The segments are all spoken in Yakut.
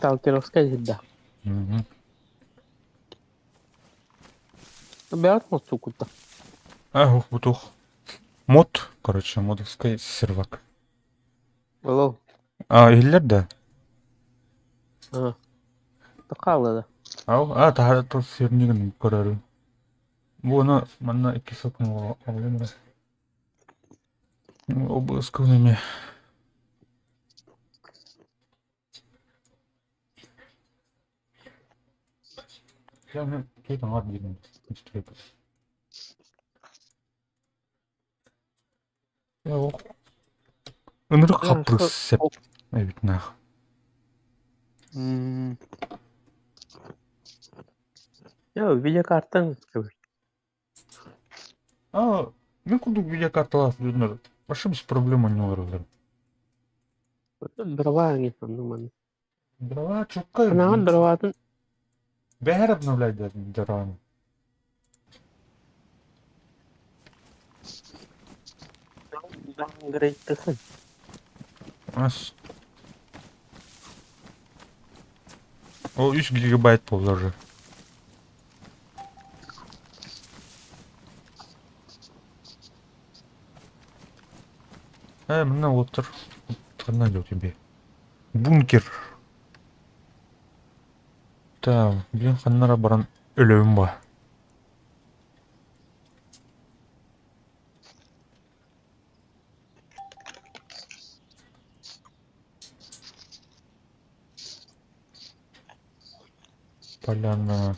Сталкеровскай иһирдэ. Бэҕэт мостуккутта. А, ух, бутух. Мод, короче, модовский сервак. Алло. А, иһиллэр да? А. Хаалла да. Ау, а, таһара тыл сирнигин көрөрүм. Бу ону манна икки сыл оҕолом эрэ. Обыскын эмиэ. Ынырык хаппырыс сэп эбит наах. Видеокартаң А, мен курдук видеокарталаах дьоннор вообще без проблем оонньуулар Дрова манна. Дрова чуккай. Анаҕын дроватын Бэһэр обновляй дрованы. Даунгрейдтыхын. Ас. Ол 3 гигабайт буолла уже. Э, мына отыр. Ханна тебе. Бункер. Так, блин, ханнара баран өлөбүн ба. Поляна.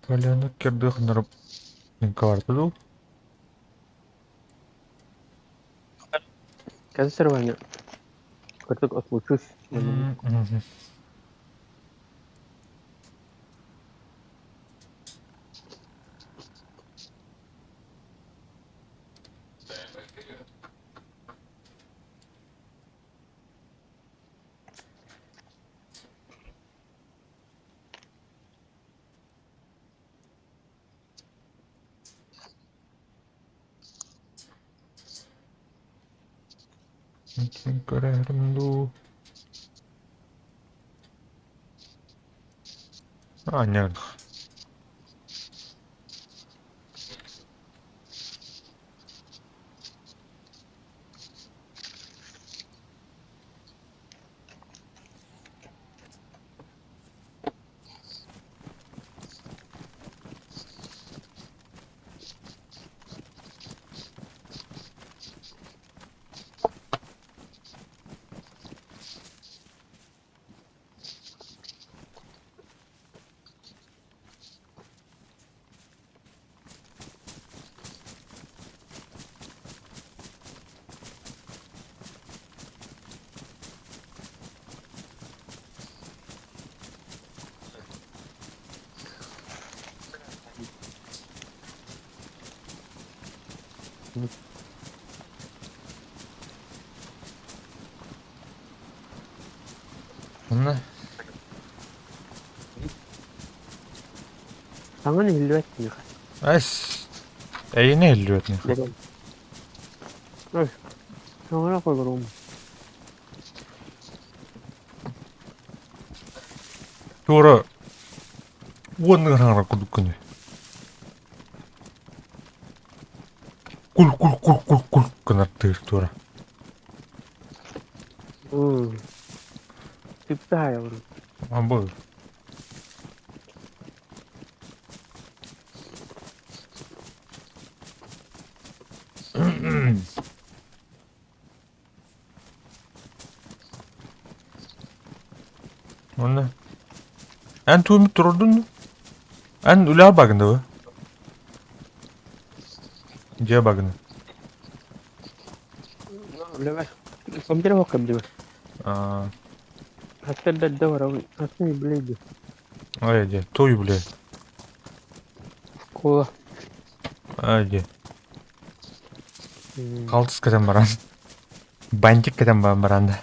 Поляна кирдыы ханнара карту дуу? Консервание. Кырдык отлучусь. Мгм. Мин көрөөрүм дуу? Аанньаах. Онно Саҥа иһиллибэт миэхэ. Эс, эйиэнэ иһиллибэт миэхэ. Ой, саҥара холоруум. Туора уонна хаҥара курдук күнү. Кул-кул-кул-кул-кул гынар тыыр туора. Түптэ хаайабын. Абы. Онно. Эн туумут турдун дуу? Эн үлэҕэ багын дуо? Дьиэ багын. Үлэбэ. Компьютер хоккам дибэ. Аа, Хастар да барабын. Хастар юбилей ай дьэ, туй юбилей. Школа. Ай дьэ. Халтыс кэтэн баран. Бантик кэтэн баран баран да.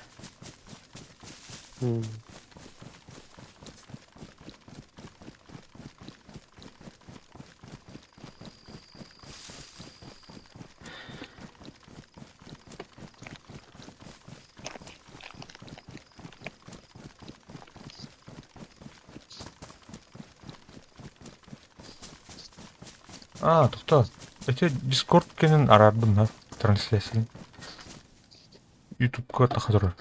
А, тоқтоо. Эти Discord кэнин араардым да трансляцияны. Ютубка таха турар.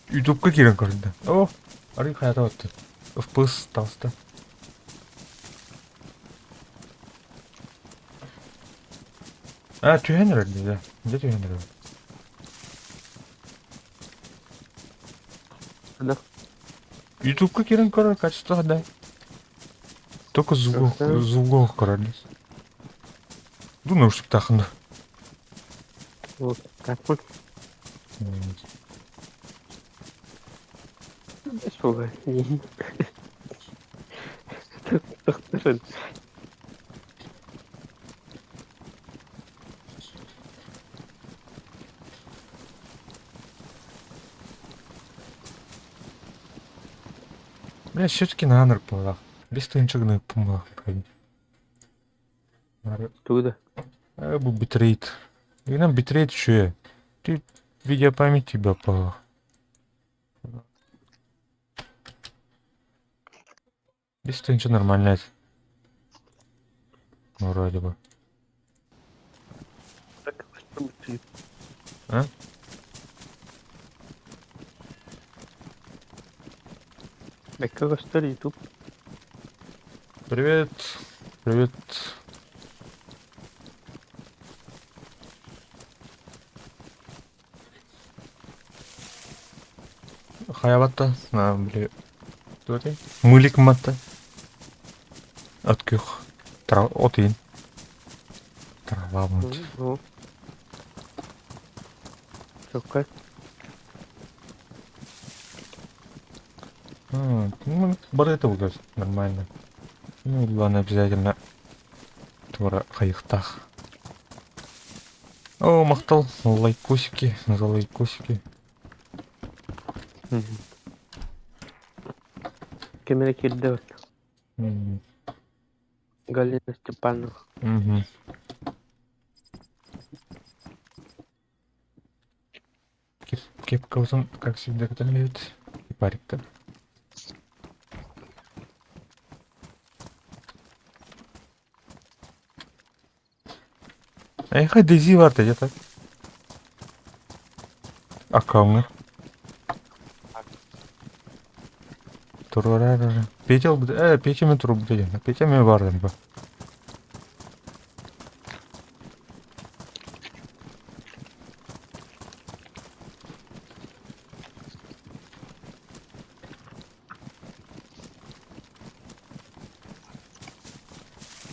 Ютубка киирэн көрдө. О, арый хайата батты. FPS таҕыста. А, түһэн эрэр дии. Дьэ түһэн эрэр. Да. Ютубка киирэн көрөр качество да. Только звук, звук көрөр. Думаю, что птахын. Вот, как вот. Суга. Тохторун. Бля, все-таки на аныр буоллах. Без тыынча гына пумлах. Туда. Бу битрейт. И нам битрейт еще. Ты видеопамять тебя по. Без тыынча нормально. Вроде бы. А? Бэккэ көстөр YouTube. Привет. Привет. Хайабатта, били, туотай? Мылик матта. От күх. Трава, от иин. Трава мут. Ну. Чокка. Ну, бары это выглядит нормально. Ну, главное обязательно тура хайыхтах. О, махтал, лайкосики, за лайкосики. Кемере кирде Галина Степанова. Угу. Кепка как всегда, любит. И парик-то. Эйхэ Дейзи бар где-то. Аккаунт. Турарара. Петя, Петя мен туруп деген. Петя мен бар ба.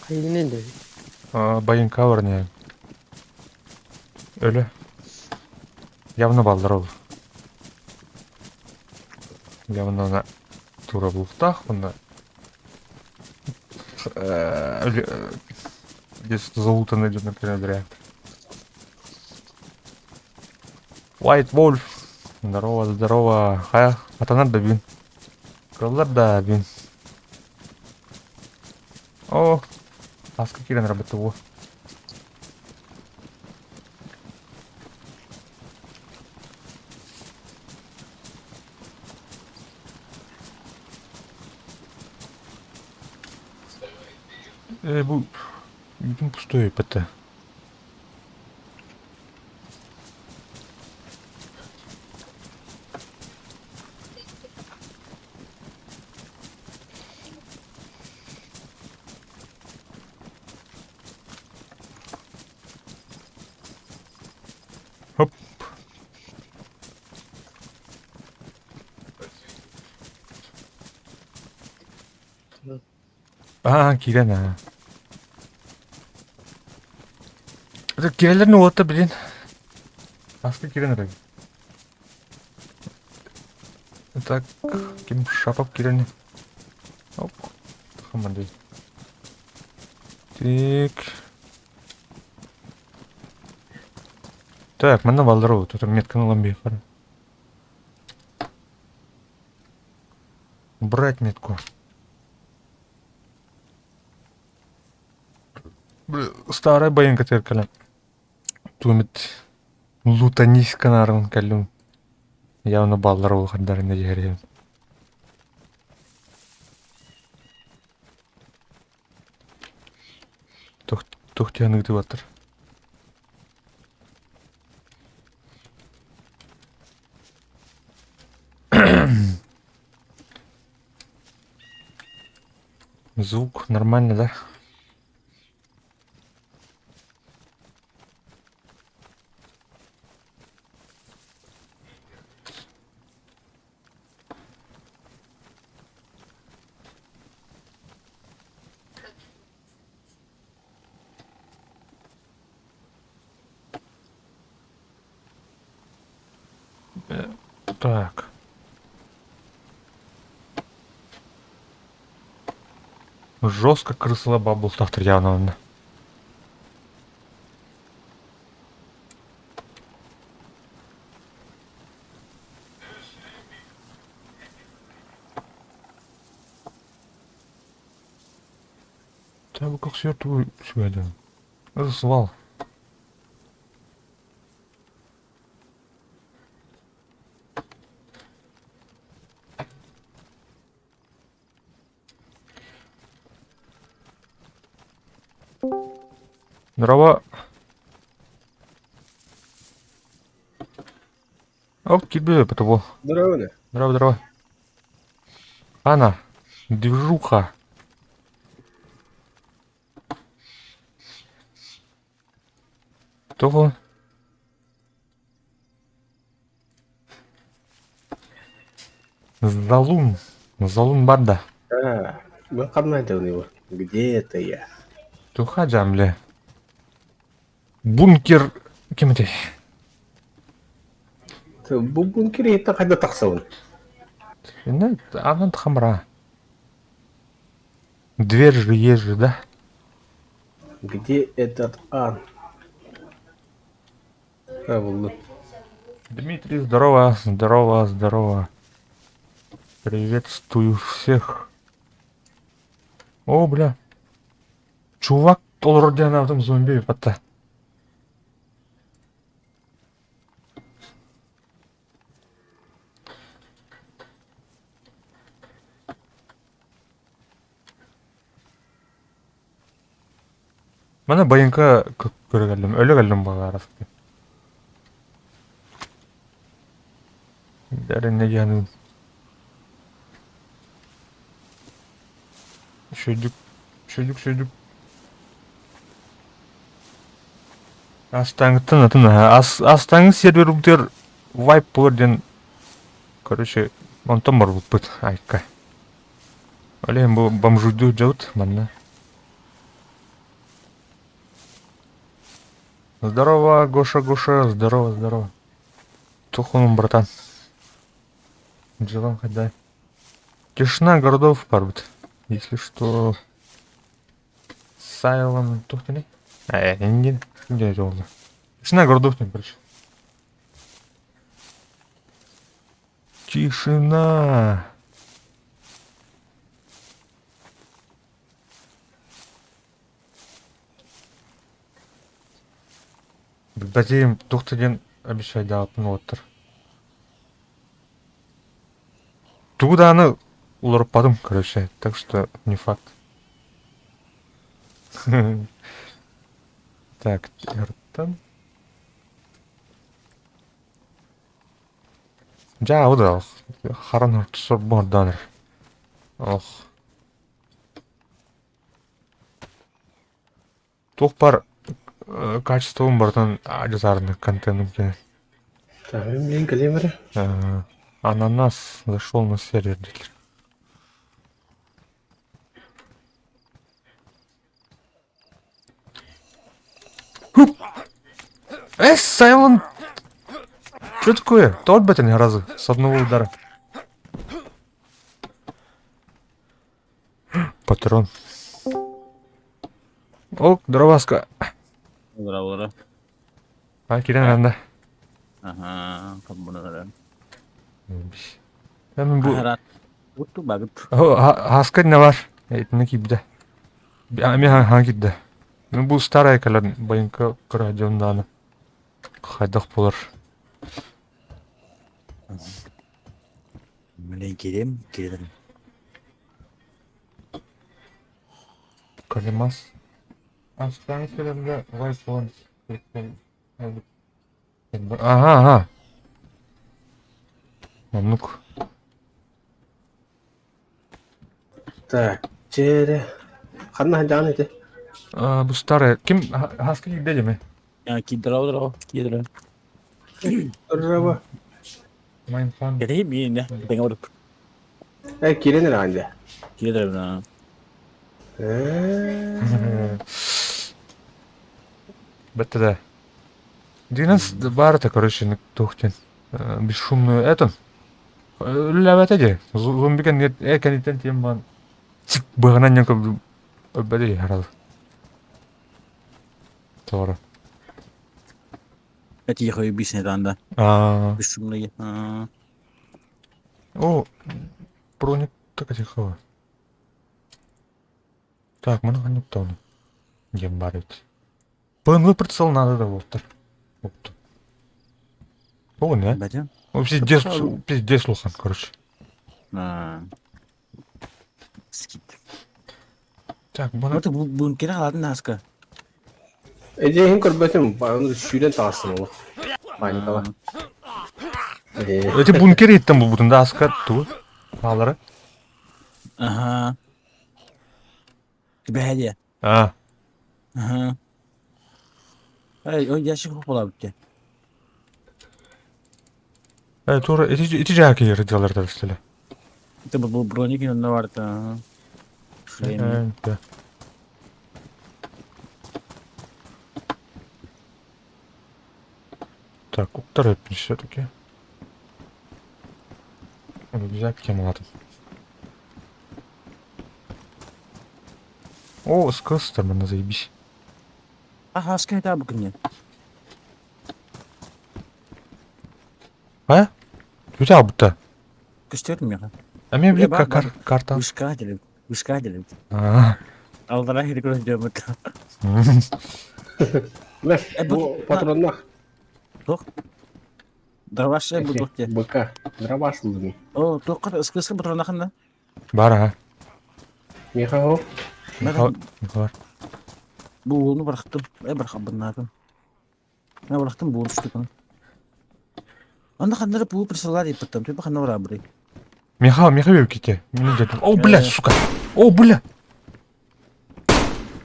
Хайгинен де. Байынка бар не. Өлө. Явно балдар ол. Явно ана тура булуктах, онда здесь залутанный идет, например, зря. White Wolf. Здорово, здорово. Ха, атанар да бин. Кыллар да бин. О, аска кирен работал. Бу бүтүн пустой ПТ. Хоп. Аа, киирэн аа. Киирэллэрин уолаттар билин. Аска киирэн эрэ. Так, ким шапап киирэн. Оп. Хаманды. Так. Так, манна баллар Тут метканы ылан биэхэр. Брать метку. Старая байынка теркален. Туумит лутанись канарын кэллим. Явно баллар улахандарына дьиһэрим. Туох диэн ыытыбаттар. Звук нормально, да? Так. Жестко крысала бабултахтар явно. Та как сверху сегодня. Это свал. Здорово. Оп, тебе потому. Здорово, да. Здорово, здорово. Анна, движуха. Того. Залун. Залун банда. А, мы комнате у него. Где это я? Туха джамле. Бункер ким этэй? Бу бункер это когда тахсабын? Анан хамра. Дверь же есть же, да? Где этот Ан? А, вот. Дмитрий, здорово, здорово, здорово. Приветствую всех. О, бля. Чувак, толродяна там зомби патта. Мана байынка көрө кэллим, өлө кэллим баҕарас. Дәринне диэн Шөйдүк, шөйдүк, шөйдүк. Астаңыттан атын ас астаңы сервербутер вайп болор диэн короче онтон барбыппыт айка. Олен бу бомжуйду дьабыт манна. Здорово, Гоша, Гоша, здорово, здорово. Тухун, братан. Джилан ходай. Тишина городов барбыт. Если что... Сайлон тухтани? А, не, не, не, Тишина городов не, короче. Тишина. Базием тухтаден обещай даапын оттыр. Тугу дааны уларыппатым, короче, так что не факт. Так, Эртон. Дьэ, да, харан сорборданыр. Ох. Туох бар качеством бартан ажасарны контентым кene. Так, блин, калимер. Ананас зашел на сервер. Э, Сайлон! Что такое? Тот бы ни разу с одного удара. Патрон. О, дроваска. Здорово. А, кирен ранда. Аха, хаббунара. Мен бу... Буту багыт. Хаска не бар. Этини кибде. Ами хан кидде. Мен бу старая калар байынка кыра Хайдах болар. Мен келем, келем. Калимас. Астаан кэлэргэ вайфон Ага, ага. Оннук. Так, чээрэ. Ханна сылдьаҕын ити? А, бу старая. Ким хаска киирдэ дьэме? Киирдэрэ киирдэрэ. Ырраба. Майнфан. Кэтэһи биинэ тэҥэ барып. Э, киирэн эрэҕин дьэ. Киирдэрэ. Э. Бэтте да. Динас баарыта, короче, туох диэн бесшумную это үлэлээбэтэ дии. Зомби кэнниттэн тиийэн баран чик быһынан диэн көрдүм өлбөтө дии харалы. Тоҕо Тихо объясни там, да. Аа. Бесшумный. О, броник так тихо. Так, маны ханнык тону диэн баар эбит. ПНВ прицел надо да буолтар. Опту. О, не? Бәдем. О, пиздец, пиздец улахан, короче. Скит. Так, бана... Вот бункер алатын наска. Эдьиэһин көрбөтүм, аны сүүрэн таҕыстым олох. Паникала. Эти бункер иттен булбутун да аска ту. Хаалары. Ага. Бэһэлиэ. Аа. Аһа. Эй, ой, ящик буолабыт Э, тура ити ити жааки дьалар таҕыстылар. Это был броник онно барта. Шлем. Да. Так, уктар өппүн все-таки. Рюкзак темалатын. О, скыстар манна заебись. Аха, скайда бу күнне. А? Түтэ абыта. Көстөр миэхэ. А мен Э, били бар, бар. карта. Вышка делеп. Вышка делеп. А. Алдара хири көрөн дьоммут. Мэ, Э, бу бу- патроннах. Туох? Дробаш бу туох диэн. БК. Дробаш ылдым. О, туохха ыскыска патроннахын да? Бар аха. Михаил. Мэр, Бар. бу уолну бырахтым. Э, бырахабыннаатым. Мен бырахтым буун түстүкүн. Онно ханнары буу присылар иппыттым. Түбэ ханна барабырый. Михаил, Михаил ките. Мин дедим. О, бля, сука. О, бля.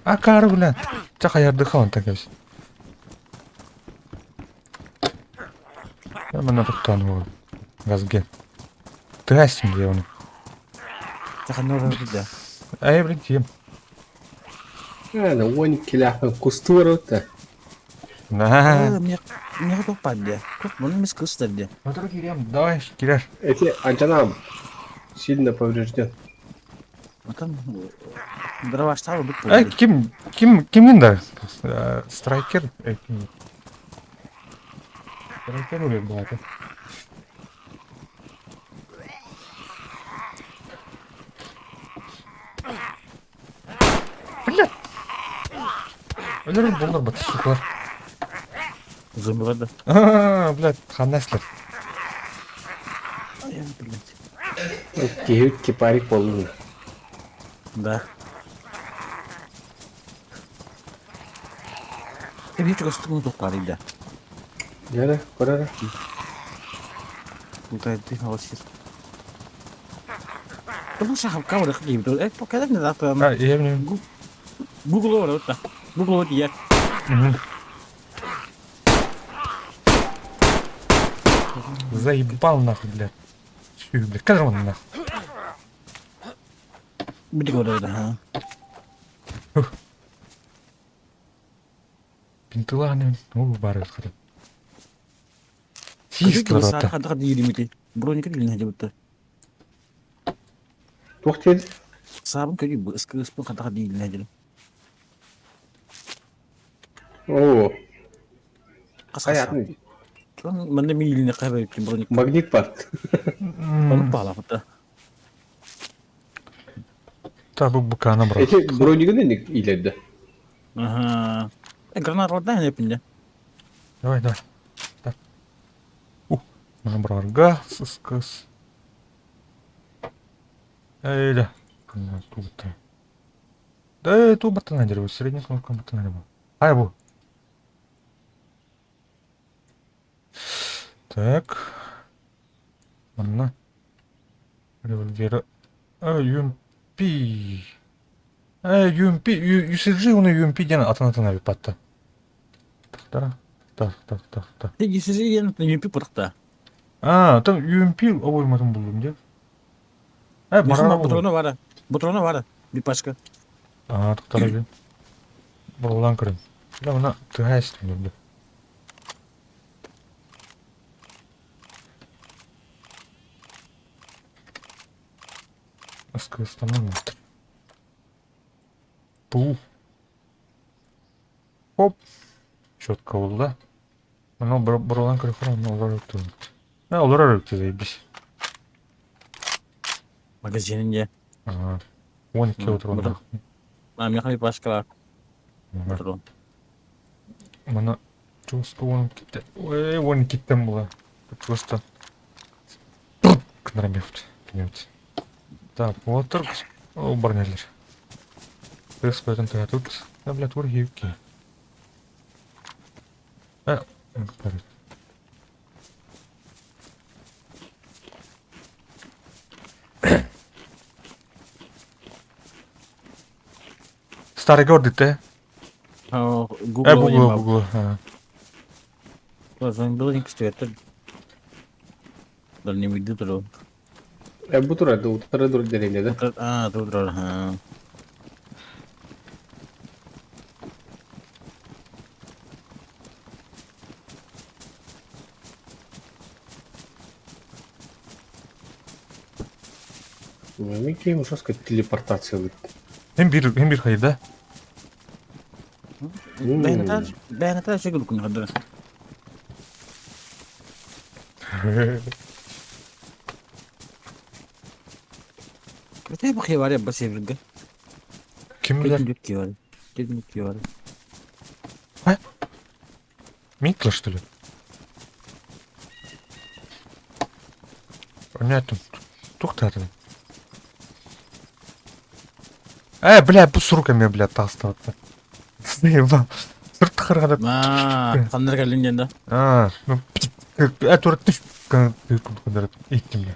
Акары, бля. Ча хаярдыха он так весь. Мен тоқтан ол. Газге. Тырастим где он. Ча ханна барабырый да. Ай, блин, тием. Э, он киляхын кустур өтті. На. Мне мне туох баар Туох муну мис кыстар де. Смотри, кирем, давай, кирер. Эти анчанам сильно поврежден. Отон дробаштар бут Ай, ким, ким, кимин да? Страйкер? Ким? Страйкер үле болады. Бля! Өлөрүн боллар бат, сукалар. Зомбилар да. А, блядь, ханнаслар. Ай, блядь. Киһи кипарик болдун. Да. Эбии чугастык туох баар да. Дьэ, көрөр. Ты холосит. Тому шахапка вот их Э, пока не да, А, я не... Google вот да. Google вот я. Заебал нахуй, блядь. Чё, блядь, как же он нахуй? Бити көрөр да. Пинтыланы, о, бары хотят. Систлар ата. Хадда диримити. Броника дилин хадыбытта. Туох диэди? Саабын көрүү бу ыскы ыспын хадда дилин хадыл. Оо, Кас хайатын. Манна миилине кайбай броник. Магнит бар. Оны баалапыта. Та бу букана брат. Эти бронигын эник илерде. Аха. Э, граната да не пинде. Давай, давай. Так. Ух, набрарга, сыскас. Эйда. Тута. Э, ту баттана дер бу, средний кнопка баттана бу. Ай бу. Так. Манна. Револьвера. А, UMP. Э, UMP, UCG, уну UMP диэн атын-атын эбит батта. Тахтара. Так, так, так, так. UCG диэн UMP пырахта. А, там UMP обойматын булдум дьэ. Э, барара Патрона бара. Патрона бара. Bir пачка. Аа, тохтара бин. Боролан көрөн. Бля, мына тыһа истим бля. Аскыстанан. Пу. Хоп. Четко болды. Мына боролан көрө мына олар өттү. Э, олар өттү заебись. Магазинінде. Ага. 12 отырған. А, меха bir пачка бар. Патрон. Мана чувство 12 Ой, 12-тен була. Просто кнрамефт. Так, вот О, барнелер. Тыс поэтому ты тут. Да, бля, тур гибки. Э, Старый город, ты? Google. Э, Google, Google. Building көстүбэттэр. Дальний выйду туру. Э, бу турар, утары тур деревня, да? А, тут турар, ха. Микки жестко телепортация. Hem bir hem bir hayır да? Бэйнэтэ шегил күн хадыр. Бите бу хеваре бас еврге. Ким билер? Ким кивар. Ким кивар. А? Митла, что ли? Понятно. Тухтатын. Э, бля, бу с руками, бля, тастыватты. Заебал. Сырт Аа, ханнар кэллин диэн да. А, ну, э, тура түш, иттим, бля.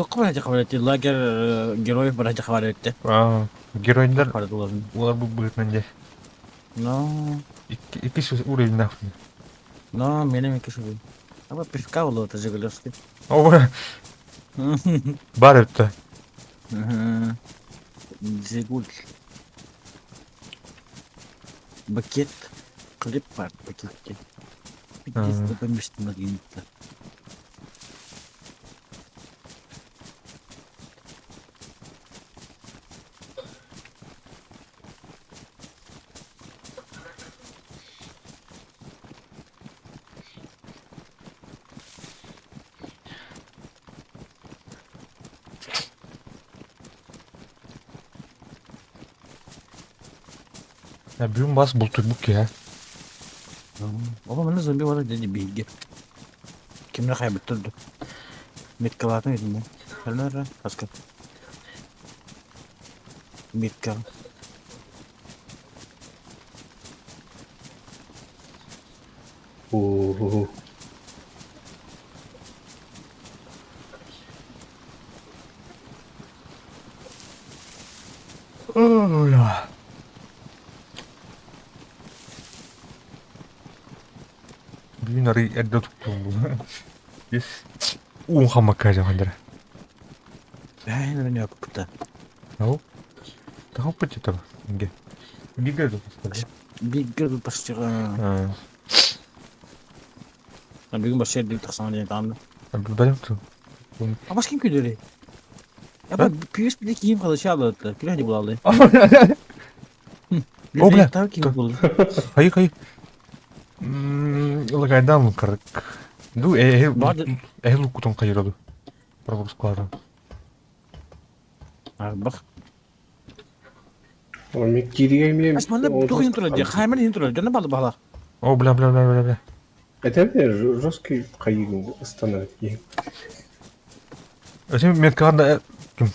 Туохха барача хабар лагерь героев барача хабар этте. А, геройдар Бардылар. олар бу быһытынан дьэ. Но, Икки уровень нахуй. но, менем икки шугу. Аба пивка болот это Жигулевский. О, бар өттө. Жигуль. Бакет. Клип бар пакетке. Пиздец, помещено на Я бүгүн бас бултуйбук я. Оба маны зомби бар деди биги. Кимне кайбыттырды. Меткалатын едим. Хәлләр, аска. Метка. О-о-о. Ой, Бүгүн арый эрдэ туттум бу. Yes. Уун хаммакка дьаҕандара. Бәйн мен япыпта. Ау. Тахаппыт это. Инге. Бигэ допустим. Бигге бастыга. А, Бүгүн баш жерде тахсан ден тамды. билбедим ту. А баш ким күлдүрү? Я ба пьес бile кийим калышы алды. Күләни булалды. О, бля. Тав кийим булды. Хайы хайы. Лагайдаан лукарык. Ду эһи Бады эһи луккутун хайыраду. Пропускалары. Арбах. Омик кириге мен Ас манна туох иһин турар дии? Хайман иһин турар. Дьоно балы бала. О, бля, бля, бля, бля, бля. Это жесткий хайыгын станар дии. Өсө меткаҕа да ким?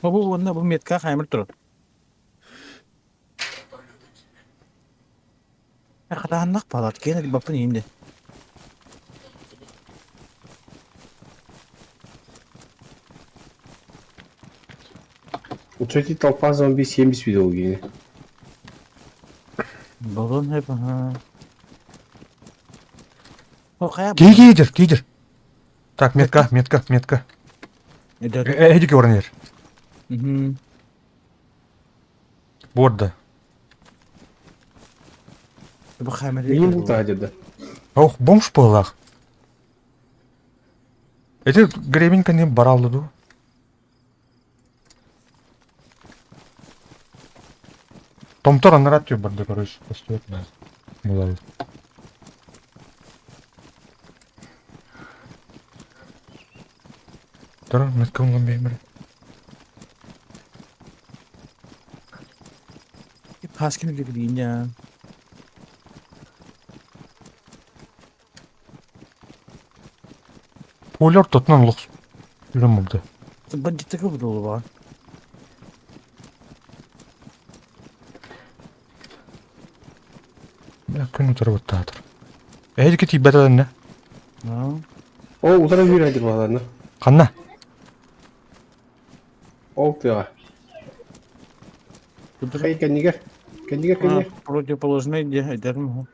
Бу уонна бу метка хаймыр турар. Хатааннах балат киэн баппын иһин де. Учети толпа зомби 70 видел гений. Болон хеп аха. О хайа. Киидер, киидер. Так, метка, метка, метка. Эдер. Эдики орнер. Мгм. Борда. Бу хаймыр. Мин булта деді. Ох, бомж буоллах. Эти гребень кэнни баралды ду. Томтор анарат барды, короче, постует на. Булалы. Тора, метка онгон беймер. Паскин билигин. Полер тотынан лох. Үрем болды. Бандиттікі бұл бар. Бля, күн утары баттаатыр. Эһиги тиийбэтэ О, утара бир баланы. Ханна? Ол тыға. Хей, кәнигер. Кәнигер, кәнигер. Противоположный де айдарым.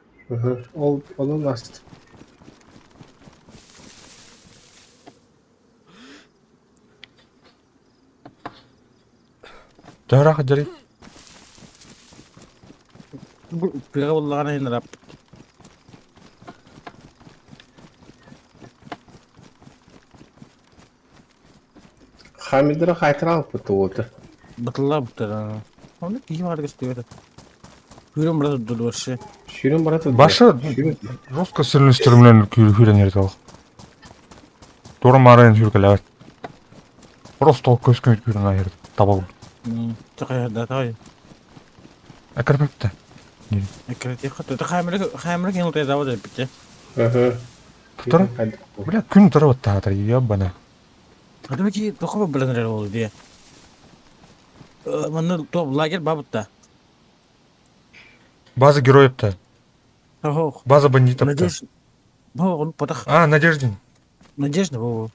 Ол, onun аст. Төһөрө хадьарый? Тыга боллаҕына иһин Хамидра қайтара алып бітті оты. Батылла буттар. Оны киһи баар көстүбэт. Хүрэн барат дурду вообще. Сүйрен барат. Башы жестко сөрүнүстөрүмлөн хүрен эрдэ Тура марын хүркэлээбэт. Просто ол көскөн хүрэн айыр табыл. Тақай тай. Акырбыпта. Экретик хатты. Хаймыр хаймыр кен утай давай битте. Ага. Тура. Бля, күн утары баттаатар, ебана. Хады ки тохо билен ол ди. Манна топ лагерь бабытта. База героев-то. Ох. База бандитов-то. Надежда. Бо, он потах. А, Надеждин. Надежда, бо.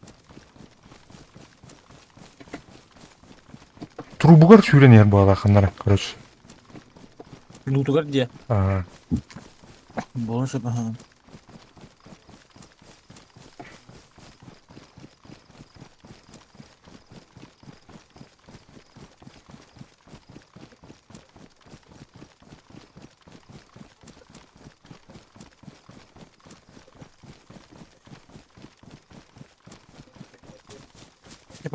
Трубугар сүүрэн иһэр буолааханнара, короче. Лутугар де. Ага. Болон сөп, ага.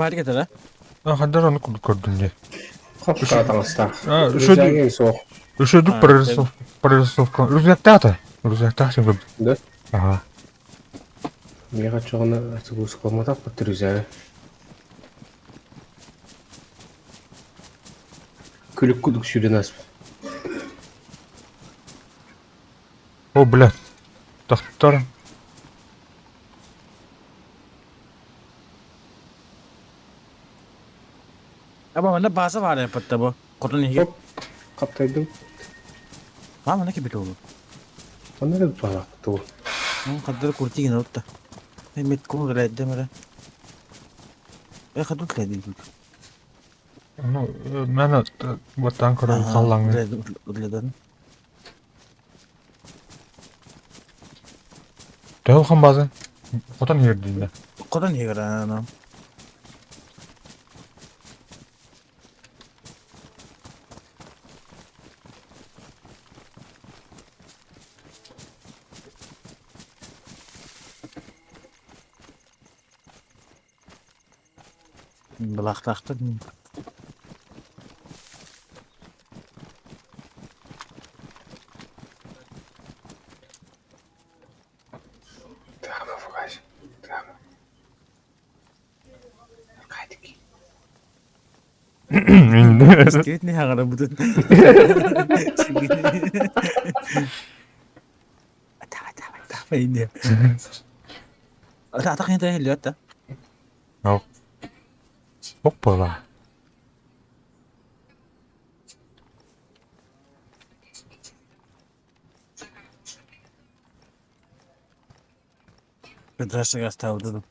Пари кетер, А, хандар аны көрдүм де. Қапқа таңыста. А, Рюкзагың соқ. Үшөдүк А, прорисовка. Рюкзактаата. Рюкзактаах сен көрдүм. Да? Ага. Мега чоғына атыгуз қылматақ бітті рюкзагы. Күлік күдік сүйрен асып. О, бля. Тахтар. Аба манда база бар япатта бу. Котун иһи. Хоп. Қаптайдым. Ма мана кибит олу. Онда да балақ бітті ол. Кадыр куртигин отта. Мет кун редде мере. Э кадыр тледи. Ну, мен баттан көрөр халлаң. Редден. Төһө база. Хотон иһэрдииннэ. Котун иһи ана. Былахтахты. Истибит не хаҕарабытын. Давай, давай, давай. Атах не хэллиэт да. Оппала. Петрашыга астаабытым.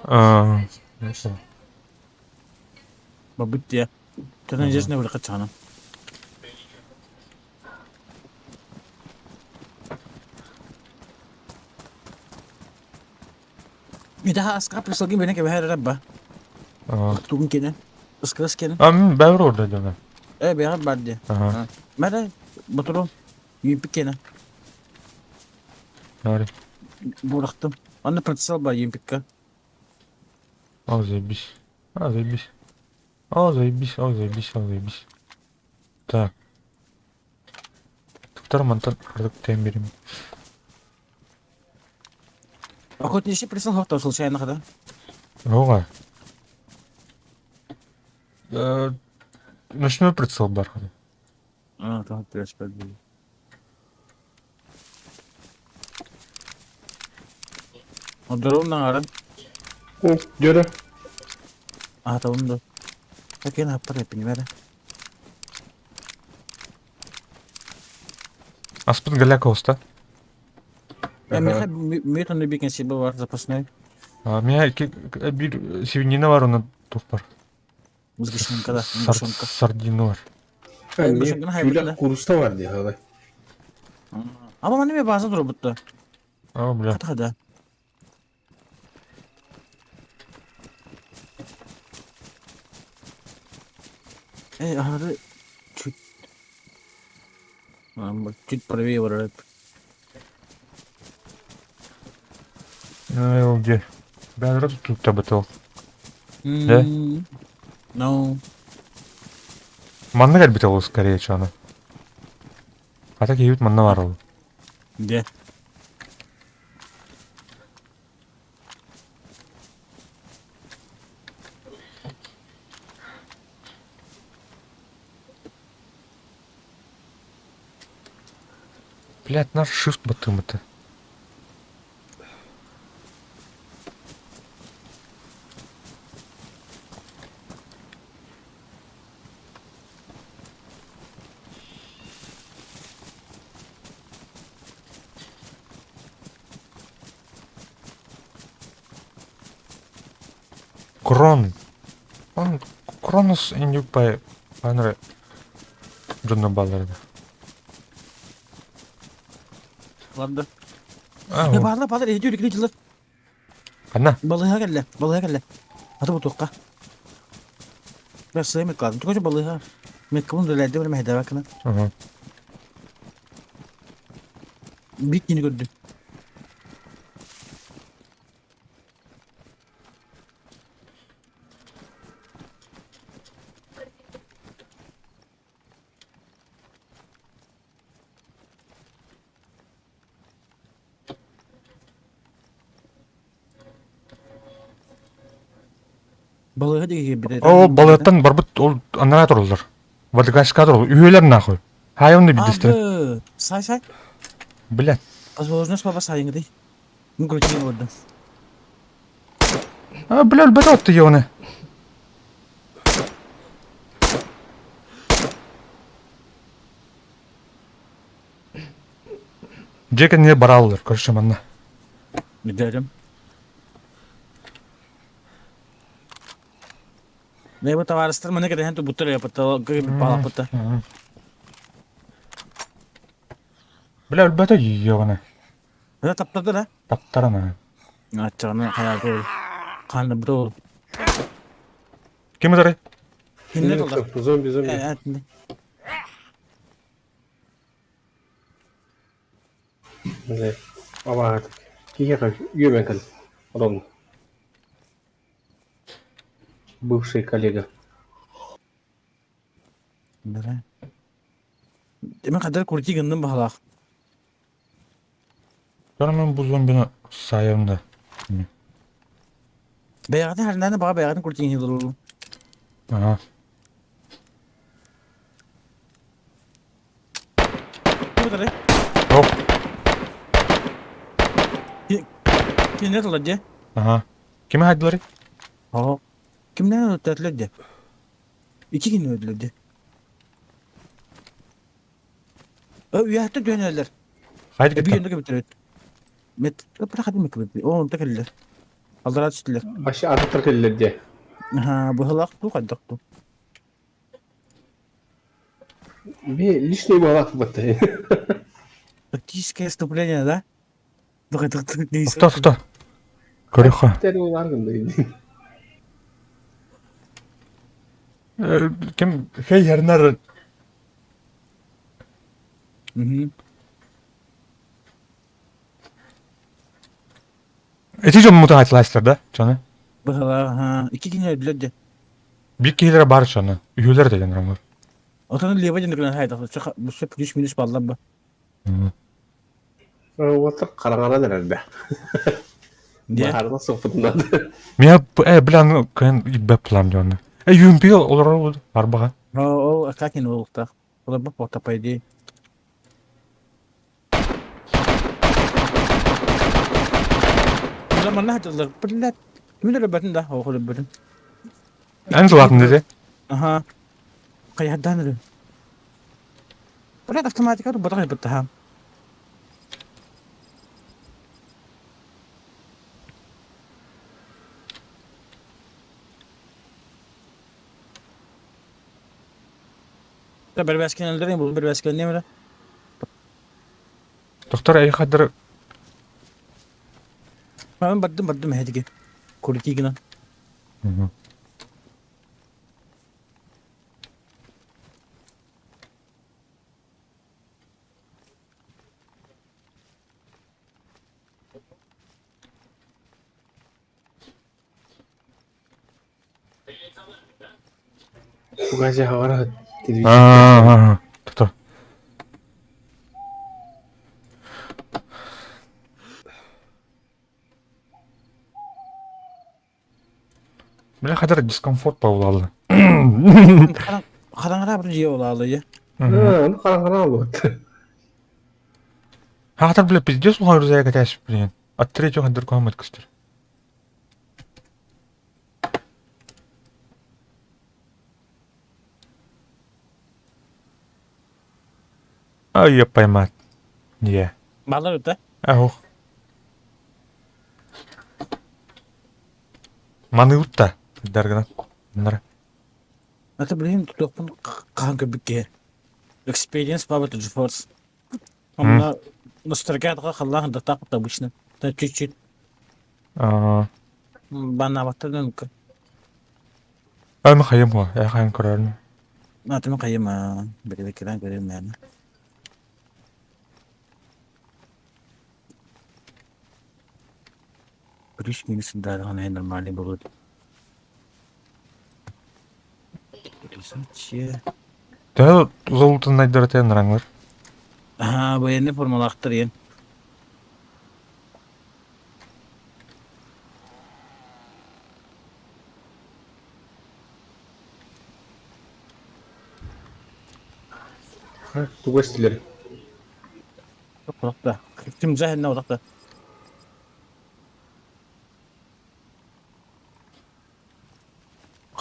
А, Бабыт дия. Тönön жесіне бір қытшағаны. Идаха аска присылгин бene кебе рабба. Тугун кене. Ыскырыс кене. А, мен бәрі орда деді. Э, бәрі бар де. Мәре, батыру. Юпи кене. Бәрі. Бурақтым. Аны прицел бар юпикка. Ал заебись. А, заебись. А, заебись, а, заебись, а, заебись. Так. Туктар мантан ардык тем берем. Охотничий прицел хоқтау случайно қада. Оға. Ночной прицел бар қада. А, там прячь подбили. Одорум аран. Дөрө. А, там да. Так я на понимаю. Аспын галяка оста. Мир он бекен себе бар запасной. А, меня bir свинина бар, оны тух бар. Сгущенка, да. Сгущенка. Сардина бар. Күләк курста бар ди халай. Ama маны ме база дур бутта. А, бля. Хата хада. Э, ары чуть чуть правее ворот. Ну, где? Бля, тут табытыл. Да? No. Манна кэлбит ол скорее чаны. А так ебит манна бар ол. Где? Блять, наш shift батым это. Крон. Он Кронос индюк по панре Джонна Балларда. Ладно. Я баарла баалар эти үрүкү дылар. Ханна. Балыга кэллэ, балыга кэллэ. Аты бутуққа. Бәс сыймы кладым. Түгөчө балыга. Меккабын дөләдде бер мәһдә бакына. Бит кини көрдүм. Балыга диге бит. О, балыктан барбыт ол анара турулар. Вадгашка турул. Үйелер нахуй. Хай онды бидистер. Сай сай. Блядь. Возможность баба сайыңды. Мен көрчүн ордum. А, бля, бәт ты ёны. Джекен не бараллар, короче, манна. Билдерим. Не бу товарыстар мына кеден ту буттар япытта, кыйып палапытта. Бля, өлбөтө ёгана. Бля таптады да? Таптарана. Аччаны хаяты. Канны бро. Ким өтөрүй? Кинилер олар. Зомби, зомби. Э, Бля. Аба, киге үемен кэл. Ровно. Бывший коллега. Да. Мен хаддар крути гынным баһалаах. Sonra мен бу зомбини саайам да. Бэйэҕитин харнааны баҕа бэйэҕитин крути гыннылар. Ага. Оп. Кинилэр тыллар дьэ. Ага. Кими хайдылар? Оо. Кимнээн өлтөөтүлэр дьэ? Ики кини өлдүлэр дьэ. Үөһэттэн түһэн эрэллэр. Хайды Эбии кытта. онно кэбиттэр Мет проходи кэбиттэр. Оо, онто кэллилэр. Аллараа түстүлэр. Вообще атыттар кэллилэр дии. Аха, быһылаах дуу, хайдах дуу. Би лишний буолаах батта. Тактическое вступление, да? Тоқта, тоқта. Көрөххө. Ким хей ярнар Эти дьон мутан айтылаастар да чону? Быһалаах, икки кини өлдүлэр дьэ. Биир киһилэрэ баар чону, үһүлэр да дэнэр оҥор. Отон лево дьэн гынан хайдах, өссө плюс-минус баллар ба. Уотар хараҥаран эрэр да. Баһаарына суоппутунан. Меня, бля, ну, кэн бэп плам дьонно. Э, юмпи олорор арбаға. Ол как не олуктах. Олорбут буолта по идее. Бля, манна сылдьаллар. Блядь. Мин өлөрбөтүм да, оох өлөрбөтүм. Эн сылаатын дede. Аха. Хайардаан өлөр. Блядь, автоматика ботах ылбыттаһаам. Бэрбээскэни өлөрөйүн, бу бэрбээскэни эмэ Доктор эйхадыр Мен бардым бардым эһэтиги. Курити гынан. Фугази хавара Аа, доктор. Бля, хадыр дискомфорт паулалы. Хараҥара бір жие олаалы я. Ну, хараҥара вот. Хатыр, бля, пиздец улахан рюкзак катаешь, блин. От третьего хадыр куамат кыстыр. Ай, я поймат. Не. Балар да? Ах. Маны утта. Даргана. Нара. Это, блин, тутуохпун хаһан көрбүт киһи. Experience Power to GeForce. Онно настройкаға халлаан датаах обычно. Да чуть-чуть Аа. банаабаттар Ай, хайым хо. Я хайым көрөрүн. Атымы хайым били киран көрөм мен. Плюс-минус да, нормальный будет. Төһө золотун найдыратын раңлар. Аха, военный формалаахтар иэн. Тугу эстилер? Утахта. Ким жаһынна утахта.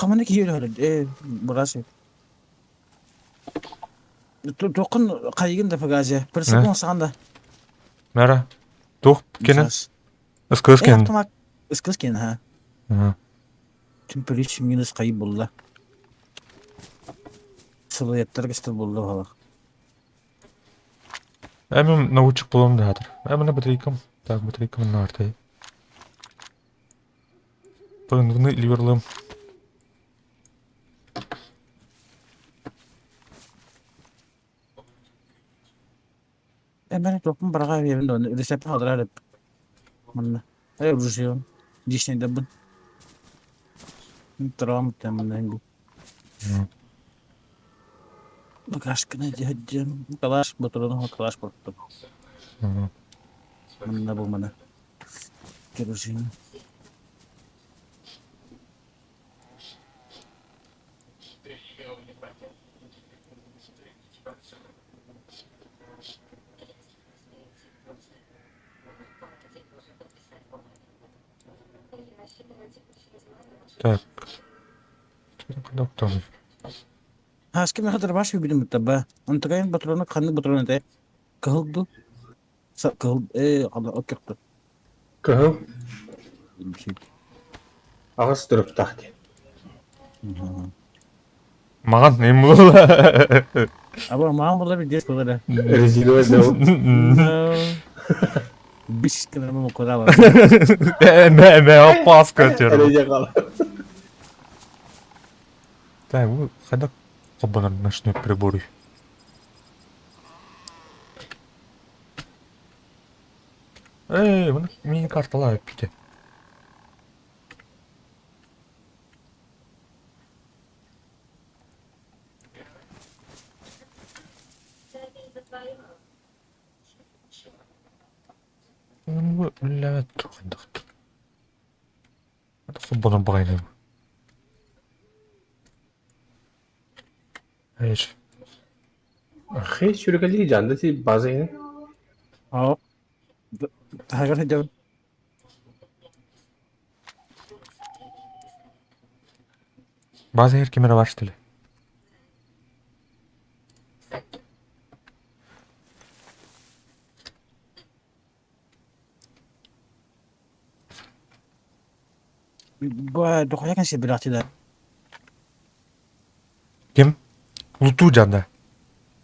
Хаманы киһи өлөр бырасы. Тоқын қайгын да фагазия. Бір секунд саған да. Мэра. Тух кенен. Ыскыс кен. Автомат ыскыс кен, ха. Түн плюс минус қайып болды. Сылуеттар кестер болды балақ. Әмем научик болом да хатыр. Әміне батарейкам. Так, батарейкам на артай. Пыңны ливерлым. Мен тоқпын барға берін оны. Рецепт қалдырар деп. Манна. Ай, оружие. Дишней дабын. Трам там Багажканы дьэһдьэн калаш ботуруну калаш боттум. Манна бу мана. Керосин. Так. Доктор. Хаски мехатыр баш билим таба. Онтукайын патрону ханнык патрон этэй? Кыһыл ду? Кыһыл э оккехту. Кыһыл аҕыс туруктаах диэн. Маҕан им буолла. Аба маҕан буолла билдиэс буолар. Резиновый да. Бис кынарма муккуда бар. Мэ мэ опаска тер. Эрэйде қала. Так, бу хайдах холбонор ночной приборы. Эй, муну мини-карталар эппите. Бу үллэбэт хайдах. Холбонор баҕайы. Hayır. Хей сүргали жанды ти база ини. Оо. Таһыгар сылдьабын. База эр ким эрэ бар что ли? Бу дохуя кэнсиэр билэхтилэр. Ким? Лутуу дьанда.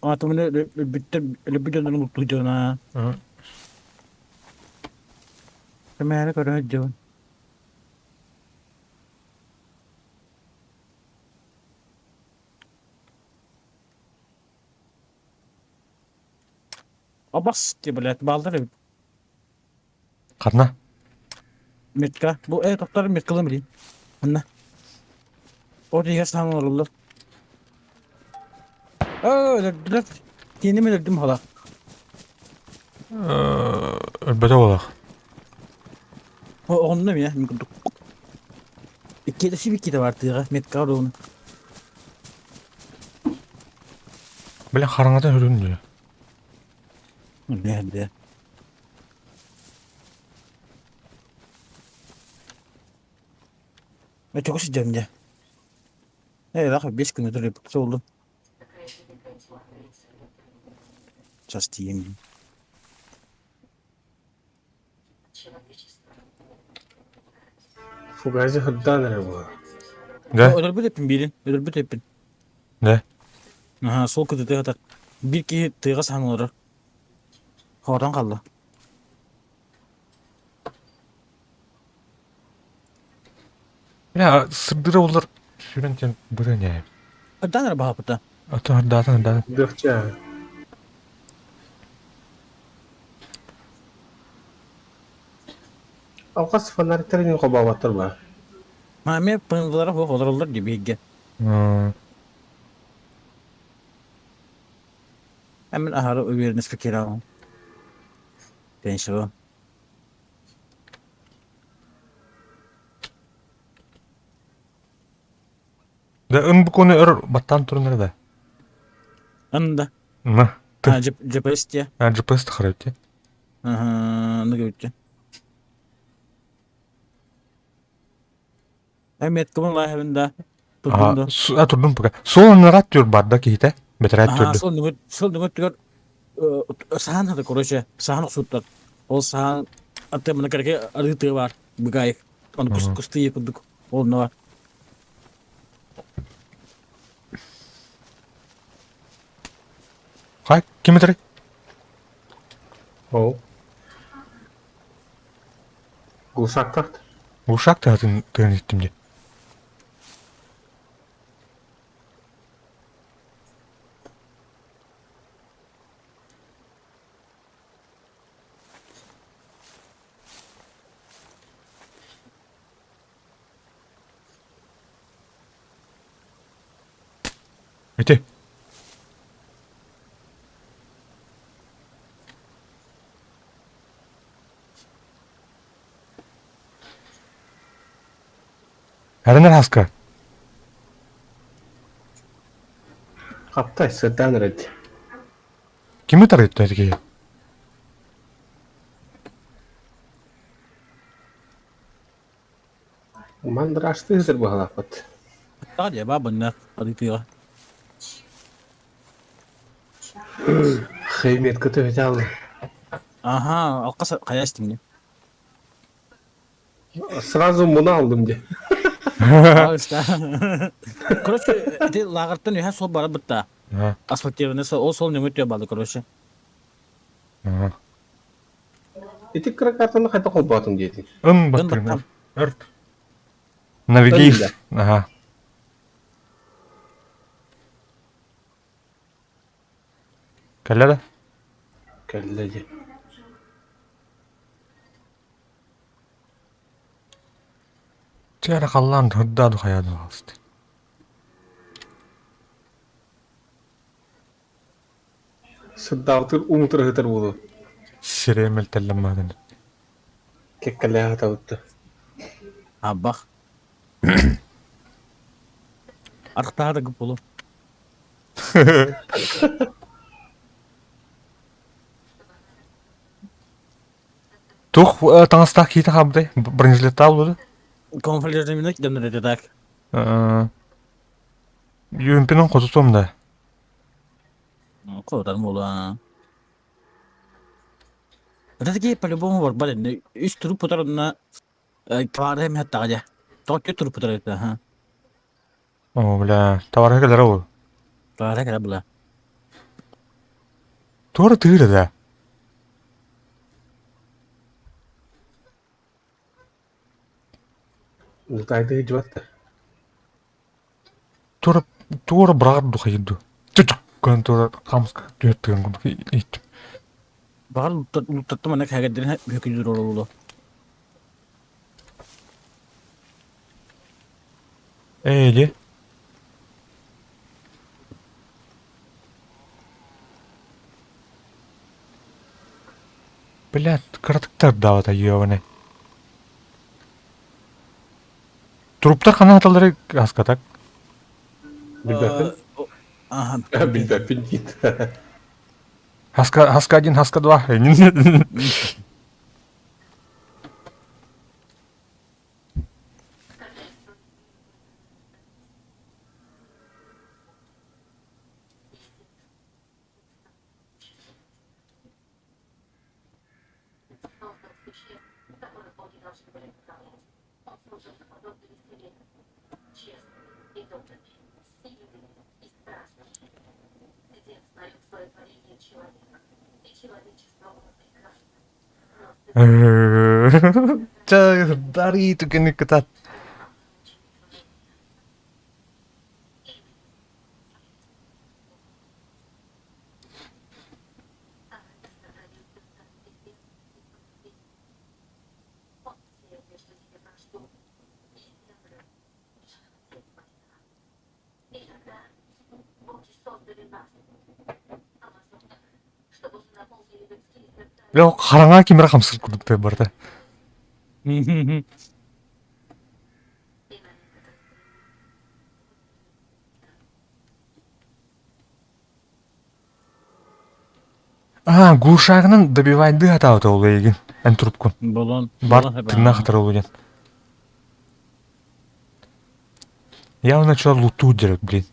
Аатымын өлбүттэр өлбүт дьоннорун луттуу дьона. Кэмээрэ көрө сылдьабын. Абас ти блядь, баалдар эбит. Ханна? Метка. Бу э тохтор меткалым билин. Манна. Ол иһигэр саһан олороллор. Оо, өлөрдүлэр. Тиэним өлөрдүм хола. Өлбөтө буолах. Оҕонно эмиэ мин курдук. Иккиэтэ сибиккитэ бар тыаҕа меткаҕа дуону. Бля хараҥата үрүн диye. Nerede? Өтөкө сылдьабын дьэ. Ээ, лах 5 күн өтөр солдum. Сейчас тиийэн. Фугази хырдаан эрэ буолар. Да? Өлөрбүт эппин биирин, өлөрбүт эппин. Да? Аха, сол кытыты хатар. Биир киһи тыаҕа саһан олорор. Хоотон хаалла. Бля, сырдыра олар сүрэн тен быра не. Хырдаан эрэ баһаппыта. Аты хырдаатын хырдаатын. Дөхчэ. Алҕас фонариктарын хобооботтор баар. Маами пынылара суох олороллор дии биһиги. Мин аһары уверенность киирэ Пенсия. Да ын букуну өр баттан турунар да. Ында. На. А, GPS те. А, GPS тахарып те. Ага, ну говорите. Эметкабын лааһыбын да турдум да. А, турдум пока. Сол анарат түр бар да киһитэ. Бэтэрээт Аһаа, түрдү. сол нүҥүт сол нүҥүттүгэр саһаан хата короче, саһаан охсуттар. Ол саһаан аты мына кэрэкэ арыы тыа баар быгаайык. Ону кус кустуйа курдук ол онно Хай, ким этэрий? Ол. Глушактахт. Глушак тыатын тыын иттим дии. Ити. Эрэнэр хаска. Хаптай сырдаан эрэрди. Кими тарыйтта ити киһи? Мандражтыы сытар быһалаахпыт. Таҕа дьэ баа бынна арыытыаҕа. Хейметка төһөтө Аха, алқас хайа истиҥни. Сразу муна алдым дии. Короче, ити лааҕыртан үһэ суол барар бытта. Асфальтированный ол сол нөҥүө түө баалы, короче. Ити кыра картаны хайдах холбоотуҥ диэтиҥ? Ын баттыгын. Өрт. Навигейт. Ага. Кэллэ да? Кэллэ дии. Чэ эрэ халлаан туһурдаа ду хайаа ду хаалысты. Сырдаабытыр уҥутура сытар буолуо. Сирэйэ мөлтөллөн Кэккэлээх атабытта. Абах. Архтаха да буолуо. Туох таҥастаах киһитэ хаалбытай? Бронежилеттаах буолуо Конфликтамина кидемнер так. Юмпинын хотутуом да. Хотар буолуо. Это такие по-любому барбар инne үс туруп путарына товары эми хаттаҕа дьэ. Тоҕо түөрт туруп путар это ха. О, бля, товары кэлэр ол. Товары кэлэр була. Туора тыыр да. Ултайды жыбатта. Туора туора быраҕар ду хайыр ду. Чучук гынан туора хаамыска түһэр тыгын курдук иһиттим. Баҕар луттаттым ана кэһэгэрдэрин бүөкүлүүр ололу. Эйли. Блядь, кыратыктар даабата ёбаный. Труптар ханна аталлары аскатак. Билбэппин. Аха. Билбэппин диит. Хаска, хаска один, хаска два. Чэ, дари түгэни кытат. Бля, хараҥа ким эрэ хамсыыр курдук барда. Аа, глушагынан добивайдыы сатаабыта ол эйигин, эн трубкун. Болон. Бар тыыннаах хатар ол диэн. Явно что лутуу дерек, блин.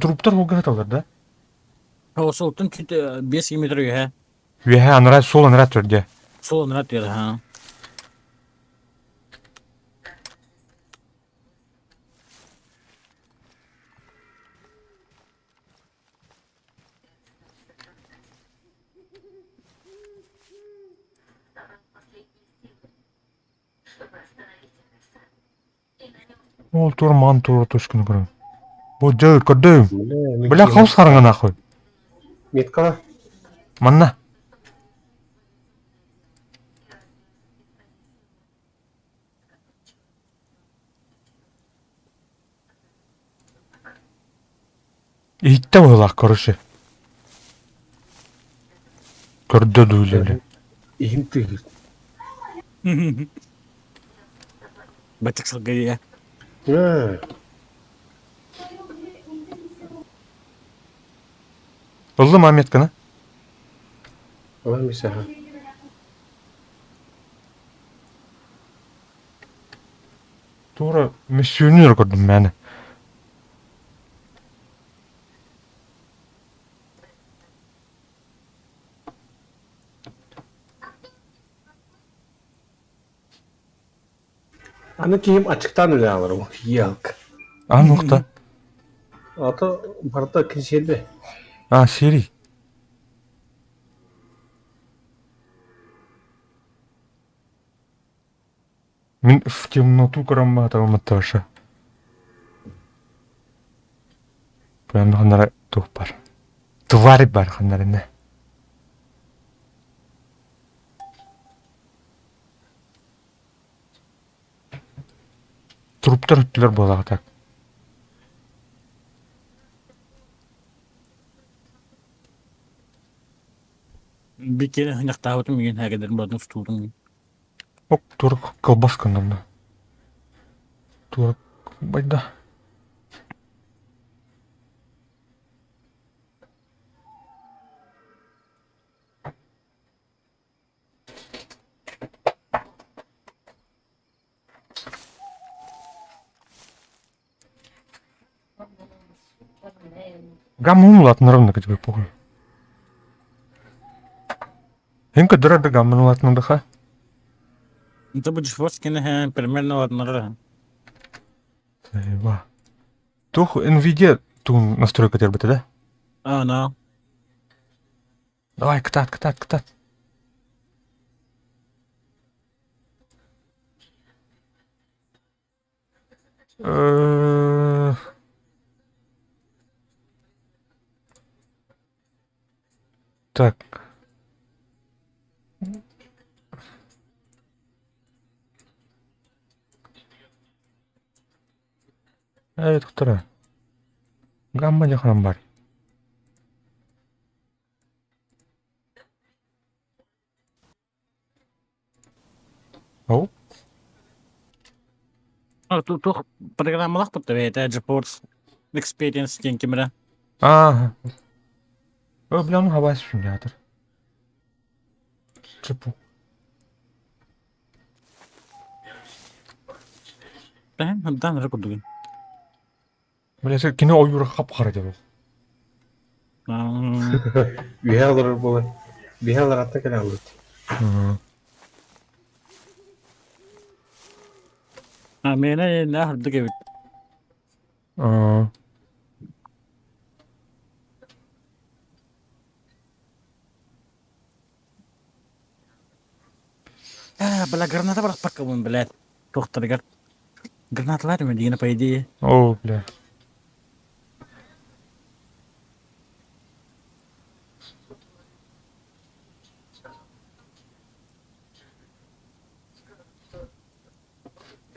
Труптар холга саталлар, да? Осолтун чуть 5 метр үһэ. Үөһэ анараа суол анараа төрдө. Суол анараа төрдө, ха. Ол тур ман тур тушкун көрөн. Бу дьэ көрдөм. Бля хаус хараҥа нахуй. Меткала. Манна. Иһиттэ быһыылаах, короче. Көрдө дуу или Иһим тыаһыыр. Баччак сылгыйа. Аа, Ыллым аметканы. Ылан мисаха. Туора мөссүөнү көрдүм мээнэ. Аны киһим аччыктаан үлэ аҕалар елка. А ну-ка. А то барыта кэнсиэрбэ. А, Сири. Мин в темноту көрөн баатабым Наташа. Прям ханнара туох бар. Тварь бар ханнарына. Труптар өттүлэр буолаҕа так. Биккиэн ыһынньахтаабытым миигин һээгэдэрин барытын устуутум. Оп, туора кылбас гынным да. Туора байда. Гаммун улаатыннарым да тебе похуй. Эн көрдөрөр да гаммын улаатыннаха. Это будешь воскине примерно улаатыннарар. Сайба. Тух NVIDIA туун настройка тербите да? А, на. Давай, кытаат, кытаат, кытаат. Так. Эй, доктора. Гамма дьахаран бар. Ол? Туох программалаахпыт да бэйэтэ GeForce Experience диэн кимирэ. Аа. Ö, бля, ну хабаас шүннээтэр. Чепу. Бэһэн хандан эрэ курдугун. Бля, кини ойуура хап-хара дьэ. Үһэ олорор буолан, биһэ олоратта кэлэ албыт. А миэнэ наа үрдүк эбит. Аа, бля, граната бырахпаккабын, блядь. Туохтарыгар гранаталар ме дигэнэ по идее. О, бля.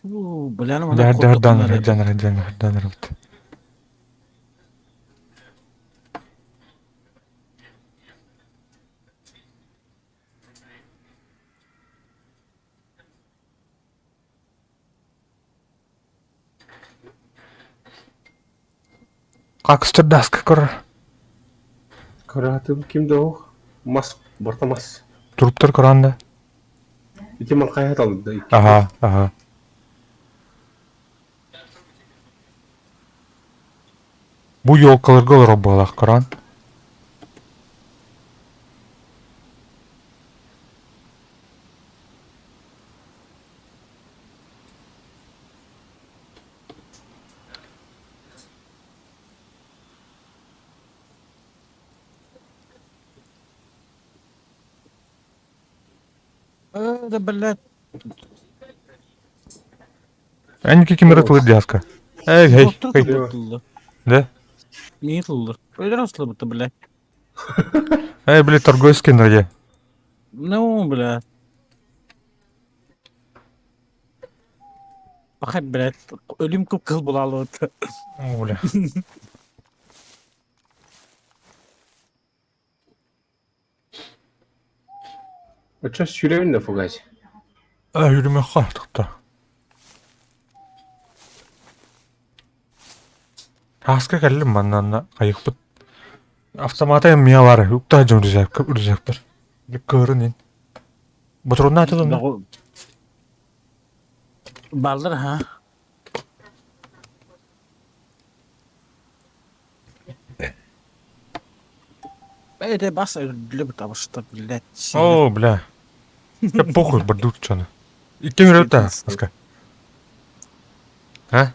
Уу, бля, ну Бля, манна дан куттуккун дан дан дан дан Какстырдаска көр. Көрөтүм ким да ох. Мас, барта мас. Туруптар көрәнде. Ити мал хайа талды. Аха, аха. Бу елкаларга олорор буолах көрөн. Э, да, блядь. Эники кимери тылыр диаска. Эй, эй, эй. Да? Не тыллар. Өлөр аслыбыты, блядь. Эй, блядь, торговец киндерге. Ну, бля. Пахай, блядь, өлүм көп кыл була алыбыт. О, бля. Оччо сүүрэбин да фугас. А, yürümekka тохто. Ааска кэллим манна хайыхпыт. Автомата эмиэ бар. Уктаа дьон үрүзэктэр. Кыырын ин. Ботурунна атылын. Баллар ха. Это бас любит абышта, блядь. О, бля. Я похуй, бардут чаны. Икки мүрөтэ, аска. А?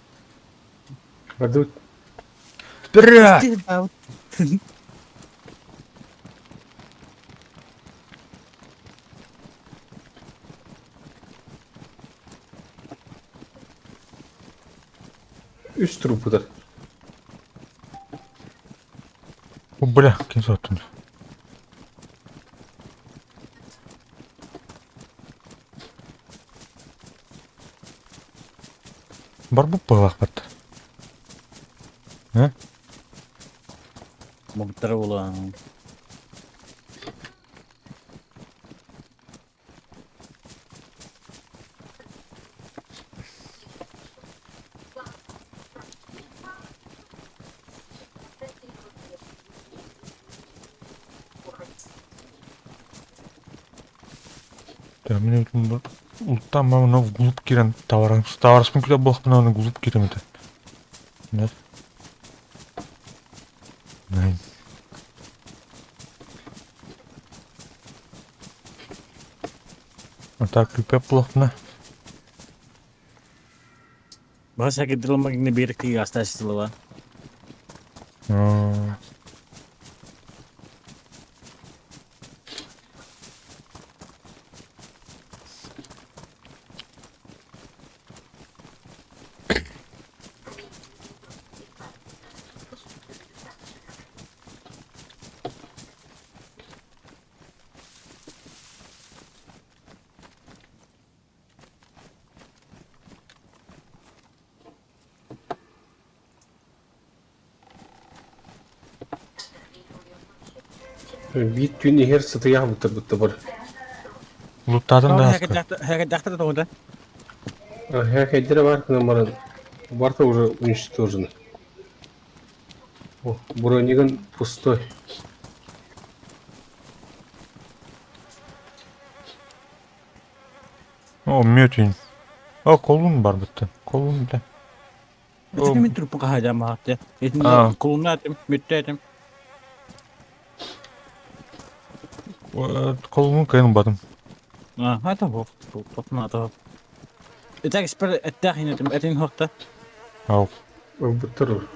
Бардут. Бля! Үс труппутар. О, бля, ким соттун. Барбыт быһылаахпат. Э? Мугтара буолан. Мин ултан мамына вглубь киирэн табарыспын күлэ буолахпына оны вглубь киирем этэ. Нет. Nine. А так күпэ буолахпына. Бас әкеділмагны берікті астасылыва. Биир түүн иһэр сытыйах быттарбытта бар. Луттаатын да аска. Хәкәдәхтә тоғыда. Хәкәддерә бар кына баран. Барта уже уничтожено. О, брониган пустой. О, мөтин. О, колун бар бытты. Колун да. Мин труппа хаһа маатте. Колунна этим, мүттэ этим. Колунун кайын бадым. А, это бог. Топна то. Итак, эксперт эттэх этим, этин хохта. Ау. Быттыр.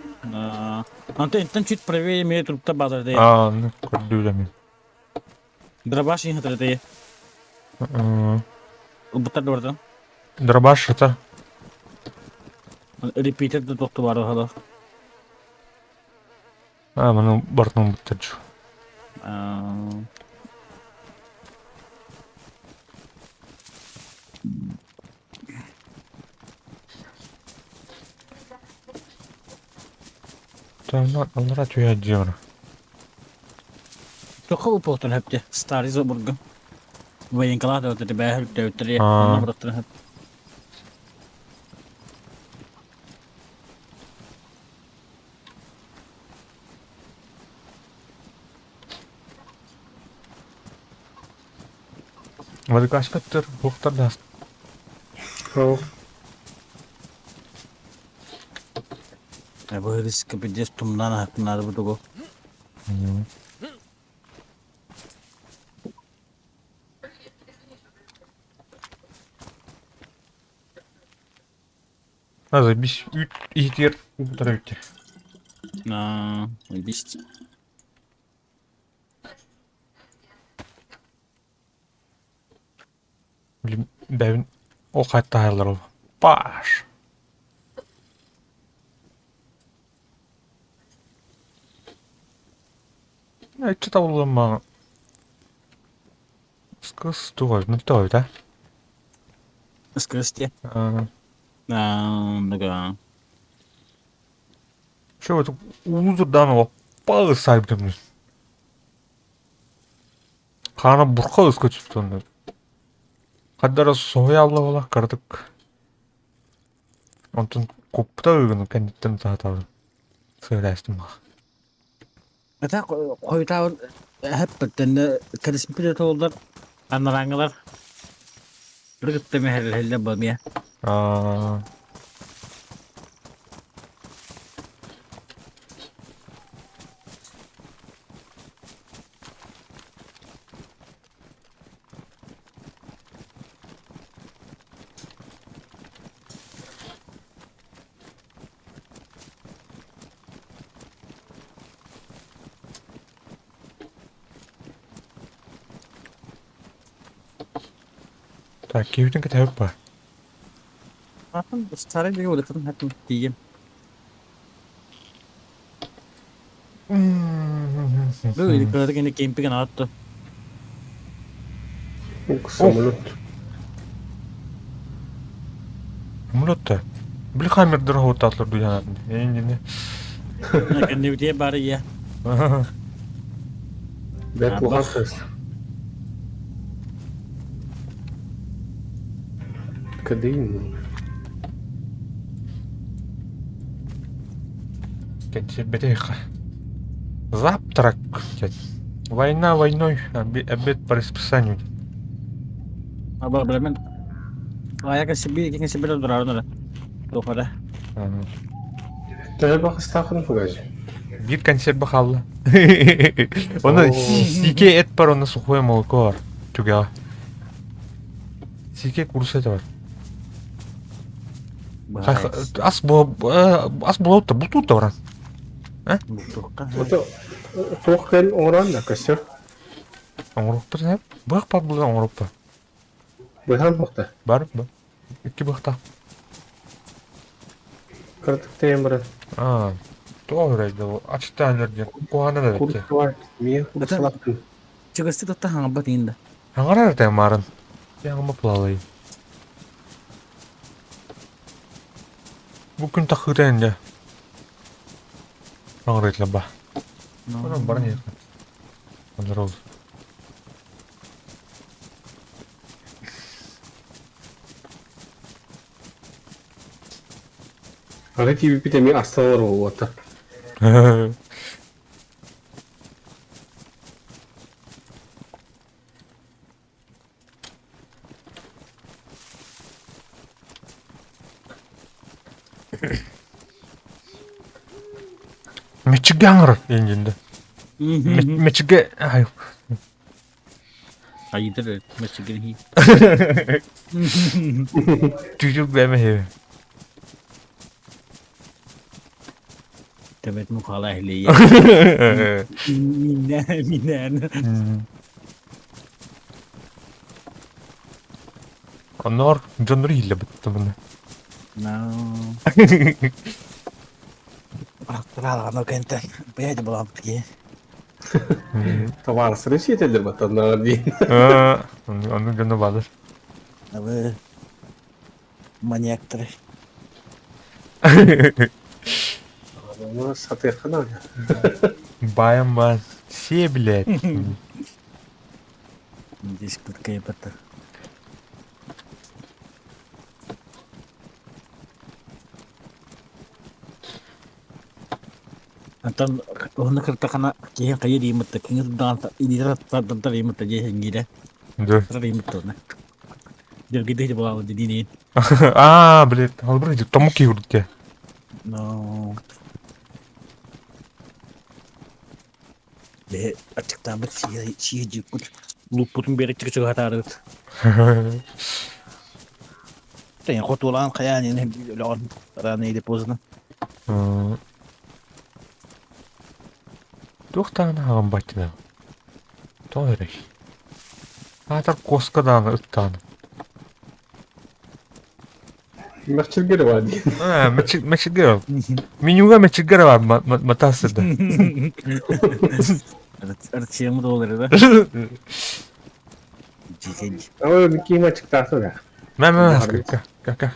Анта интен чуть правее ме трупта базар де. А, ну, көрдү мен. Дробаш ин хатыр де. Быттар дорда. Дробаш это. Репитер да тохту бар хала. А, маны бартын быттыр. Там аллара түйә дьиэ Тоха употун хөптө. Старый забурга. Военкалар да өтө бәһ өтө өтө. Онна бырыттыр хөп. Владикашкаттыр, буктар да. Ау. Бу риск пиздец тумнан хакнар бу тугу. Аза биш үт иһитигэр угутара үттэ. Аа, бис. Билим бэбин ол хаттаһаллар ол. Паш. Иччи табыллама. Скыс тугой, ну той, да? Скрысте. Аа, да. Что это улузурдан палы сайбдым. Хана бурха ыскочуп. Хардара соһуйа алла буола кыратык. Онтон куппута ыгын кэнниттэн таһатабын. Сыалаастым баҕа. Это хойутаабын эһэппиттэн кэлиспит толлар анарааҥҥылар кытта мэһэллэһэллэр бамия. Аа Так, киһибитин кэтэһэбит ба? Атын старый бигэ улахатын хатын тиийем. Бу иликкэлэр кэннэ кемпиген аатты. Самолет. Самолет Били хаммердер хоттатлар дуйанатын. Эйин Кэннибитиэ бары иә. Бэт улахан кыыс. Кадыйын. Кэнсиэрбэтиэххэ. Завтрак. Война войной, обед по расписанию. Аба билэмин. Аяка сибиир киҥ сибиир дураарын Туохара. Төһө бахыстаахын фугажи? Биир консерва хаалла. Оны сике эт бар, оны сухое молоко бар. Түгэҕэ. Сике курса это бар. Ас ас буолта бутуут да баран. Ото туох кэн оҥорон да көстөр. Оҥоруохпут быах бар булан оҥоруохпут. Быһан бохта. Бар ба. Икки быахтаах. Кыратык тэйэн баран. Аа, тоҕо үрэйдэ бу? Ачтаан диэн куһаҕана да бэттэ. Куртуар, миэ курсалаттын. Чыгысты тутта хаҥабат иин да. Хаҥарар этэ марын. Яңма плалай. Бу күн тахыыта инде. Хаҥарыйтлар ба. Онон баран иһэр. Онор Аны тиийбиппит эмиэ астан олоруо Мичигэ аҥарар диэн Мичигэ Айыдар мөчүгүн Түжүк бэмэ Төбөт мукала эхлейе. Миннән, миннән. Онноор дьоннор иһиллэ быттыбына. No. Аны кэнтэн бэйэ булабыт ки. Табаарыстарын сиэтэллэр баттаннаҕар диэн. Оннук дьоно баалар. Абы маньяктары. Ону сатыахха наада. Баян баан. Все, блядь. Здесь подкайпата. Антон уһунна кыртахана киһи хайы диимытта киҥи турдаҕан илиитэ тардар диимытта дьиэ иҥиирэ Да. диимытта Дергиде буолаалы диниин. Аа, блядь, албыр томук киһи курдук Но Бе ачыктаабыт сиэ дьиккут луппутун биэрэ чыгы-чыгы хатаарыт. Тэн хотуолаан хайаан ини өлөҕөн рано или поздно. Туох даҕаны аҕам баччына. Тоҕо эрэй. Аатар куоска даҕаны ыт даҕаны. Мэччиргэрэ баар дии. Аа, мэччиргэрэ. Менюга мэччиргэрэ бар матассыда. Арчиямы доллары да. Дьикен. Ой, ким ачыктаата да. Мэ мэ ка ка ка.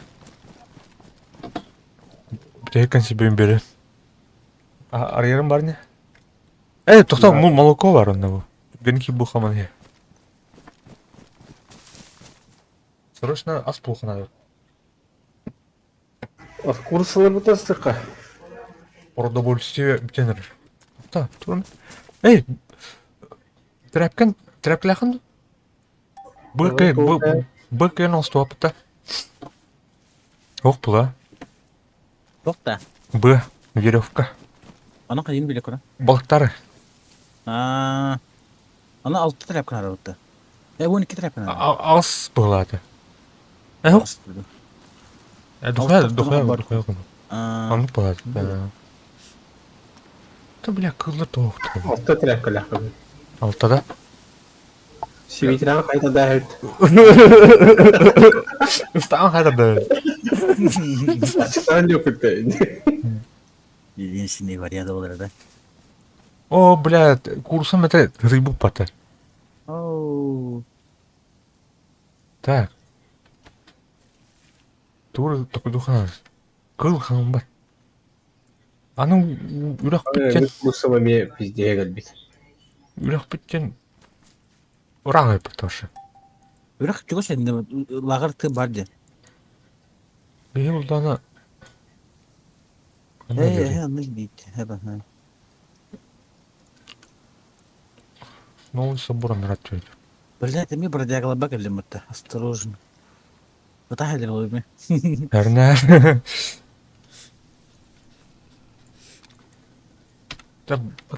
Бүтэһик консервин бери. Арыйарым бар не? Э, тоқтоо, молоко бар онно бу. Генки бу хаман. Срочно ас булуохха Курсаларбыт астыхха. Продовольствие бүтэн эрэр. Да, туран. Эй, тряпкан, тряпкалаахын Б Б Б кэн оҥостуоппута. Ох була. Туох да? Б веревка. Аны хайын билэ кура? Балыктары. Аа. Аны алта тряпка арабытта. Э, 12 тряпка надо. Ас быһылаата. Э, духуя, духуя, духуя. Оннук быһылаата. Да, бля, кыллар тоохту. Алта тряпкалаах. Алтада. Сибиитинэн хайда да эбит. Ыстаан хайда да. Ачтаан дьокутта. Единственный вариант болар да. О, бля, курсом это рыбу пата. Оу. Так. Тур такой духа. Кыл хамбат. Аны үрэхпиттэн Курсом эмиэ пиздеһэ кэлбит. Үрэхпиттэн Ураҕай потому Үрэх чугас иннэ лааҕыр тыы бар диэн. Биһи булдаана Ээ, ээ, оннук диит. Эбэ, Новый собор анарат Блядь, эмиэ бродягаларба кэллим бытта. Осторожно. Бытаах элэр ол эми. Эрнээр.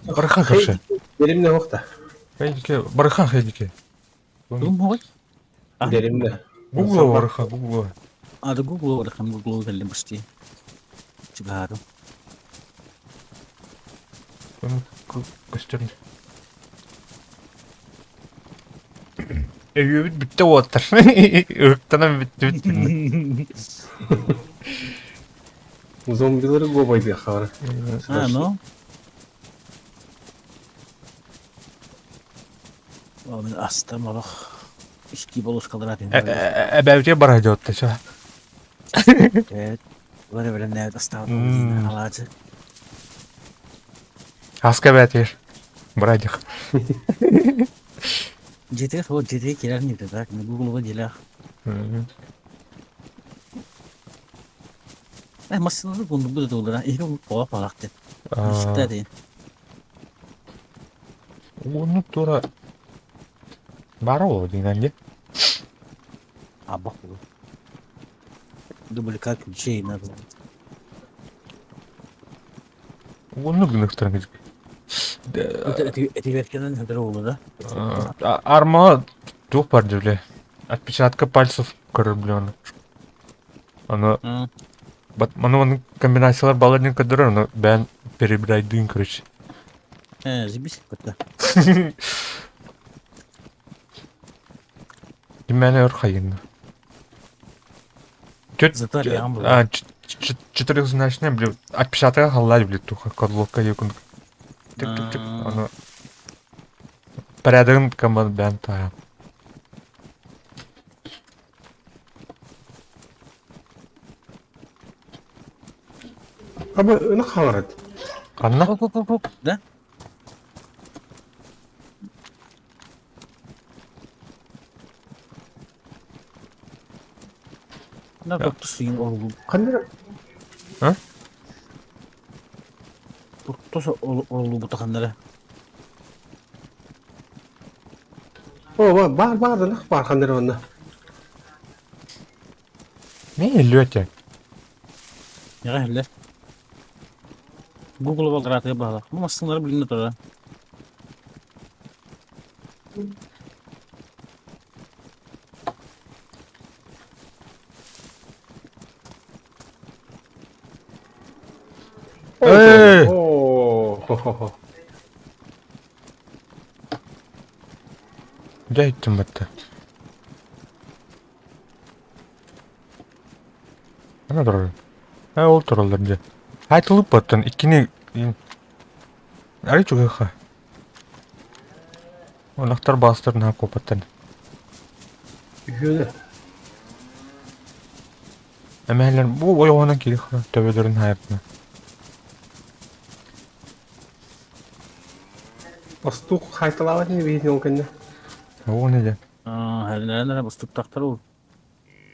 Барыха короче. Деримне охта. Хайдики, барыха хайдики. Дум хоҕой? Деримне. Гугла барыха, гугла. А, да гугла барыхам, гугла кэллим почти. Чугаһаатым. Көстөрүн. Өйүөбүт бүттэ уоттар. Ыһыктанан бүттүбүт. Зомбилары гобайдыахха бара. А, ну. О, мин астам олох икки болускалар атын. Эбээбитигэр бара дьоотта ча. Эт, бары бэлэмнээбит астаабыт алаадьы. Аска эбээтигэр бара дьах. Дьиэтигэр вот дьиэтигэр киирэр ньиэтэ так, гуглуга дьиэлээх. Э, массыынаны кундубут да туолара, иһи оҕо палах диэн. Сытта диэн. Уонну тура баар ол диэн дии. Абах буолу. Дубликат ключей надо. Уонну гыныктаран кидик. Этиверкенен хөдөрө болу да. Арма туох бар дии Отпечатка пальцев көрөр биле Аны Маны маннык комбинациялар балар диэн көрдөрөр, ону бэйэн перебирайдыын короче. Э, заебись какой-то. Ким мээнэ өр хайынна. Зато реам был. А, четырехзначная, блин, отпечатка халлари, блин, туха, кодловка юкун. Тык-тык-тык, ону порядогын команд бэйэн таһа. Аба ынах хаҥарат. Ханна? Оп, оп, оп, оп, да? Да, тоттус деген орулу. Ханна А? Тоттус орулу бутаханнара. О, баар баар ынах баар ханнара онно. Не лёте. Неге хиллер. Google балдыраатыга баһалар. Бу массыналары билинэ турара. Эй! О, хо-хо-хо. Дьэ иттим батта. Ана турар. Э ол тураллар дьэ. Айтылып баттан иккини Арый чугаха. Онахтар баастар наһаа куоппаттан. Үһүөнэ. Эмээлэр бу ойоҕунан киирих төбөлөрүн хаайартына. Остук хайталаабат ини биһитин ол кэннэ. Ол не дьэ. Хәрнәрен бустуктахтар ол.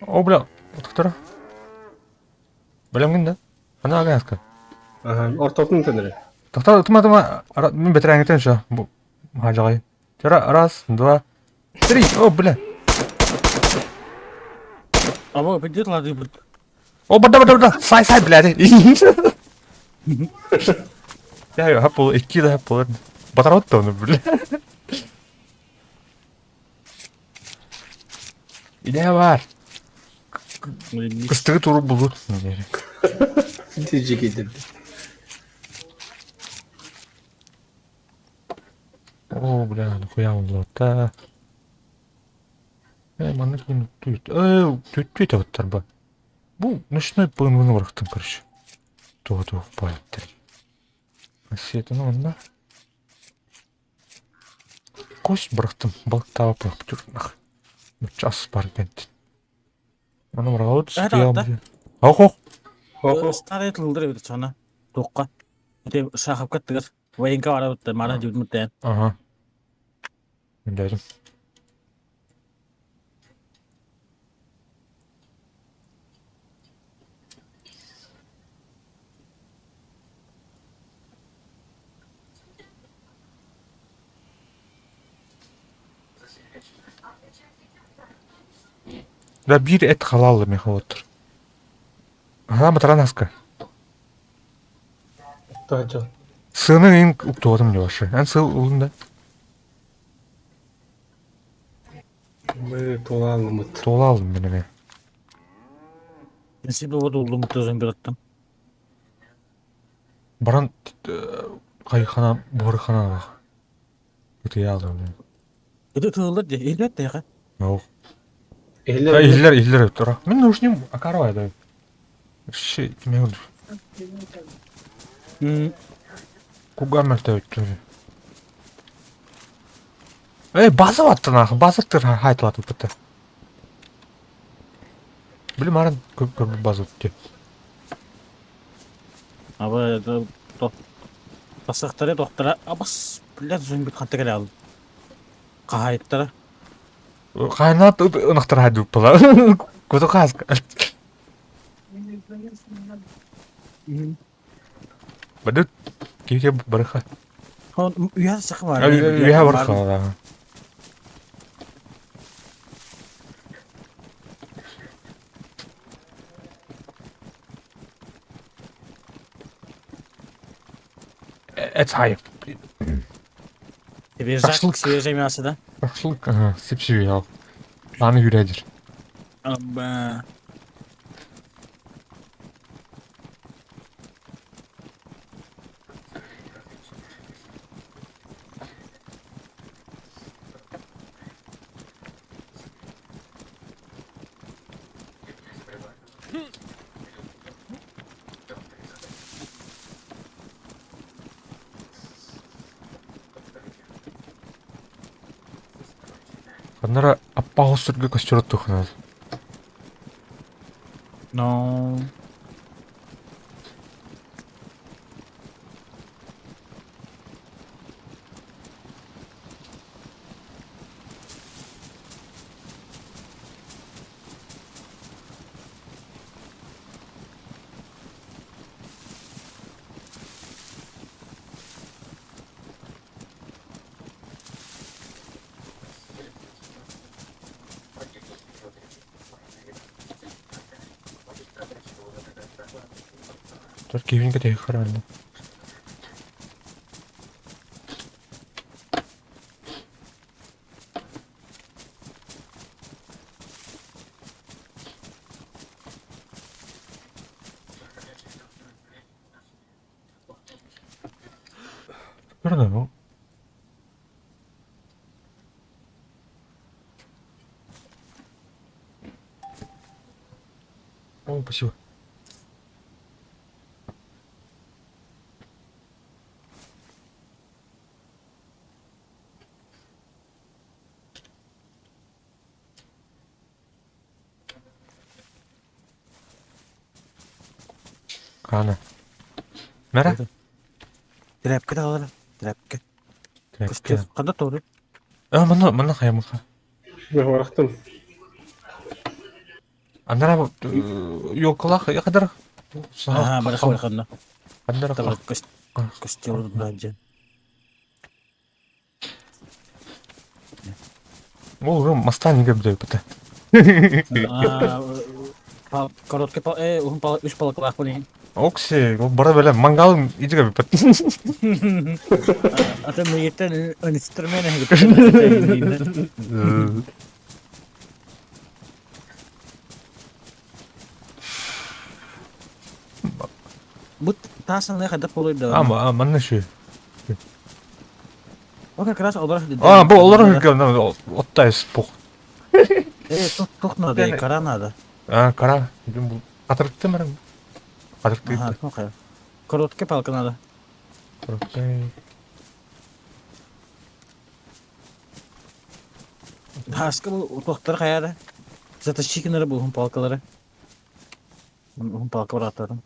О, бля, отуктара. Бэлэмҥин да? Ана агаска. Ага, ортотун төнөрө. Тохтоо, тыма тыма, мин бэтэрээҥҥитэн еще. Бу хаадьаҕай. Тера, раз, два, три. О, бля. Аба, пойдет лады будет. О, барда, барда, барда. Сай, сай, блядь. Я хаппыл, икки да хаппыл. Батарот тону, бля. Идея бар. Кыстыгы туруп булут. Тижи О, бля, нахуя он лота. Э, маннык мин түт. Э, түт түт ба. Бу ночной ПНВ-ны бырахтым, короче. Туох-туох баайыттар. Сиэтин онно. Кость бырахтым, балыктаабаппын нах. Час бар кэнтин. Аны быраҕабыт, Э, Ох, ох. Старый тылдыр эбит чана. Туохха. Ити Шаховка тыгар. Военка барабыт мана дьүлмүттээн. Ага. Билэрим. Да биир эт халаалла миэхэ уоттар. Аһаа батаран аска. Тоһо Сыаны иин уктуотум дьоҕошу. Эн сыл улун да Мы туолаалымыт. туола алдым мин эмиэ. Принцип вот уллумут зомбилаттан. Баран хайхана буорхана бах. Ытыйа алдым. Это тыллар де, илбет де. Ох. Иһиллэр Иһиллэр иһиллэр тура. Мин наушним акарова да. Ши, киме oldu. Кугам мөлтөбүттүр. Эй, база баттын ах, база тыр хайтылат бытты. Билим арын көп көп база өттү. Аба это то. Басақтары доктора абас блядь зомби ханта келе алды. Кахайттара. Кайнат ынактар хайды була. Кото каз. Бадыт ките барыха. Он уя сакы бар. Үйә барыха. Это хайп. Свежак, свежее мясо, да? Шашлык, ага, сип-сип ал. Аны хүрәдир. Аба. Аннара аппаҕы сүргэ көстөр тухнал. Но. Только кивинка тебе харально. Верно, О, спасибо. Кана. Мэра? Тряпка да алар. Тряпка. Тряпка. Канда тору? А, манна, манна хайа муха. Мен барахтым. Анара елкалаах хадара. Ага, барах бараханна. Хадара Табар костер баджа. Ол мастан неге бдей бата. Короткий пал, уһун пал, үс палкалаах буолин. Окси, ол бара бэлэ мангалын идиге биппат. Ата мейеттен инструмент Бу таас хайдах буолуой да? Ама, манна ши. О, как раз олорор А, бу олорор үргөн оттайс пух. Тух надо, кара надо. А, кара. Бу катырыкты мэрем. Катырыкты. Ага, ну хай. Короткая палка надо. Короткая. Тааска бу туохтар хайа Затащи гынары бу уһун палкалары. Уһун палка барааттаатым.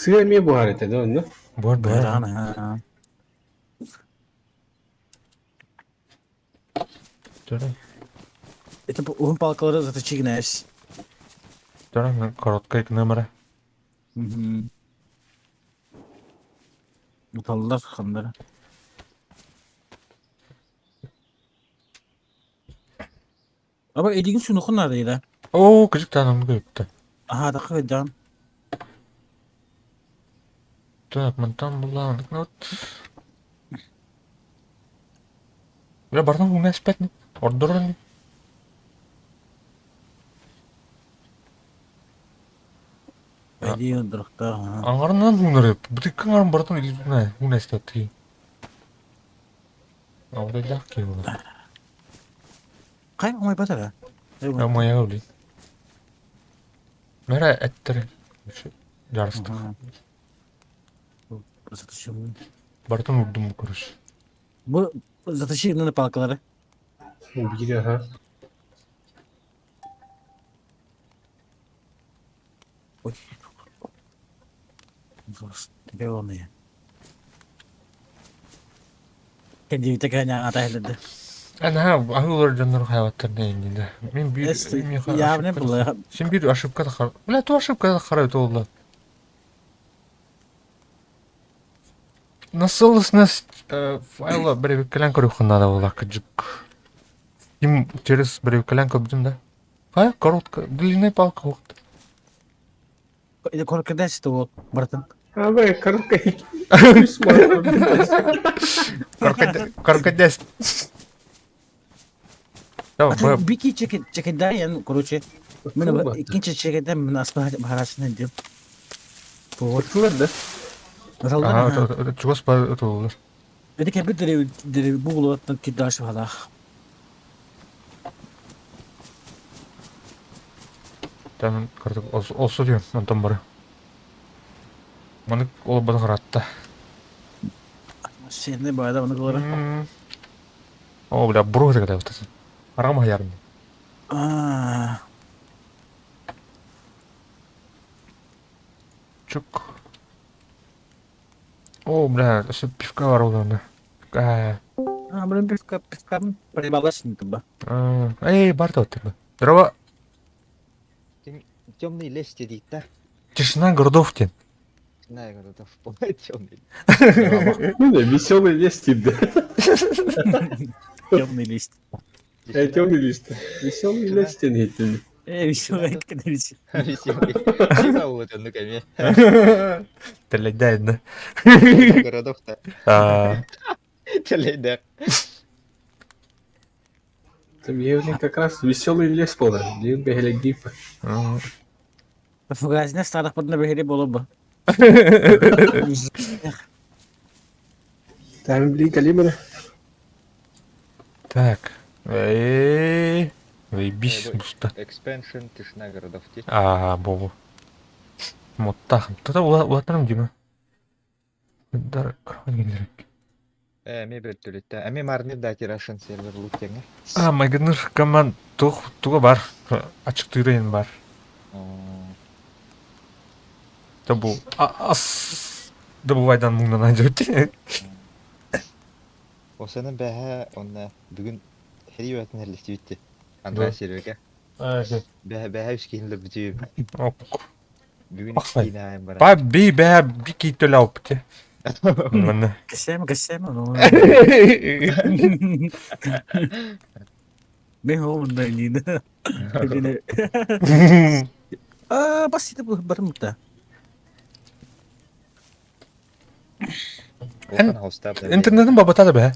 Сыа эмиэ буһар этэ да онно? Буор буор. Быраан, Это уһун палкалары затащи гынайс. Төрө короткая номера. Уталлар ханнара. Аба эдигин сунухун надо Оо, кыжык таанам көттө. Аха, такы жан. Так, мантан булаан. Вот. Бля, бартан хуңна эспет Ордорон. Эдигин дурукта. Аңарынан хуңнары. Бутыккан арын бартан илип хуңна эспет. Алда дак кийбу. Кай оңой батара? А моя блин. Мера эттер. Жарыстык. Бартан урдум короче. Бу затащи на палкалары. Биир аха. Ой. Зеленые. Кендивите кәня атайлады. Ана ахылар дьоннор хайваттар нейнинде. Мен бир Явно было. Сен бир ошибка да Бля, ту ошибка да харай толла. Насылысность файла бревиккелен көрүхүн надо было кыжык. Им через бревиккелен көрдүм да. Файл короткая, длинная палка вот. Это короткая вот, братан. А бе, короткая. Короткая. Давай, Бики чекедаен, короче. Мен иккинчи чекеден мен аспа барасына деп. Вот. да? Ага, чугас па это Это кебе дерев дерев буглуаттан кидаш халах. Там картык олсу диэн, онтон бары. Маны ол баны харатта. Сене баада оны кылара. О, бля, буру это когда вот Арама ярым. А. Чук. О, бля, все пивка ворона. А, А, блин, пивка, пивка проебалась не туба. Эй, барта вот тебе. Здорово. Темный лес сидит, да? Тишина городов тен. Знаю, городов темный. Ну да, веселый лес да. Темный лист. Темный лист. Веселый лес тен. Веселый, Веселый. Тима вот он, ну-ка, Теледяет, да? Городов-то. Теледяет. Там я как раз веселый лес был, блин, бегали Фугазня старых под набегали было бы. Там, блин, калибры. Так. Эй, Заебись, густо. Expansion тишина городов. А, бобу. Моттах. Тогда улатарым дима. Дарк. Э, ми бөлтүлүттэ. Эми марны да Russian сервер луктеңе. А, майгыныр команд тух туга бар. Ачык тыйрайын бар. Да бу ас добывайдан муңнан айдырып. Осаны бәһә онна бүгүн Сэрии бөҕөтүн Андрей сервергэ. Бэһэ үс киһини өлөрбүтүм. Бүгүн Пахсай. икки киһини баран. Па би бэ би кийтөлөопте. Манна. Кэсэм, кэсэм. Мен ол да не. А, бас это барымта. Улахан хостаап да Интернетин бабата да бэ.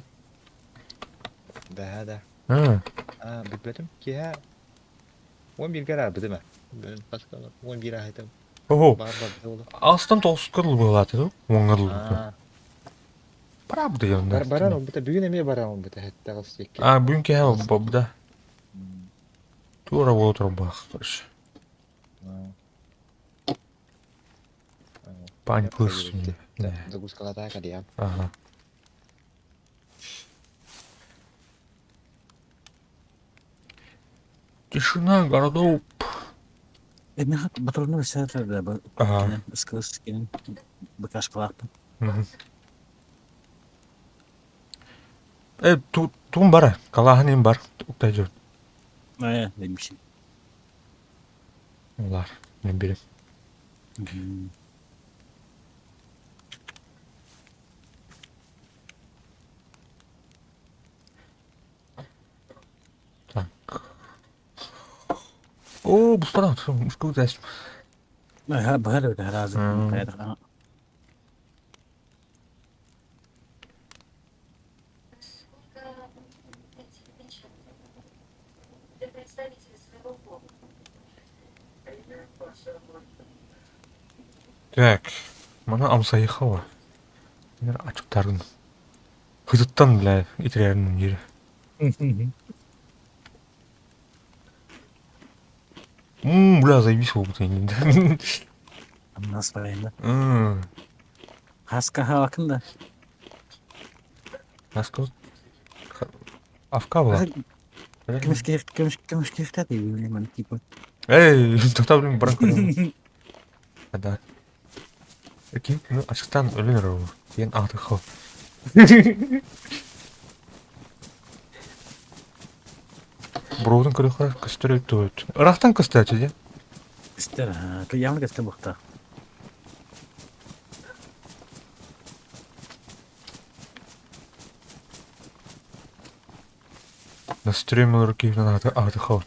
Бэһэ да. А, А, билбэтим. Киһэ 11-ге араарбытым ээ. 11 аһытым. Ого. Бар барбыта буолуо. Астан тоғыз кырыл буолааты ду. Оңырыл. Аа. Правда я. Бар баран олбута. Бүгүн эмиэ баран олбута. Хэтте ҕас диэки. А, бүгүн киһэ бабда. Тура буола турбах. Короче. Пань пыс. Загрузкалатаа кэлиэм. Ага. Тишина городов. Мен батырны сәтер Ага. Скылыс кенен бакашкалааппын. Мгм. Э, ту тун бар, калаһын бар, уктай жүр. Ая, демишин. Олар, мен берем. Так. О, бұспадан, мушку дәс. Бахар өтө разы. Мм. Так, мана амсайыха бар. Мен ачыктарын. Хызыттан, бля, итерерин жери. Ммм, бля, заебись болбут енді. Амнас барайында. Ммм, Хаска халакын да. Насколько? Авка была. Кемешке кемешке деймин типа. Эй, тоқта блин, баран көрем. Да. Ким ну ачыктан өлөн ро. Диэн аты хо. Броудын көрөхөр көстөр өттү. Ырахтан көстөр дии. Көстөр, кыямы көстөр бухта. На стример киһин аты аты хо.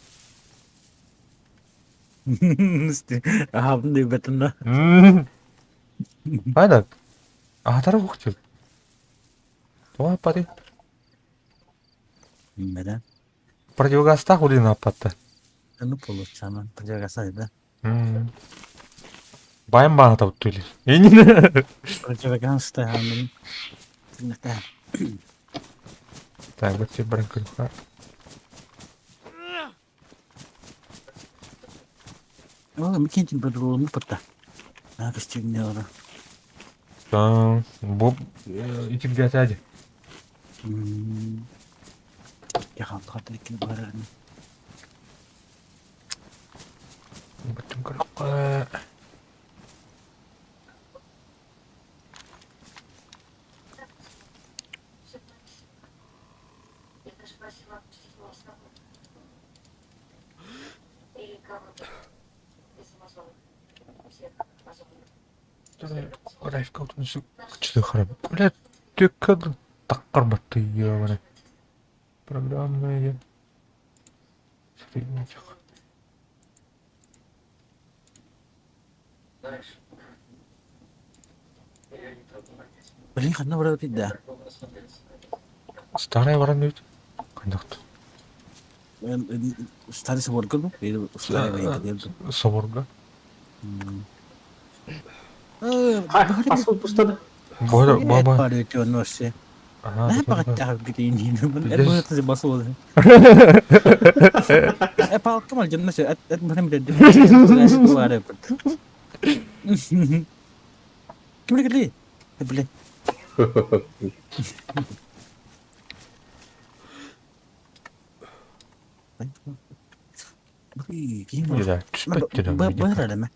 Ахабын деп беттім да. Айда. Атары укту. Тоға пати. Меда. Противогазтах улин аппатта. Ну получама. Противогаз да. Байым баана тапту или. Эни. Противогаз та ханын. Так, вот тебе баран көрөхөр. О, микентин бадролы патта. А, костюм не ора. Да, бу итим гатади. Я хам хатыр кин барарын. Бутум көрөхөр. Райфка утунсу кычты харап. Бля, төккө таккар батты ёбана. Программная. Средний чек. Блин, ханна барат да. Старая баран дейт. Кандакты. Старый соборга бу? Или старый военка Соборга. Асыл пустады. Бора баба. Барып өтө Ага. Не багаттагы гидин. Здесь- Это басыл. Э, палка мал жынна сө, эт мхнем деді. Ким келди? Блин. Ким Да, түспөттү да. Бары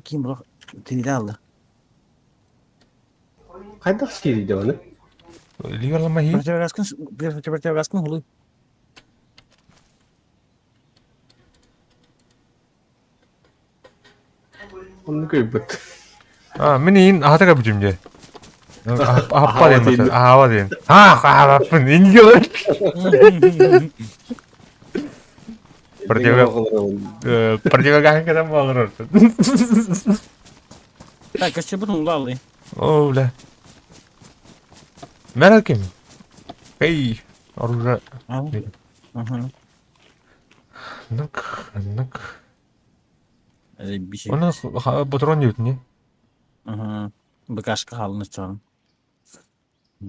Ким бро тире алды. Қайдақ сири деп оны? Лигалама хи. Противогаскын противогаскын хулу. Оннук өйбүт. А, мин иин аһата кэбитим дии. Аһаппа диэн бата. Аһаба диэн. Ха, аһабаппын. Инги Противо... Противогаз кэтэн буолар. Так, көстүбүт улаалый. О, бля. Мэр ким? Эй, оружие. Ага. Нык, нык. Оны патрон диэбит не? Ага. Быкашка хаалын оччоҕун.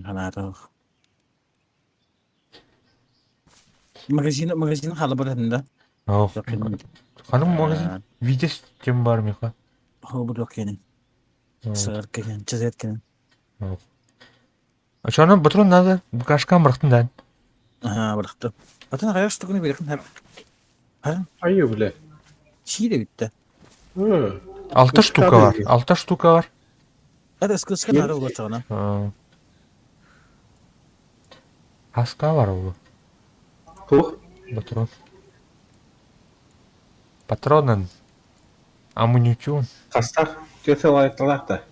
Ханаатах. Магазин магазин хаалабыт да. Ох. Ханым магазин видишь, чем бар миха? Хобудок кенин. Сыр кенин, чезет кенин. А что нам патрон надо? Букашкам бырахтын да. Ага, бырахтым. Атын аҕыйах штуканы биэрэххин сөп. Ха? Айыы, бля. Сиирэ бүттэ. Алта штука бар. Алта штука бар. Это скыска нары улачаҕына. Хаска бар ол. Туох? Патрон. Патронын. Амуничун. Хастах түөрт да.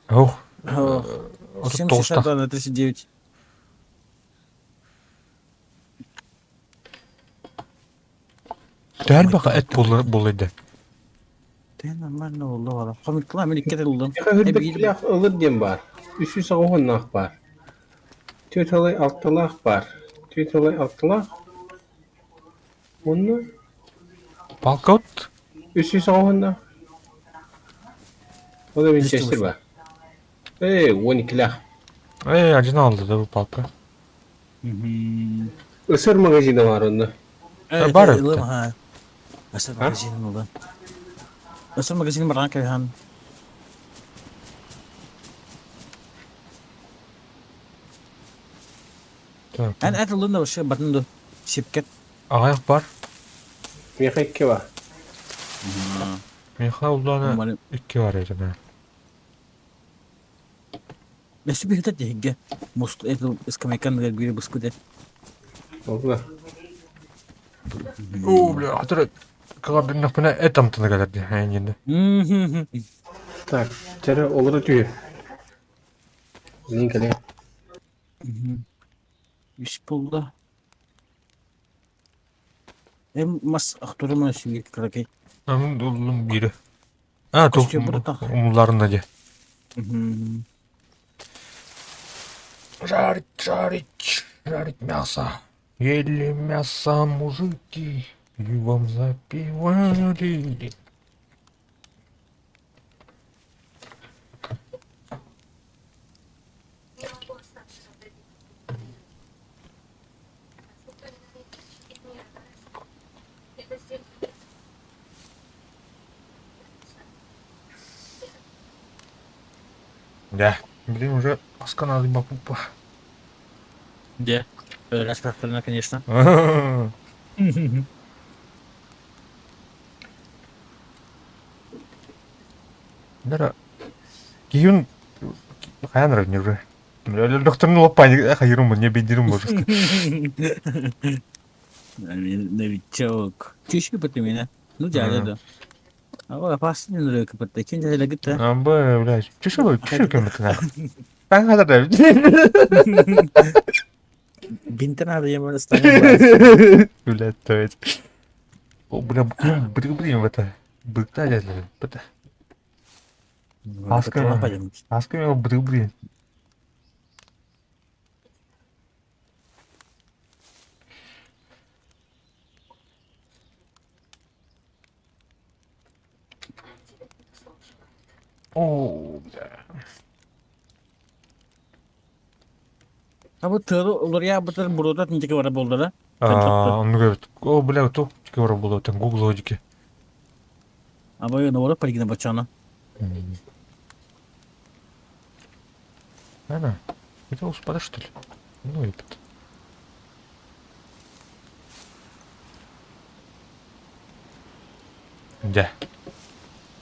Ох. 762 на 39. Төһөр эт буллайды. Ты нормально булду. Хомуктла мен икки тылдым. Хөрбөккүлээх ылыр диэн баар. Үс оҕуһуннаах баар. Түөрт алай алталаах баар. Түөрт алай алталаах. Уонна Палка от. Үс оҕуһуннаах. Ол да винчестер баар. Ээ, 12-лээх. Ээ, один алды да бу палка. Ысыр магазина бар онно. Бар это. Ысыр магазин булды. Ысыр магазин барган кайхан. Так. Эн эт ылын да вообще батын ду. Сипкет. Аҕыйах бар. Миэхэ икки бар. Миэхэ улаана икки бар этэ. Бэси биһитэ тиһиггэ муст этил скамейкан бири быспыт Олла. Оо, бля, хатыр кылабыннахпына эт амтана кэлэр дии хайаньында. Так, чэрэ олоро түһү. Мин кэлиэм. Үс буолла. Эм мас ахтурма сүйүк кыракый. Амын уллум бири. А, тух умуларында де. Жарить, жарить, жарить мясо. Ели мясо мужики, пивом запивали. Да, блин, уже асканады бакупа. Где? Расправлена, конечно. Дара, кийин хайан не уже. Докторны лопани хайырым не бедирим божески. Новичок. Чуть-чуть потом меня. Ну, дядя, да. А вот опасный нырык, под таким дядя гыта. А, бля, чешо, чешо кем-то. Таң хатар. Бинті надо, я могу стану. Бля, то есть. О, бля, блин, блин, это. Быкта дядя, быта. Аска, аска, блин, блин. О, бля. А вот уларыйа бытар буруота тинтики бара буоллара. А, он говорит, о, бля, туох бара буолуо, Google дики. Абай наоборот полигина бачана. Ана, это успада что ли? Ну, этот. Дьэ.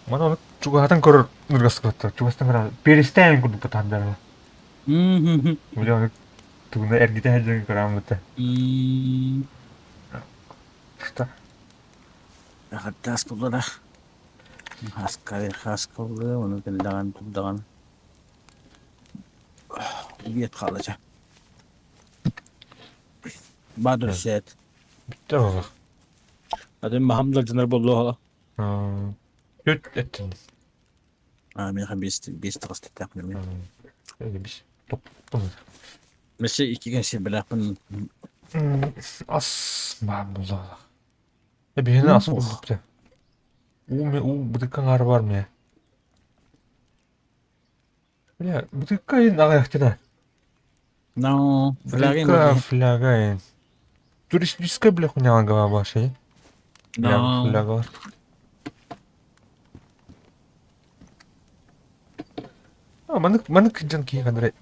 Маны чугаһатан көрөр ныргастыбаттар. Чугастан көрөр. Перестаем курдук батаандар. Бля, оны тугуна эргитэ сылдьан көрөммүтэ. Что? Хаттаас буллара. Хаска, хаскалыы, ону кэллэҕин турдаҕын Биэт хаалла чэ. Баадыр сээт. Бүттэ буолла. Атын маһам да дьонор буоллуоҕа. Түт эттин. Аа, миэхэ биэс биэс таҕыстыктаах билим. Бис. Топтум. Мессе икки сирбэлээхпин. Ас баар буолла. Биһини ас булбут. Уу уу бытыкка ҥаары бар мэ. Бля, бытыкка ин аҕыйахтына. No, фляга Бытыкка фляга ин. Туристическая бля хуйня голова ваша. No. Фляга. А, маннык маннык дьон киһи ханары.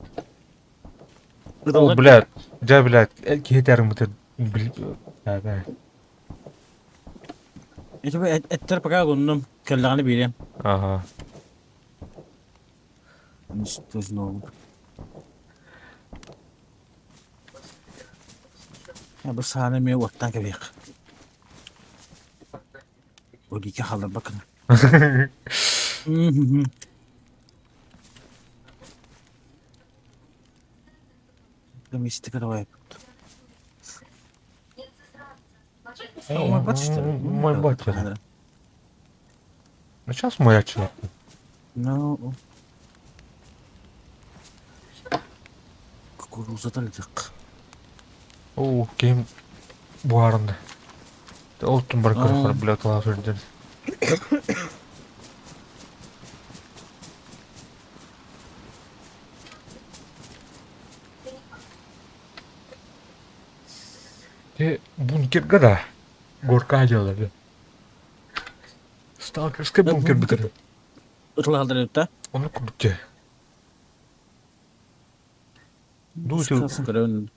О, блядь, дьэ, блядь, киһи этэрин бытыр. Да, да. Эттер пока гуннум, кэллэҕинэ биэриэм. Ага. Ничтожного. Бу сааны эмиэ уоттаан кэбиһиэх. Олике халларбаккын. Мистика давай. Мой бат, что ли? Мой бат. Ну сейчас мой отчет. Ну. Кукуруза ледик. Оо, ким буһарында. Ол бар көрөхөр, бля, тала сылдьар. Те бункерга да горка дьаллар. Сталкерский бункер бүтэр. Ытылаалдар да? Оны курдук. Ду Көрөн.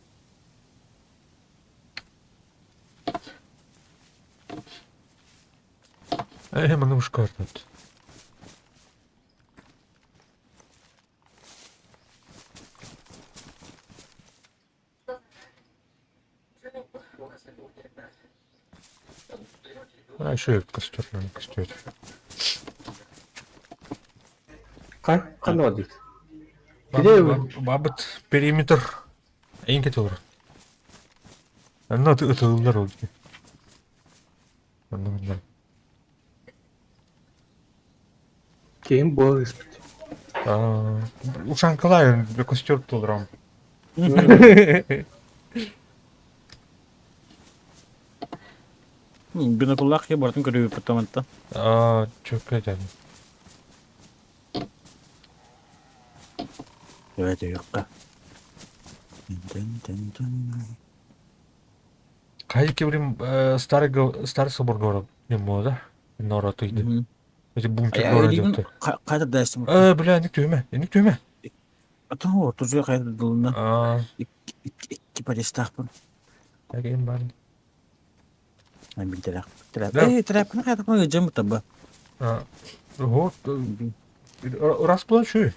Э, маны ушкартат. А, еще костер, наверное, костер. Ханна бар дейт? Где Бабыт периметр. Эйн кетелер. Анна ытылылар ол. Анна Ким буолар испит? Ушанкалай костер толрам. Бинокуллаах киһи барытын көрүбүппүт таматта. А, чё это? Давайте юққа. Тын-тын-тын. Хайки, блин, старый, старый собор город не мода. Нора ты. Эти бункер город деп. Қайда дайсың? Э, бля, не түйме, не түйме. Ато, тужу қайда дылына. А, Икки полистахпын. Әген бар. Мен терак. Да. Э, тряпканы қайда қойған жамы таба. А, вот, раз плачу.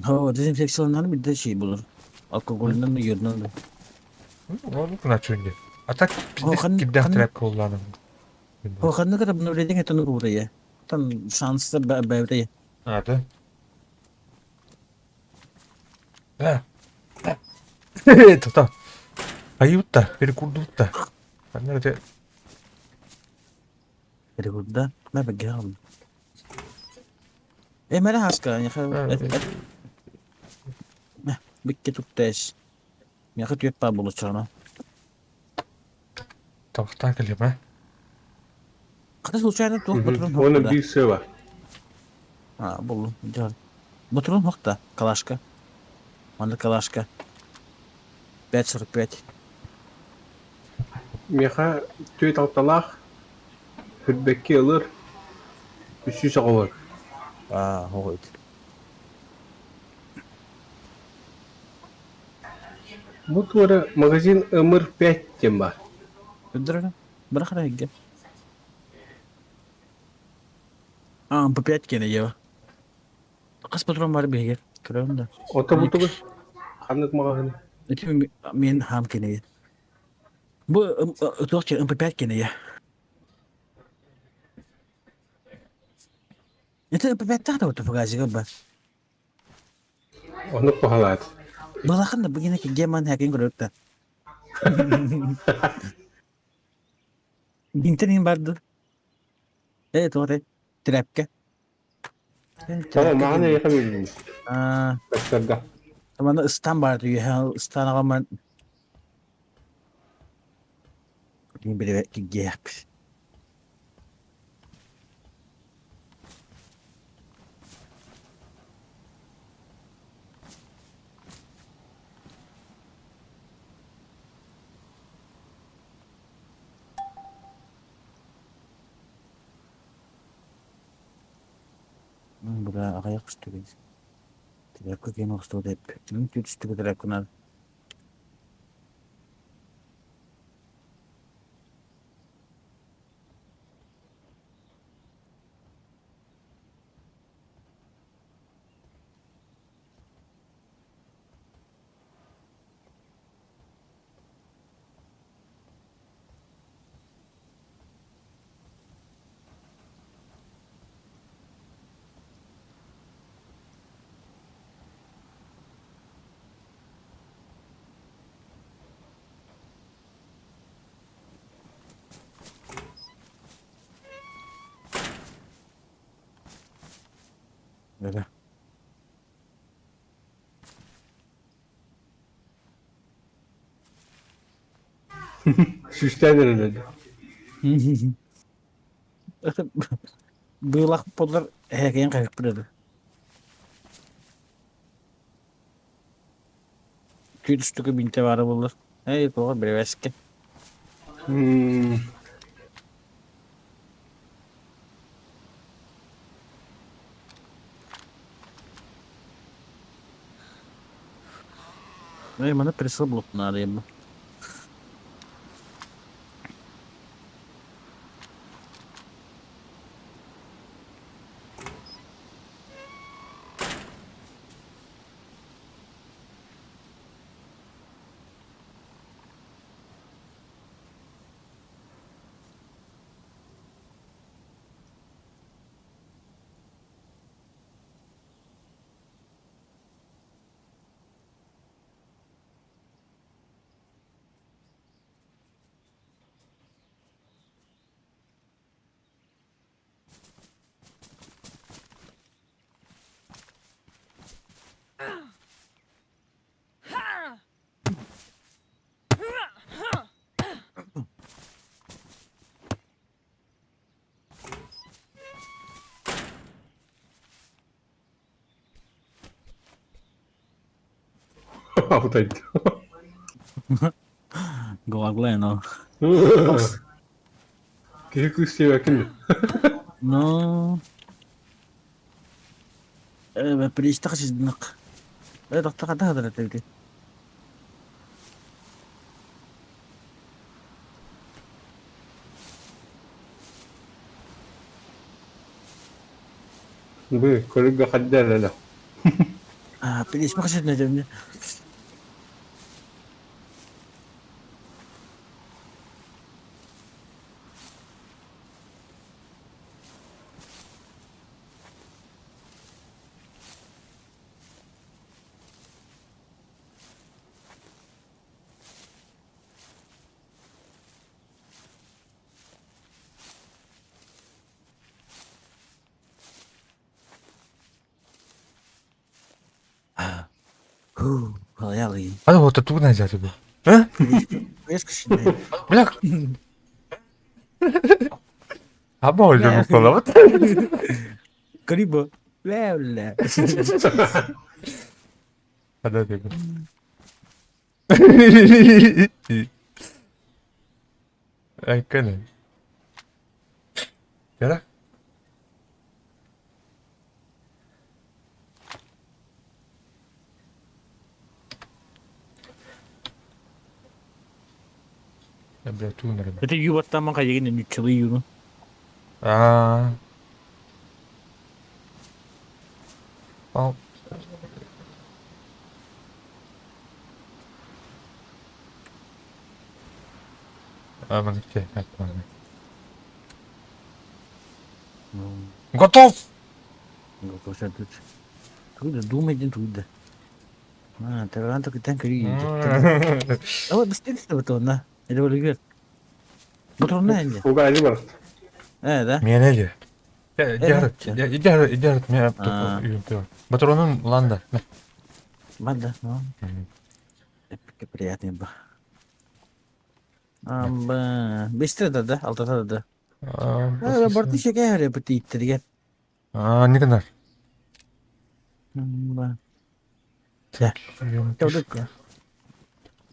О, дезинфекцияланар bir de şey bulur. Alkoholünden de yerinden de. Onu начунди. А так О, пиздец кидах тряпка улланым. О, ханны ката bunu öyle etini buraya. Там шансы бәбре. А, да? Да. Да. Тота. Аютта, перекурдутта. Анна Перекурда. Ма бегам. Э, мара хаска, я Бикке туттеш. Мяхы түйет па болу чана. Тавахтан кэлем, а? Қата случайно туох патрон Оны хокта. бир сыва. А, болу. Жар. Патрон хокта. Калашка. Манда калашка. 5.45. Меха төт алталах хүрбекке ылыр үсүү соҕолор. А, хогойт. Бу туора магазин ымыр 5 диэн бар. Өдөрө. Бірақ райге. А, по 5 кене ева. Қас патрон бар беге. Көрөм да. Ото бутугу ханнык магазин. Эти мен хам кене. Бу туох МП5 кене я. Это пятах да вот погазига ба. Оннук баһылаат. Балахан да бүгүн геман хакин көрөттө. Бинтен барды. Э тоҕо Тряпка. Тоҕо маҕан эйиэхэ биэрдим. Аа, Көстөргө. Маны ыстан барды үөһэ ыстан аҕаман билбэт кигиэхпит. Бля, аҕыйах үстүгүн. Тряпка киэн охсуо деп. Түт үстүгү тряпканан. Бля. Сүүстээн эрэллэр. Быылах боллар эһэкэйин хайыппыт Түүт үстүкү бинтэ баара буоллар. Эй, тоҕо бирэбэскэ. Эй, маны присыл блок надо ему. Алтайд. Главное, но... Киһи кыыс диэбэккин Ну... Приистэх сиздинак. Тохтоха да эбит. Бу көрүгө хадда эле. Приисмэх сиздинэ Hadi вот тугу найдете бу? Э? Бля. Аба өлдүм колобут. Гриба. Бля, бля. Hadi hadi. Айканы. Яра? Бля, тугун эрэ. Это юбаттаман кайыгын нюччылы юну. Аа. Ал. А, Готов! Тугу да думай диэн тугу да. А, Таранта кытан көрүү. Давай быстрее бутонна. Это болигер. Бутонна инде. Угали бар. Э, да? Миэнэ дии. Э, Дьарыт, дьарыт, мен А. Патронун ланда. Банда, ну. Приятный ба. Амба, быстро да, да, алтата да. А, борты шекер бутиттергер. А, не гынар. Амба. Да. Чудук.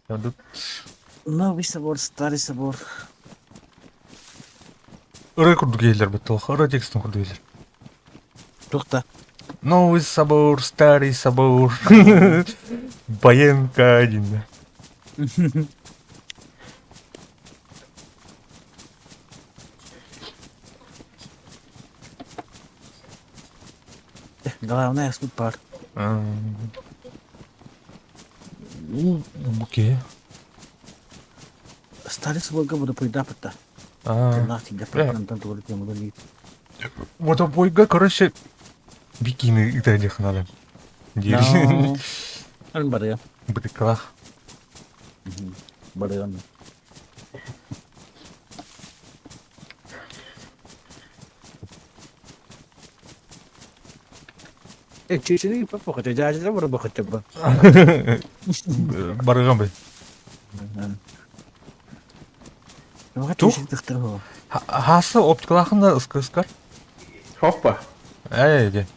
Чудук. Новый собор, старый собор. Ыры курдук еллер бит ыры текстин курдук еллер. Тухта. Новый собор, старый собор. Баянка один. Главное, тут пар. Окей. Старый соборга буду пойдапата. А. Вот обойга, короче, бикини италиях надо. Ан барыа. Бытыклах. Барыа. Чечени папа жажда бар бахачаба. Барыган бай. Тух? Хасы оптикалахында ыскы ыскар. Хоппа. Эй, де.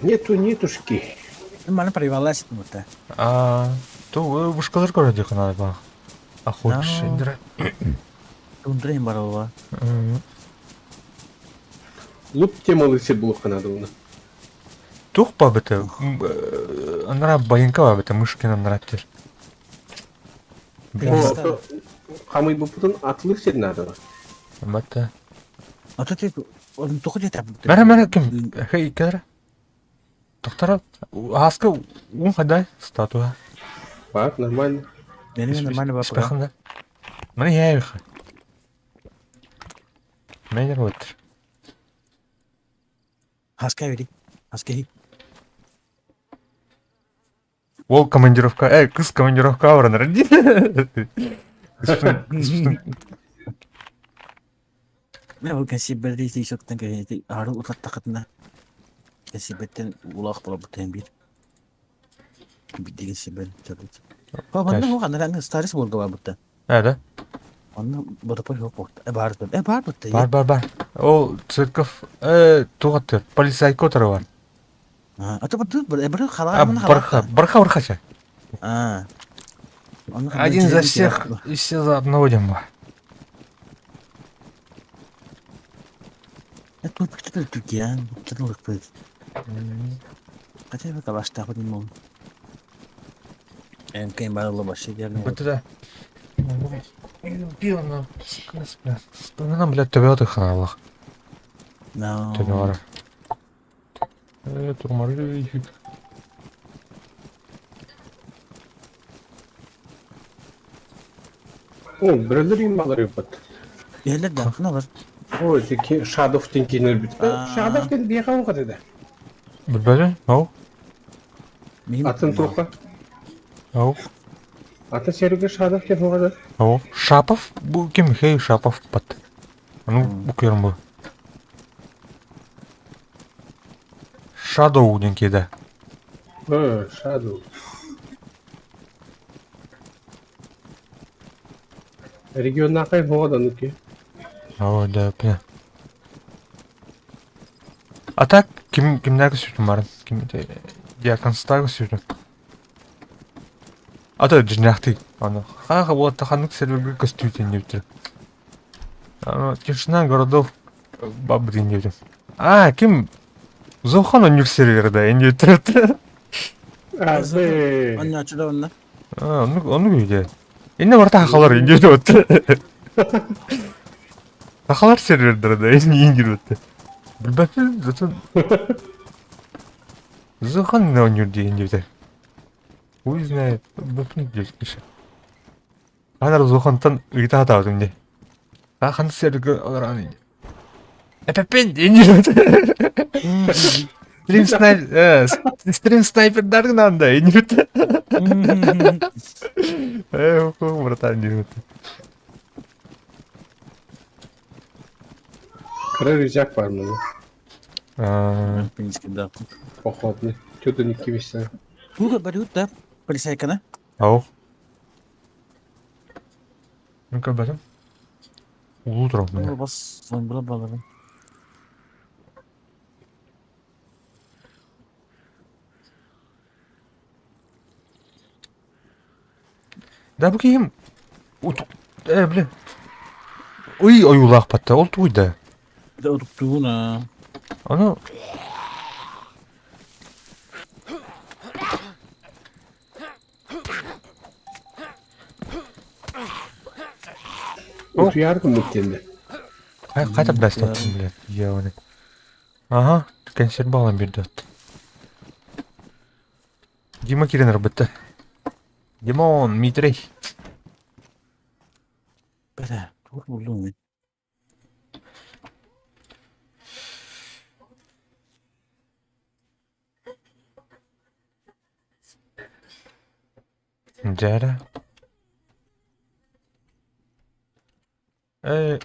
Нету нетушки. Маны привалась мута. А, то вышкалар көрөдү хана ба. Охотш индира. Тундрын барова. Луп темалы сир булуққа надо оны. Тух па бите. Анара байынка ба бите мышкин анара тер. Хамый бупутун атлы сир надо. Батта. А то ты он туху дете. Мәрә мәрә ким? Хей кедер. Доктора, аска ун хадай статуя. Бар, нормально. Нормально бар. Спехында. Міне яйха. Менер өттір. Хаска бери. Хаска. Ол командировка, эй, кыз командировка баранар. Мен ол кәсіберді исоктан кәсіберді ары ұтаттақытына. Кәсібеттен улақ бола бұтайын бір. Деген себер чабыт. Онна хоған раңы старис болду бар бутта. Ә, да? Онна бодопой хоқ бутта. Э бар бутта. Э бар бутта. Бар, бар, бар. Ол церковь э туғаттыр. Полицайко тұры бар. А то бутта бір бір хала. Барха, барха, бархача. А. Один за всех и все за одного демба. Тут кто-то Türkiye, кто-то Хотя бы калашта хоть не могу. МК барылы башы дерне. Бутта да. Спина, блядь, төбе отыханалах. Төбе бар. Э, турмары. О, біреулер ималар өпөт. Ерлер да, хыналар. О, теки Шадов тен бит. Шадов тен бияка оға деді. Билбедим, ау. Атын тоқа. Ау. Атын серігі Шадов тен оға деді. Ау. Шапов? Бу ким хей Шапов пат. Ну, бу керім бу. Shadow ден кеде. А, Shadow. Регион нақай оға да нуки. Ау, да, пне. А так, ким кимнерге сүрдүм барын? Ким Диаконстага сүрдүм. А то жинахты. Аны хаха вот ханнык серверге көстүйтен деп Аны тишина городов бабдин деп. А, ким Зохан өнүр серверде энди өтүрөт. А, бе. Онна ачыда онна. А, оны оны үйде. Энди барта хахалар энди өтөт. Хахалар сервердер энди инди өтөт. Билбеппин, зато Зохан на өнүр дегенде өтөт. Хуй знает, билбеппин дешкеше. Анар Зохантан ыйта атабытым де. Хахан серверге алар аны. Эпэппин Стрим снайпер, стрим снайпердаргынан да инибит. Э, братан, диэбит. Кыра рюкзак бар маны. А, В принципе, да. Походный. Что-то не кивишься. Туга берут, да? Полицайкана. Ау. Ну-ка, бэтим. Улуу турар мына. Бас, зомбила балары. Да бу киһим э бля. Ый ойуулаах батта ол тугуйда. Да утуктууна. Аны Утуйар гыммыт диэннэ. Хайа дастоттун блядь, ебаный. Ага, консерв балан бердет. Дима кирен арбытта. Димон, Митрей. Бля, туох буллуҥ Дьээрэ. Э,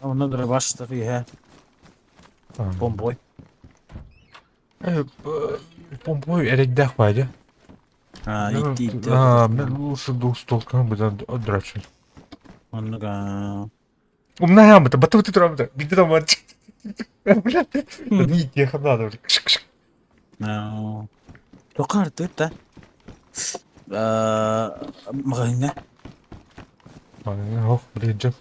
Онно дробаш иһэ помпой. Э, помпой эрэйдээх баайдьа. А, итти итти. А, мен лучше двухстволканы быдан драчын. Оннук Умная быта, бата быты турам быта. Биде там бар. Бля, не тех надо. Тоқар да. Маҕаһыыҥҥа. Ох, блин, жем.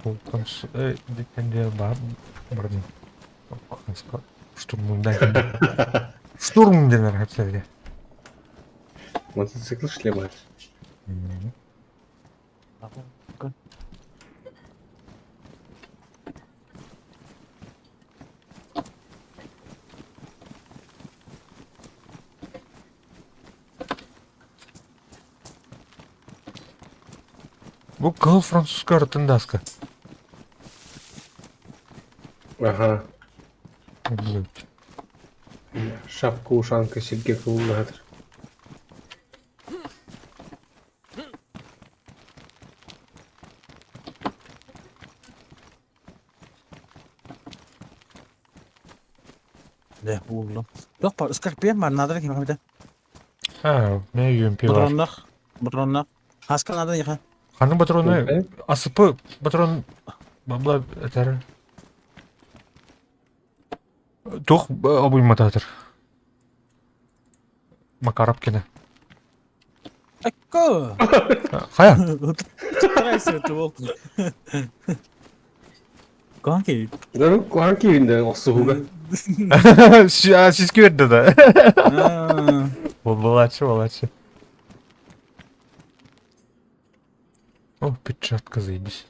Э, бар, Штурм да. Штурм денер хапсерге. Мотоцикл шлема. Бу кыл французска артындаска. Ага. Блядь. Шапка ушанка Сергей Кулнатор. Дэ, буллум. Туох бар, Скорпион бар, надо ким хамыта. А, мен UMP бар. Патроннах, патроннах. Хаска надо яха. Ханның патроны АСП патрон бабла этер. Тух обуймататыр. Макаров кene. Экко. Хая. Старайся, это бол. Конки. Да, куанки винде осуга. Сиски берді да. Болачы, болачы. О, перчатка, заебись.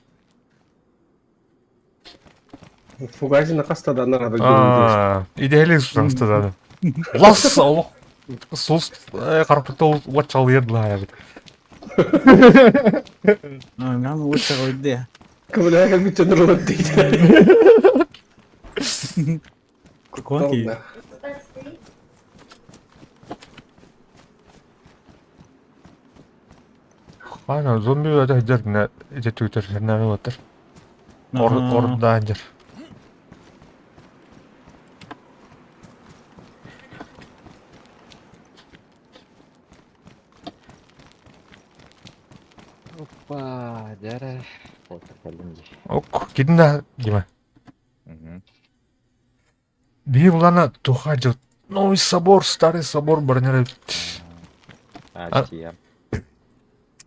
Фугазина хастадан надо. А, идеалист да. Лас, олох. Сус, карпыта уатчал ерді бит. Нам лучше қойды. Кымына кәлбит жонурлат дейт. Конки. Ана, зомби өтө жер, жетүгүтөр, нәме отыр. Орда жер. Опа, дьэрэ. Вот, кэллим дии. Ок, кидин Дима. Биһи булана туха жыл. Новый собор, старый собор барнер. А, тиийэм.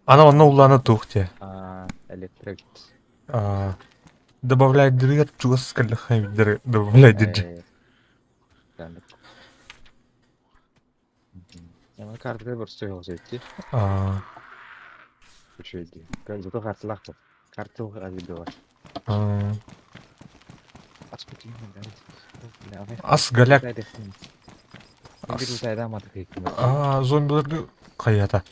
Ана онно улана тух те. А, электрик. А, добавляет дыры, чугас каллахай дыры, добавляет дыры. Яма картада бір стой олса өтті. А, Үчүгэй. Зато карталаах бу. Картыл азыр бар. а, Ас голяк. Ас. Аа, зомбиларга хайата.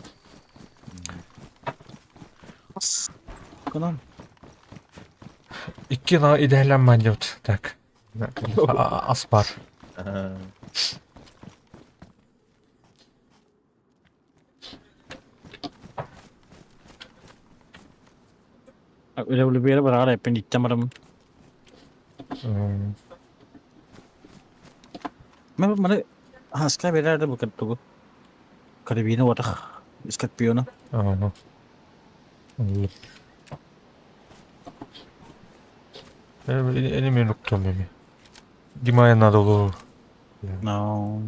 Кынан. Икки на идээлэн манньыбыт. Так. Ас бар. Үлэ бараҕар эппин иттэн бараммын. Мен маны хаска берер бу тугу. Карабина уотах Скорпиона. Ага. Эни мен уктум эми. Димая надо было. No.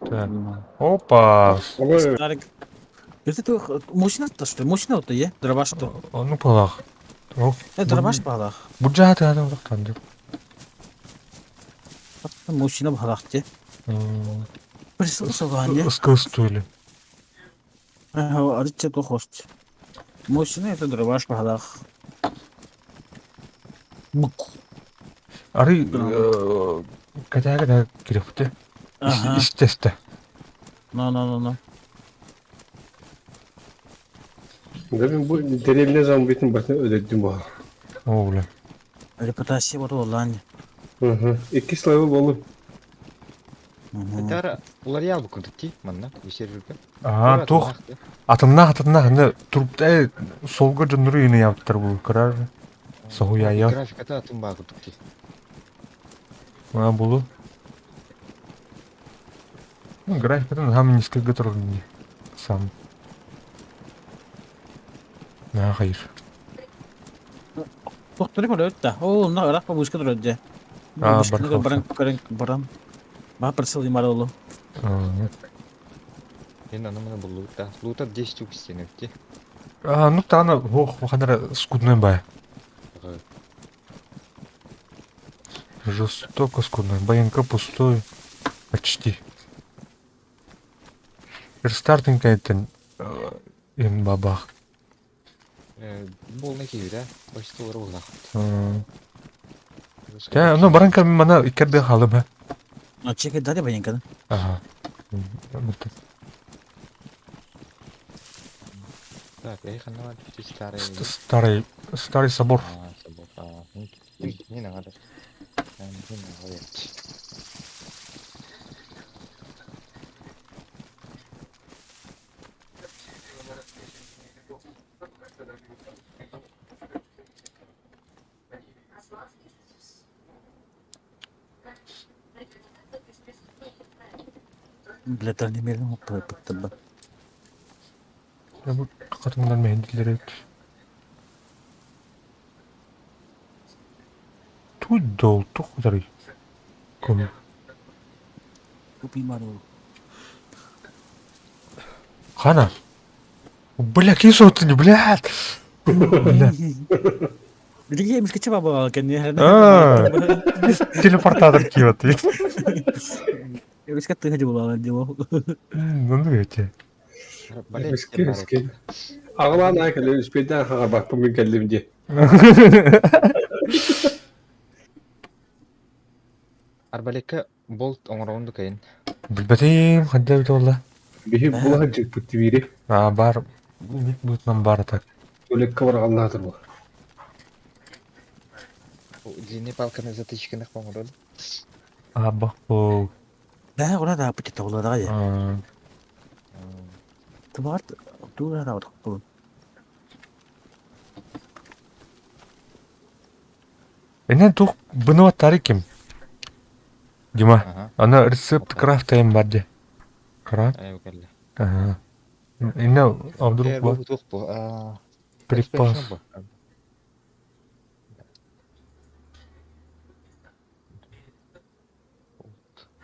Так. Опа! Старик. Это ты мощно то что? Мощно то е? Дробаш то. Ну палах. Дробаш палах. Буджа ты надо там. Мощно палах те. Присыл соған Скостули. Арычча то хост. Мощно это дробаш палах. Ары катага кирепте. Истесте. No, no, no, no. Да мен бу деревня зомбитин батын өлөрдүм бу. О, бля. Репутация вот олан. Угу. Икки слайы болу. Тара уларьял бу курдук манна серверге. Аа, тух. Атымна атымна ханна турупта солго дьоннору ине яптар бу кырар. Соһуйа. Графиката атын баа курдук ти. А булу. Ну, графикатын хам несколько труднее. Сам. На, хайыр. Тохтору көрөт да. О, мына ыраах бабушка турар дьэ. А, Бабушканы баран көрөн баран. Баа присыл димар олу. Мен аны мына бу лута. Лута 10 штук стенеп ти. А, ну тана, ох, ханара скудной бай. Жестоко скудной. Баянка пустой. Почти. Рестартинг это им бабах. Болна киви да. Баштылар улах. Да, ну баранка мана иккерде халым. А чеке дали баянка. Ага. Так, я их анна старый. Старый, старый собор. А, собор. А, не надо. Не надо. Бля, немерен оппа. Я бу катыңдан мендилер. Тут дол, тухтары. Ком. Купи мару. Хана. Бля, кисотни, блядь. Бля. Билиги эмискече баба кенни. А. Телепортатор киот. Эмискет тыга жубала диво. Ну, эти. Өскө өскө. Аҕалаан аакале үспейден хаға бақпын мен келдим де. Арбалекке болт оңроунду кайын. Билбетим, хадда бит олла. Биһи булаһы жыппыт бири. А, бар, бит нам бар так. Өлекке барғаннатыр бу. Длинный палканы затычканах оңроду. А, бак бу. Да, ура да пути тола да я. А, Тубар тура да вот. Эне тух быны тариким. Дима, Ага. ана рецепт крафта эм бар де. Крафт? Ай, келди. Ага. Эне а вдруг Бу бар тух бу. А. припас.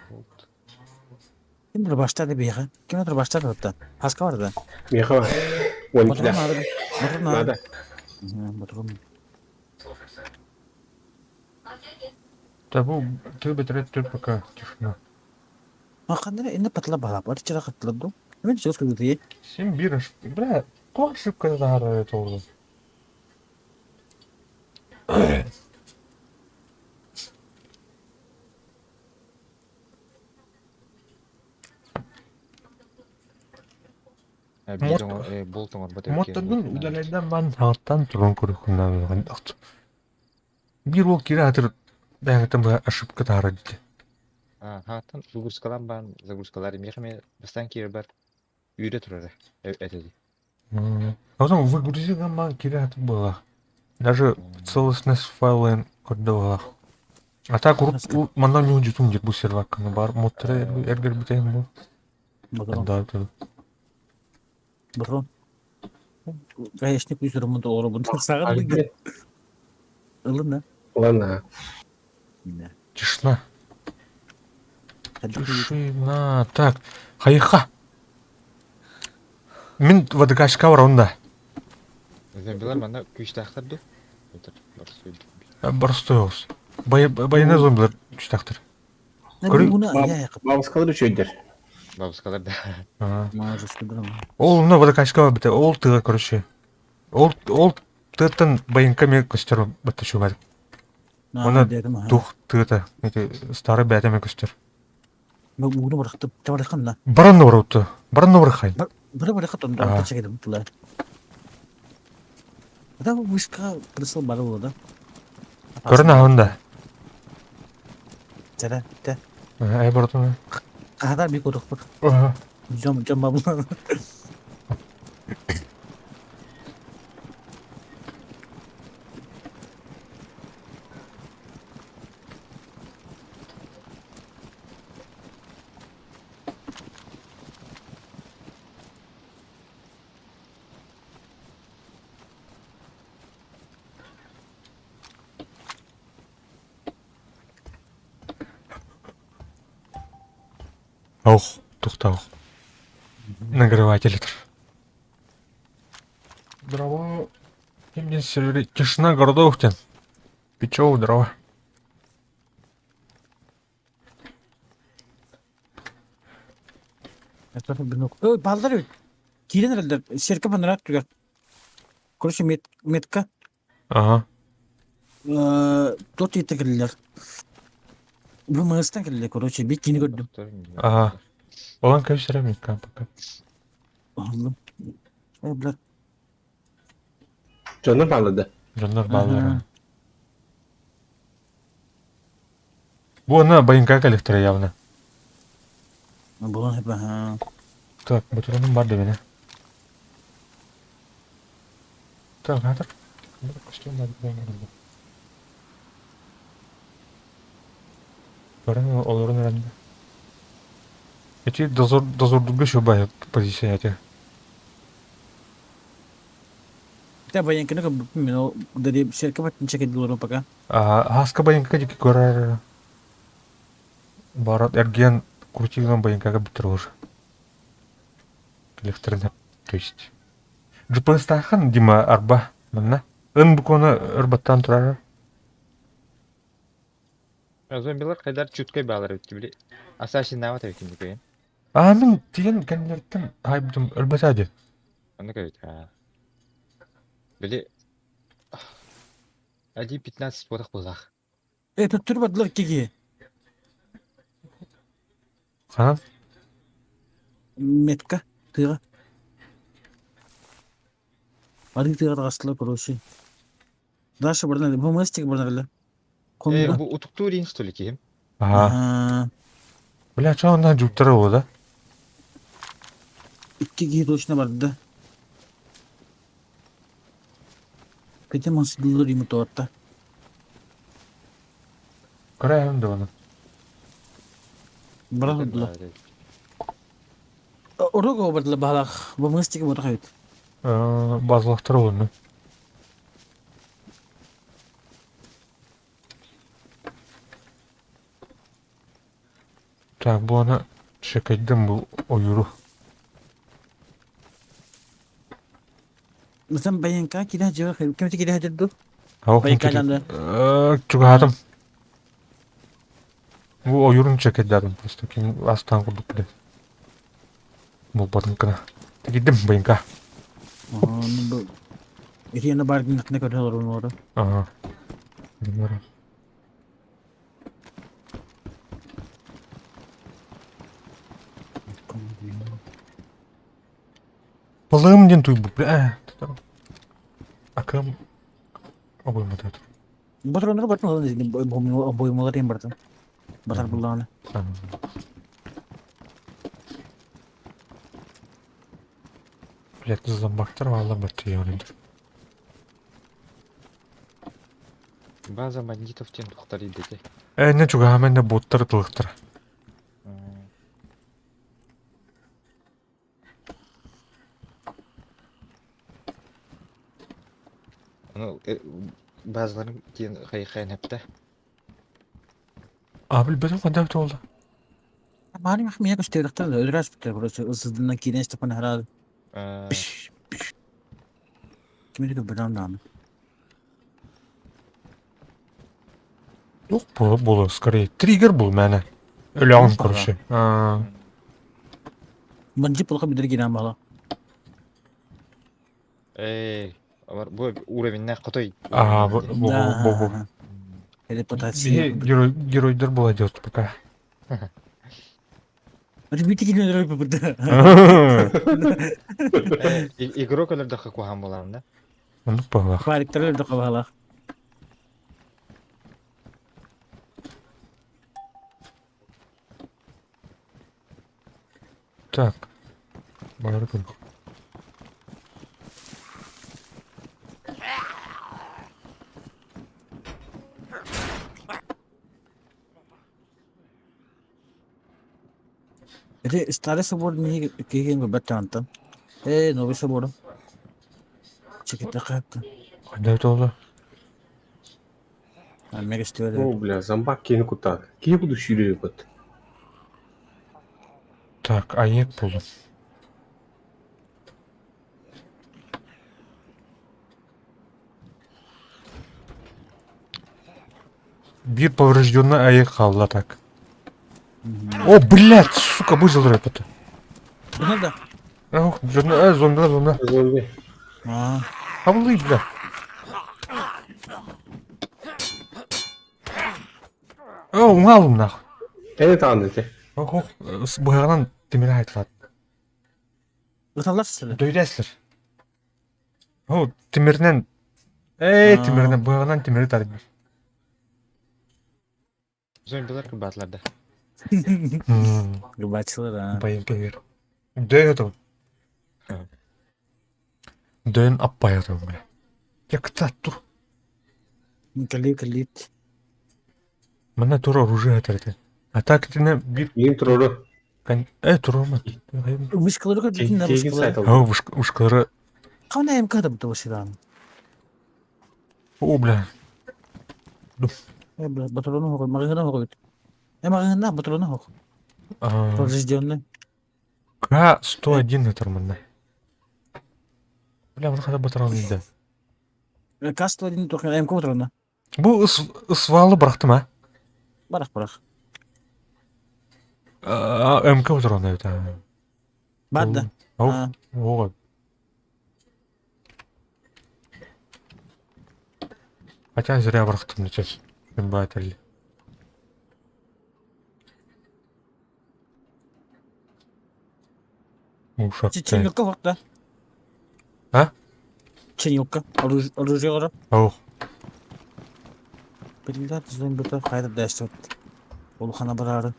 Болт. Ким дробаштады бияга? Ким дробаштады отта? Хаска бар да. Меха. Он Батырым кида. надо. Батырым надо. Надо. Батырым. Да бу ты бетрет тут пока тишина. А кандай энде патла бала бар чыра катлады. Мен сөз көйгү Сен бир ошибка. Бля, кол ошибка загара это oldu. Мот Болт оҥорбот Моттарбын удаляйдан баан саҥаттан туран көрүөххүн Биир уол киирэ сатыыр бэйэҥиттэн быһа ошибка таһаарар дии. Хааттан загрузкалаан баан загрузкалар миэхэ эмиэ бастаан киирэрбэр үүрэ турара этэ дии. А потом выгрузи гамма киирэ сатыыр буоллаах. Даже целостность файлын көрдө буоллаах. А так урут манна ньуу дьутум диир бу сервакканы бар моттара эргэрбитэ бу. Ботурон. Ботурон. Конечно, пусть ремонт оҕоробун саҕан ылына. Ылана. Тишина. Тишина. Так, хайыха. Мин водокачка бар онда. Зомбилар манна күүстээхтэр ду? Боростой оҕус. Байына зомбилар күүстээхтэр. Бабушкалар үчүгэйдэр. Бабушкалар да. Ол онно водокачка бар бите. Ол тыга короче. Ол ол тыаттан байынка эмиэ көстөр батта чугар. Оны тух тыата эти старый бэйэтэ эмиэ көстөр. Ууну бырахтым. Табарыххын Баран да барабытты. Баран да барахай. Бары барыха тонда чегедим тула. Да вышка присыл бары болду. Көрөн аһын да. Тара, та. Ай бардым. Кадар бик отук. Жом жом бабла. Ох, тухтаах. Нагреватель этэр. Дрова. Ким сервери тишина городов тен. Печёв дрова. Ой, балдар бит. Киирэн эрэллэр. Серка панарат түгэр. Короче, метка. Ага. Тот ете кэллилэр. Бу мыстан кэллилэр, короче, бит кини көрдүм. Ага. Olan кэбисэрэ метка пока. Аллым. Э, блядь. Дьоннор бааллар да? Дьоннор бааллар. Бу аны байынка коллектора явно. Булан хеп ага. Так, бутураным бар дебене. Так, хатыр. Костюм бар дебене. Көрөн олорун эрэнде. Эти дозор дозордурга шубай позиция эти. Та баянканы көрбүппүн мин ол дари серка баттын чекедилору пока. Хаска байынка дики көрөр. Барат эрген крутиган байынкага бүтүр уже. Электрон, то есть. GPS-таахан Дима арба манна. Ын буконы ырбаттан турар. Зомбилар хайдар чуткай баалар эбит били. Ассасиннаабат эбит кинди А мин тиген кэннилэриттэн хаайбытым өлбөтөө дии. Оннук эбит. Били 1.15 буолах буоллах. Э, төттөрү бардылар киги. Ханан? Метка тыга. Арыы тыга таҕыстылар, короче. Даша баран бу мастик баран Э, бу утуктуур иин что ли киһим? Аха. Бля, чё онно дьууктара буолла да? Икки киһи точно барда. Кэтэ мансыдыллар ему туотта. Көрөһүм да оны. Баран дula. Орого бардыла баалах. Бу мастик ботах эбит. Базалахтар олорну. Так, бу аны чекайдым бу ойууру. مثلا баянка кире жыга ким кире хадырду? Ау, Баянка жанды. Чугаһатым. Бу ойуурун чекайдадым просто ким астан курдук биле. Булбатын кына. Тигидим баянка. Бу Итиэнэ баар гыннахына көрө олорун олоро. Ага. Bilmiyorum. Алым диэн туйбут, бля. Акам обоймата. Батроннору бартын ылан обоймалар диэн бартын. Батар буллаҕына. Блядь, зомбактар валла баттыйонудар. База бандитов диэн тухтар идети. Э, не чугаһамен да боттар тылыктар. Ону базаларын диэн хайхайан эптэ. А билбэтим ханна буолла? Маани мах мия көстөөрөхтөр да өлөрөөс бүтэр короче ысыдынан киирэн Степан хараад кимири көрбөтөм даҕаны. Туох буола буолуо скорее триггер бул мээнэ. Өлөҕүн короче. Бандьыт плохо билэр киирэн баала. Эй, бу уровеннээх хотой. Аа, бу бу бу бу. Репутация. Герой геройдар була идет пока. Ребята кинилер бу. Игрок өлөрдөххө куһаҕан буолаҕын да? Оннук быһыылаах. Валиктар өлөрдөххө баһылаах. Так. Бары курдук. Ити старый собор киһи көрбөт таҥантан. Ээ, новый собор. Чеките хаптын. Хайда буолла? Мегестиvel. О, бля, зомбак киһини куттаат. Киһи буду сүүрүө Так, аек булдум. Биир поврежденный аек хаалла так. О, блядь, сука, выжил это. Бу да. Ох, зомби, зомби, зомби. Зомби. Аа. Хабылый, бля. О, уҥаалым нахуй. Эни таҕан ити. Ох, ох, быһаҕынан тимир айтылат. Ыталлар сылы. Дөйдәслер. О, тимиринэн Эй, тимиринэн быһаҕынан тимири тардар. Зомбилар кырбаатылар да. Гыбачылар аа. Байымка бер. Дөйө то. Дөйөн аппайа то, бля. Я кытат тур. Кэлии кэлиит. Манна тур оружие этэрите. А так итинэ биир Мин турору. Э, турума. Вышкалары көрбүтүн да Тегин вышкалары. сайт О, вышкалары. Хана МК да бутта башыдан. О, бля. Э, бля, батарону хок, магазина хок. Э, магазина батарону хок. Поврежденный. К-101 этэр манна. Бля, маны хата батаран да. К-101 только МК батарона. Бу ысвалы бырахтым а. Барах барах. МК батарона это. Бадда. Ау, ого. Хотя зря бырахтым, сейчас. Батель. Ушак. Чинилка хокта. А? Чинилка. Оружие Ох. Биллэр зомбита хайда дэсэт. Улахана бараары.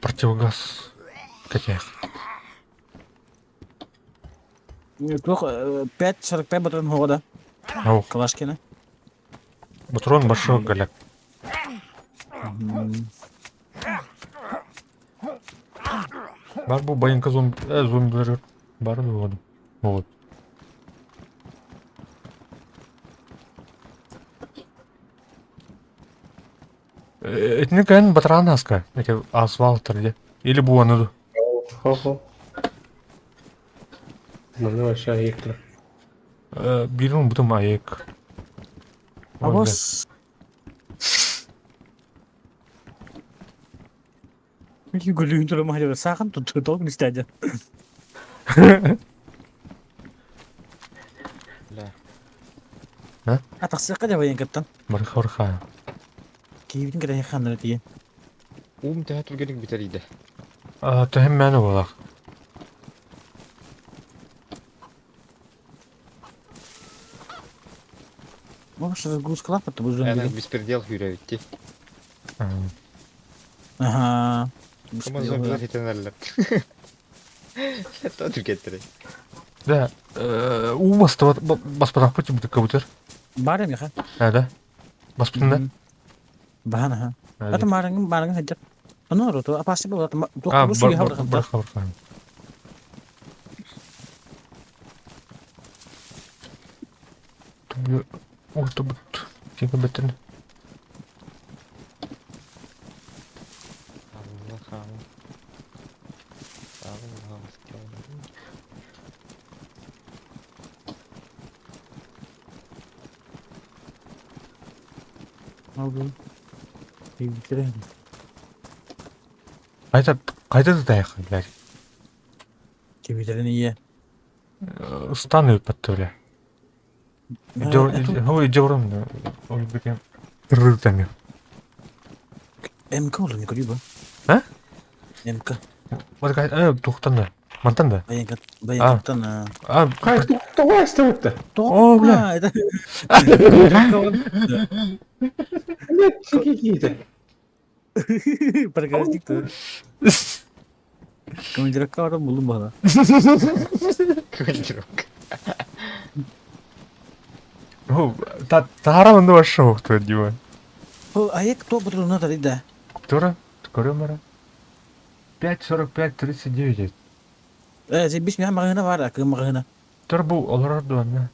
Противогаз. Катя. Туох 5.45 батарон хоҕо да. Ох. Калашкина. Патрон большой голяк. Бар бу байынка зомби, зомбилер бар буолан. Вот. Этини кэн батаран аска. Эти асфальт де. Или буаны. Хо-хо. Манна вообще аектыр. Бирин бутум аек. Абос. Гүлүүн тура махалыга саахан тутту толк нистәдә. Бля. Атахсыqa да баян каттан. Барха. Киибин кэрэ ханнары тиийэн. Уум төһө түргэнник бүтэр иде. Төһөн мээнэ буолар. Может, разгрузкалаах бу Эн зомби. беспредел күүрэбит дии. Ага. Кому зомбилар хитенерлер. То түргеттери. Да, уу бастыбат баспатахпыт бутыр. Бар эмиха. Да, да. Баспытын да. Бахан аха. Ата маарыҥын маарыҥын сылдьар. Ону ороту апаасы буолар. А, Туох суйа бар бар бар. Ортobut. Кибетин. Allah Allah. Allah Allah. Қайда қайда да таяқ, блядь. Кибитерин ийэ. Ыстан өппәтті, бля. Хо жаурам ол бекен тырыртами. МК ол не көрү бу. А? МК. Вот э тухтан да. Мантан да. Баян баян А, Кай тоҕо эстебитте. О, бля. Нет, какие-то. Прекрасник ты. Командировка баран булдум бала. Командировка. О, та тара онда вообще кто дима. О, а я кто патруна да? Тура, көрөм 5.45 39. Э, бис миха магына бар, акы магына. Тур бу олар дуанна.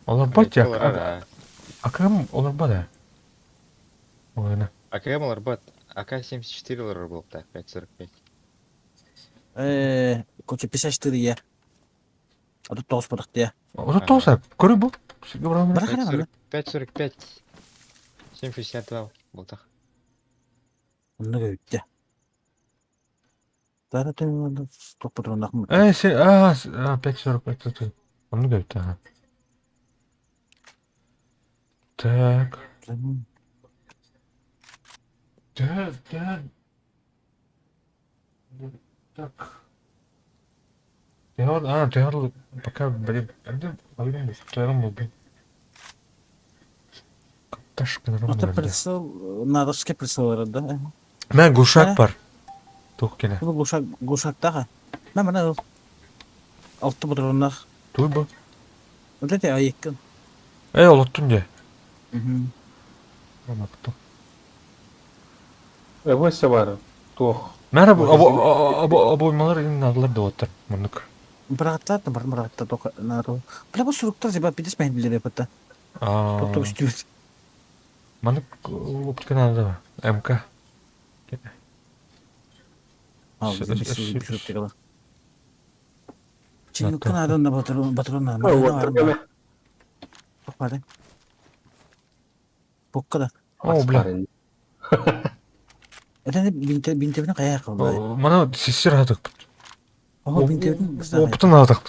Олар бат я. Акым олар бада. Ойна. АКМ олар бат. АК-74 олар болыпта 5.45. Э, коче 54 я. А тут тоғыз пырықты я. Ото тоса, көрө бу. Бірақ қара 5.45. 7.62 болтақ. Онны көйтті. Дара төмен тоқ патрон ақым. Э, се, а, 5.45. Онны көйтті, ага. Так. Так, так. Так. Тяжело, а, тяжело, пока, блин, где, блин, тяжело, блин. Ташка Ата прицел, надовский прицел да? Мә глушак бар. Тух келе. Бу глушак, глушактаға. Мә мына ол. Алты патроннах. Туй бу. Вот это айыккын. Эй, олоттун де. Мгм. Аматту. Эвося бар. Туох. Мәрі обоймалар инналар да оттар. Мындык. Бырағаттар, бар бырағаттар тоқ нару. Бля бу суруктар зеба пидес мән билер япатта. Тоқтоқ үстүбүт. Мандык опытка надо. МК. Ал, суруктар. Чинукка надо патрон патрон надо. Бары. Бокка да. О, бля. Это бинте бинтебин кая кылды. Мана сиссер хатык. О, бинтебин Опытын хатык.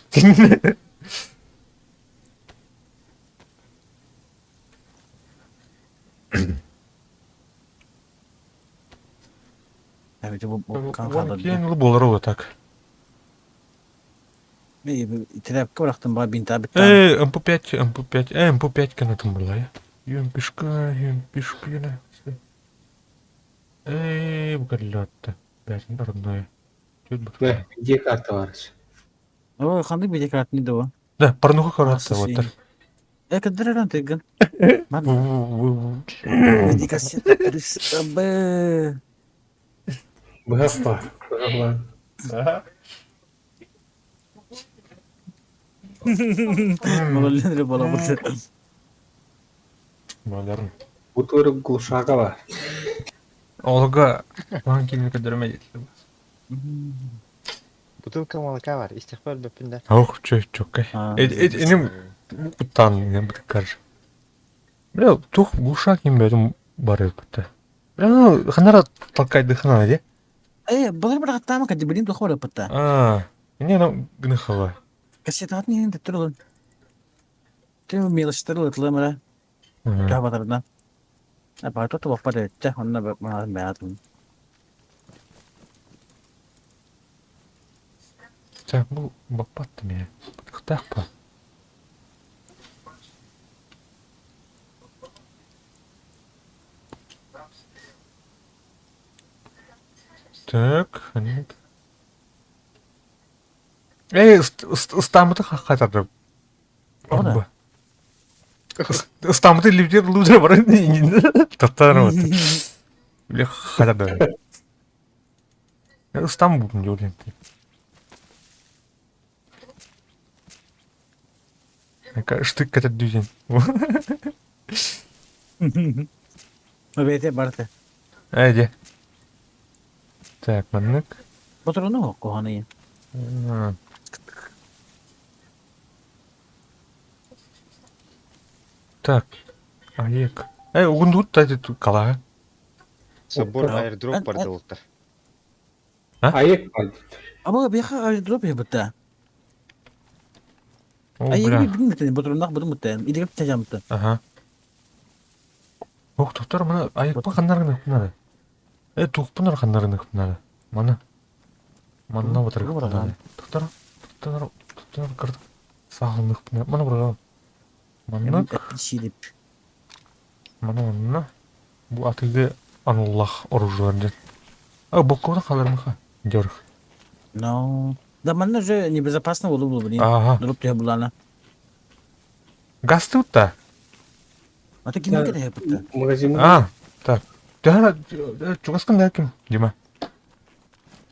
Evet bu kan kaldı. Кең болар ол так. Тряпка бырактым ба бинта бит. Эй, МП5, МП5, э, МП5 кана там была я. ЮМПшка, ЮМПшка. Эй, бугалятта. Блядь, родная. Где карта бар? Ой, ханды бите карт не до. Да, порнуха карта вот. Э, кадыран тыгын. Види кассета плюс Б. Быһах бар. Быһах бар. Молодец, бола бу. Модерн. Бутыры глушака бар. Олга, лан килми кадырма Бутылка молока бар. Истихбар бөпүндә. Ох, чё, чё, Энем куттан не бит Бля, тух глушак им бәрім бар бітті. Бля, ну, ханара толкай дыхана, де? Э, былар бырактама кади билин тухора пытта. А, не, ну, гныхала. Кассета не инде турулун. Ты мелочтер лытлымыра. Табатарна. А пато то бапа дэтте, онна маа мәатым. Так, бу баппат да миэ. Бытыктаах па. Так, ханнык. Эй, ыстааммыты хатардым. Тоҕо Ыстааммыты лүтер лузер баран таттар вот. Бля, хатардым. Ыстам будем делать. Штык кэтэрдүүтүн. Бэйэтэ барыта. Ээ дьэ. Так, маннык. Ботуруну куһаҕаный. Так, Олег. Э, угундуут та калаа. Собор аэродроп бар дылыттар. Айык бар. Аба биэхэ аэродроп иһэ О, Айыгы бля. билбин ботуруннах бутун муттан. Идигеп тажамты. Ага. Ох, тоқтар, мына айықпа қаннаргын ыппынары. Э, туқпынар қаннаргын ыппынары. Мана. Манна батыр ыппынары. Тоқтар, тоқтар, тоқтар, кырдык. Сағын ыппынары. Мана бұрға. Манна. Силип. Мана манна. Бу атыгы ануллах оружуар ден. А, боккода қалармыха. Дёрх. Но. Да манна же небезопасно было бы, блин. Ага. Дроп тебе булана. Газ тут та. А то ким кете хеппет. Магазин. А, так. Төһө чугаскын да ким, Дима?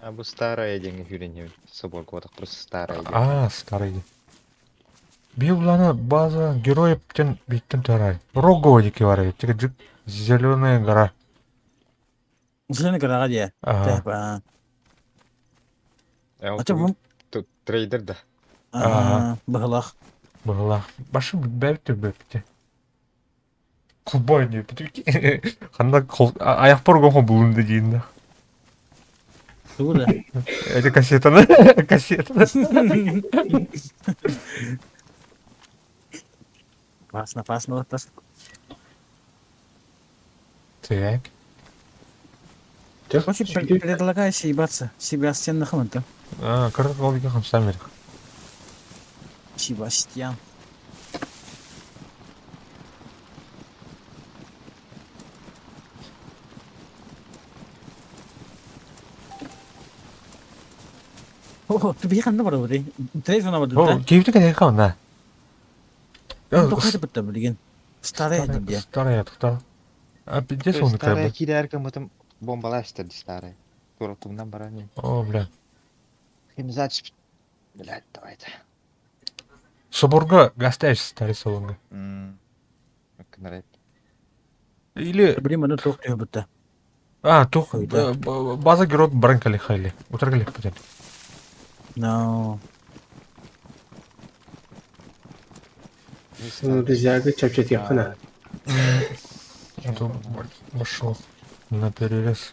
А бу старая деньги хүрен собор кодак просто старая день. А, старый. Библана база героев тен биттен тарай. Рогово дики варай. Тике джик зеленая гора. Зеленый гора де. Ага. А то бу Трейдер да. А, багалах. Была. Башы бәбті бәбті. Кубай не бүтүки. Ханда кол аяк поргон булунду дейін да. Тугу да. Это кассетаны. Кассетаны. Пасно, пасно, пасно. Так. Короче, предлагаю съебаться. Себастьян Нахаманта. А, карта колбика хамсамер. Себастьян. О, ты бихан на барабы. Трейф на барабы. О, кейіпті кәне қауна. Тоқайды бітті білген. Старая дегенде. Старая тоқтар. А, где соны Старая кәбі? кирәркә мытым бомбалаштыр старая. Тура тумнан бара не. О, бля. Химзач. Блядь, давай это. Соборга гастаешь старый салонга. Кнарет. Или... Блин, маны тоқ түйе бітті. А, тух, Қойда. база герой бранкали хайли. Утаргали потен. No. Ризяга чапчет якына. Пошел на перерез.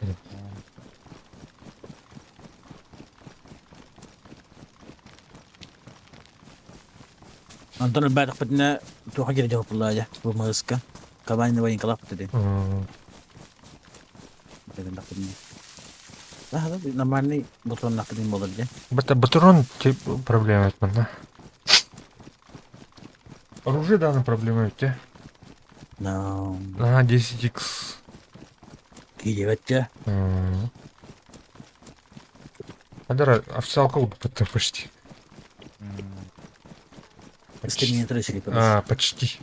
Антон бәрі бітіне тоға келе жауап бұла ja. Бұл мығысқа. Кабанин вайын қалап бітті. Нормальный бутон нақыдын болыр де. Батурон проблема это, да? Оружие да, проблема ведь, No. А, 10х. Кейде Адара, официалка вот почти. Стамина тресили, А, почти.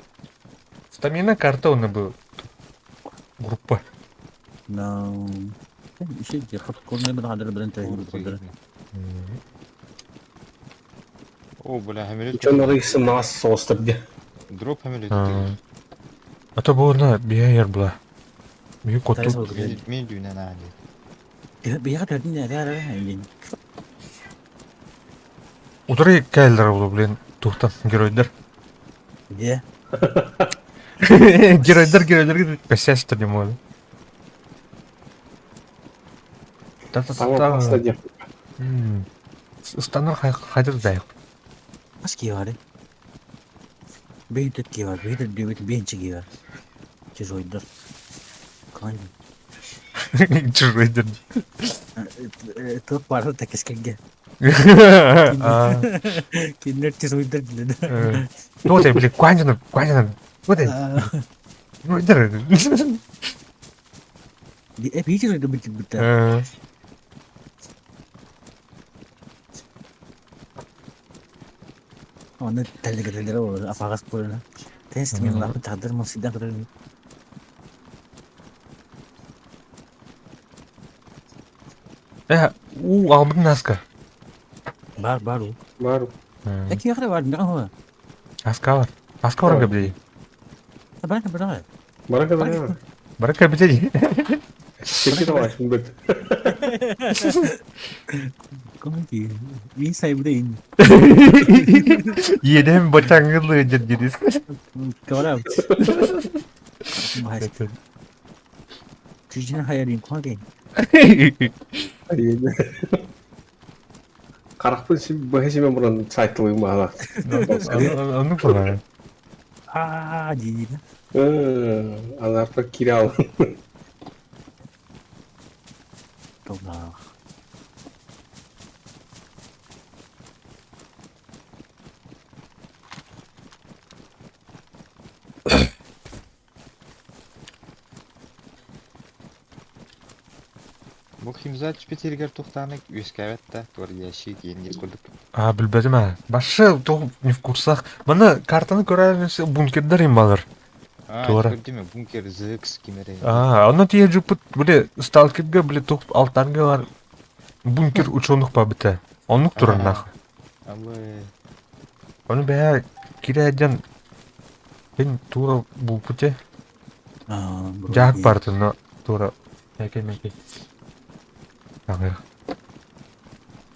Стамина карта у нас была. Группа. No. Еще где О, бля, хамелет. Чон рыйсы нас соостыр де. Дроп хамелет. А то было на биайер была. Бью коту. Мен дүйнә на. Утры кайлер был, блин, тухтан геройдер. Где? Геройдер, геройдер, косясь-то не может. Та-та-та-та. Станар хайдыр дайық. Бас киевары. Бейн төт киевар, бейн төт бейн бейн киевар. Чужойдыр. Қалай? Чужойдыр. Топ бары тәкескенге. А, Кинилэр тесуйдар дилер. Туох этэй, били, куанчаны, куанчаны, туох этэй, Питер это быть будто. Оны тәлгерлер ол апагас болына. Тест мен лапы тағдыр мосидан кырын. Уу, албын наска. Бар бар ол. Бар. Эки яхра бар, мага хо. Аска бар. Аска баран кэбилей. Бар бар. Барака да. Баран кэбилей. Чеки давай, бит. Команди. Мин сайбдейн. Иедем бачаңылы дедис. Кора. Чүжін хаярин куаген. Харахпын бэхэсимен буран сайтылыгым баала. Оннук буолар. Аа диир. Анарта кирал. Толлаах. Бу химза түспүт тухтааны үөскээбэт да, туор ящик иэн курдук. А, билбэтим ээ. Башы туох не в курсах. Маны картаны көрөр бункердер им балар. А, Туора. көрдүм бункер ZX кимере. А, онно тиэ жуппут били сталкерге били туох алтарга бар бункер ученых па бите. Оннук турар нах. Абы Ону бэйэ кирэден мен тура булпуте Аа. жаак барды но тура эке меке. Аңыр.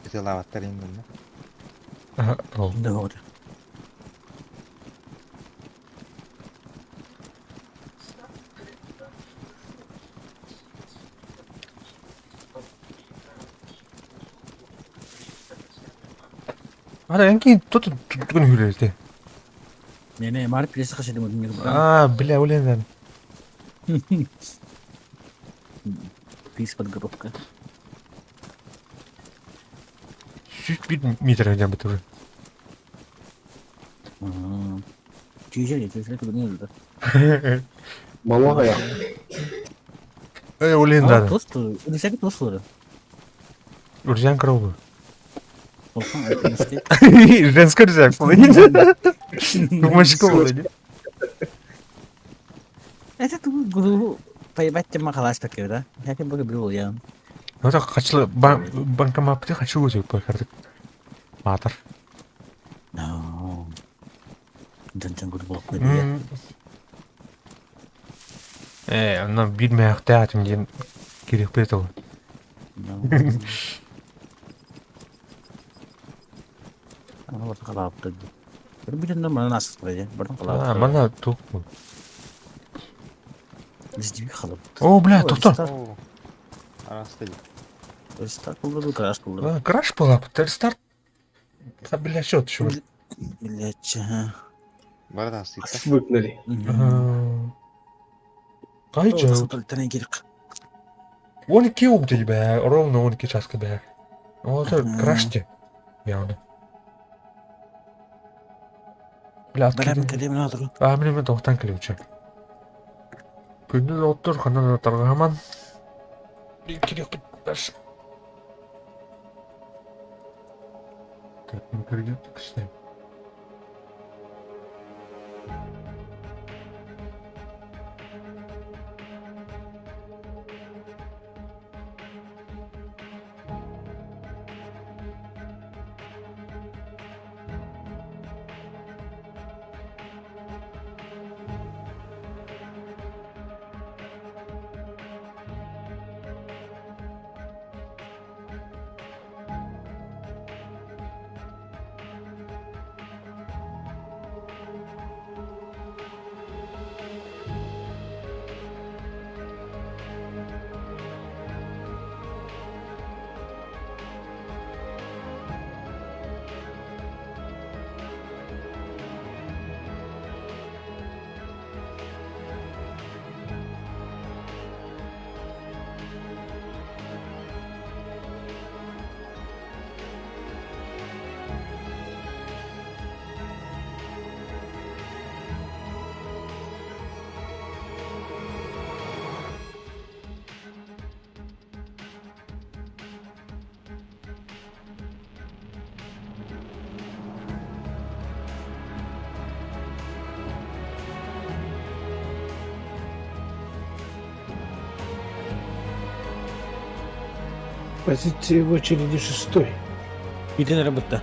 ытылаабаттар иннин. Ол. Да вот. Ара энки тут тугун хүрэлте. Не, мар пресс хашады мудын. А, бля, уленен. Пис подготовка. Чуть бит метр дем бит уже. Чүжер, чүжер кудын да. Малага я. Э, улен да. Тост, үнүсәки тост олар. Уржан крову. Олхан айтмысты. Женская рюкзак, Тумашка болды. Это ту гуру поебать тема халаш такой, да? Я как бы был я. Ну так хачлы банкомат хочу өтіп бакардык. Батыр. No. Дэн гуру болып қойды. Э, ана бир мәхтә атым ден керек бет ол. Ана барда қалап тұрды. Бір бүтін мана насыз қойды. Бірдің қалап. А, мана тук. Бізде қалап. О, бля, тоқта. Араста. Рестарт болды, краш болды. Краш была, рестарт. Бля, счет еще. Блять. Барда сыйта. Выгнали. Кай жыл? керек. 12 убдил бә, ровно 12 часка бә. О, это краште. Явно. Бля, Барам кэлем надыр. А, мен мен тоқтан ключ. Күндіз оттыр, ханан таргаман. Керек баш. Так, ну перейдем к Позиции в очереди шестой. Киирэн эрэ бытта.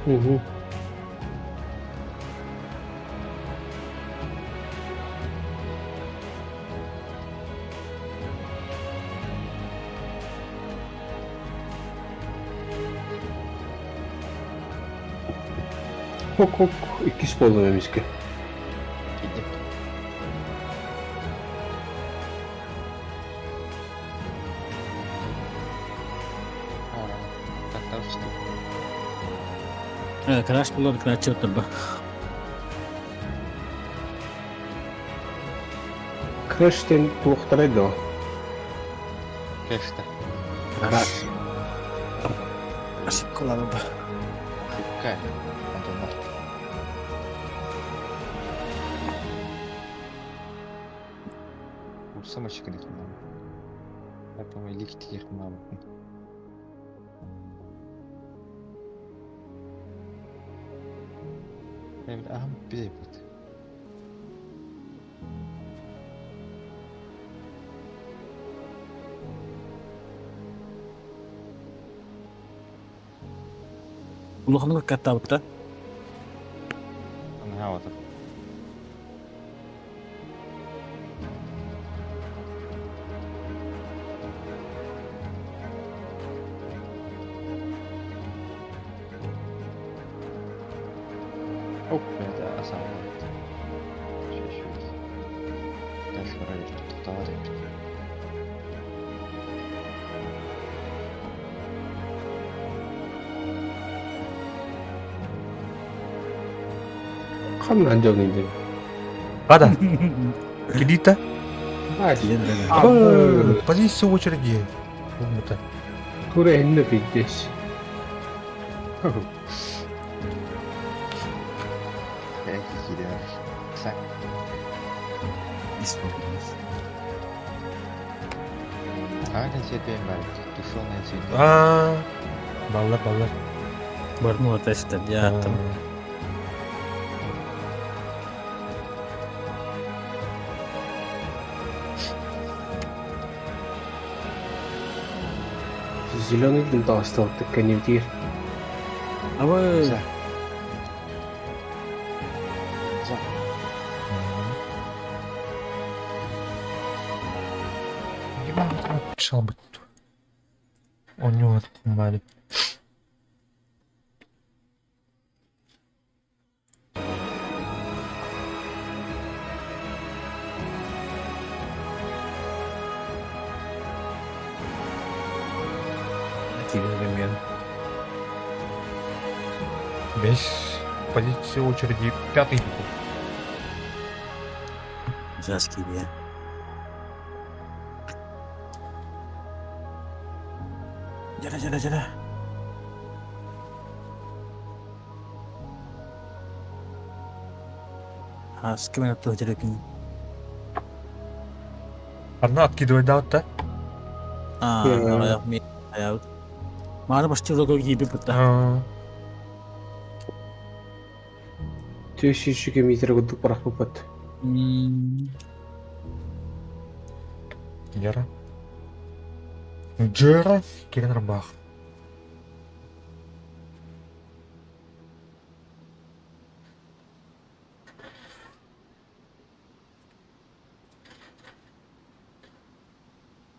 Угу. Хок-хок иккис буоллум эмискэ. Киирдим. Краш булар крачы оттарба. Краш диэн туохтарай дуо? Кэшта. Краш. Ошибкалары ба. Ошибка. Антонов. Курса мачыкы Улаханнык каттаабыта. Ханна андьонный Ада. Кирита. А, Позиция очереди. Это. Тура инна пиздец. А, баллар, баллар. Барну атестер, я там. Зеленый дым таастал тыкканевдир. А вы... Шалбыт. У него мали. Весь позиции очереди пятый. Заски я. Жара, жара, жара. Хаски мен отту жара. Одна откидывает, да, вот, да? А, ми аяут. Маны башчы рого гиби бутта. Төшүшүгө метр курдук барахпыппат. Гера. Джера Киренрбах.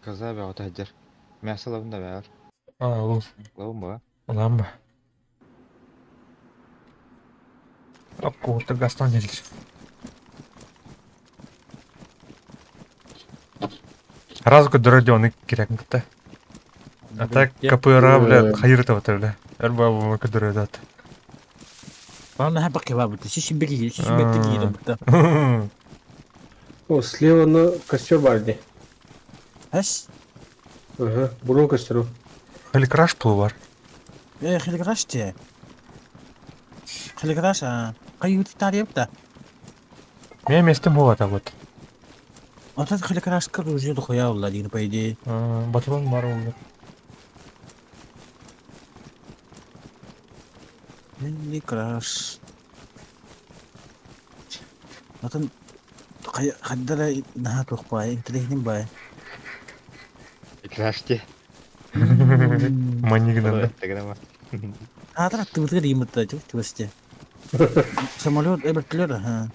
Каза бе отаджар. Мясо лабын да баар. А, лу. Лабын ба. Ламба. Аккуутта гастан келдир. Раз көдөрө керек кытта. А так КПР, бля, хайыр табатыр, бля. Эрба көдөрө дат. Бана хапа кебаб бутта. Шишин беги, шишин бетти гире бутта. О, слева на костер бар ди. Хас? Ага, бурун костеру. Хали краш бар. Э, хали краш те. Хали краш, а. Кай тарья бутта. Мен местем болот а вот. Ата хали краш кыр уже дохуя улла дигин по идее. Батырон бар улла. Хали краш. Атын хаддара наха тухпай, интеллектин бай. Краш те. Манньыгынан да. Тэгэнэ Аатар аттыбытыгар ииммыттар чугасте. Самолет эбэртилер аха.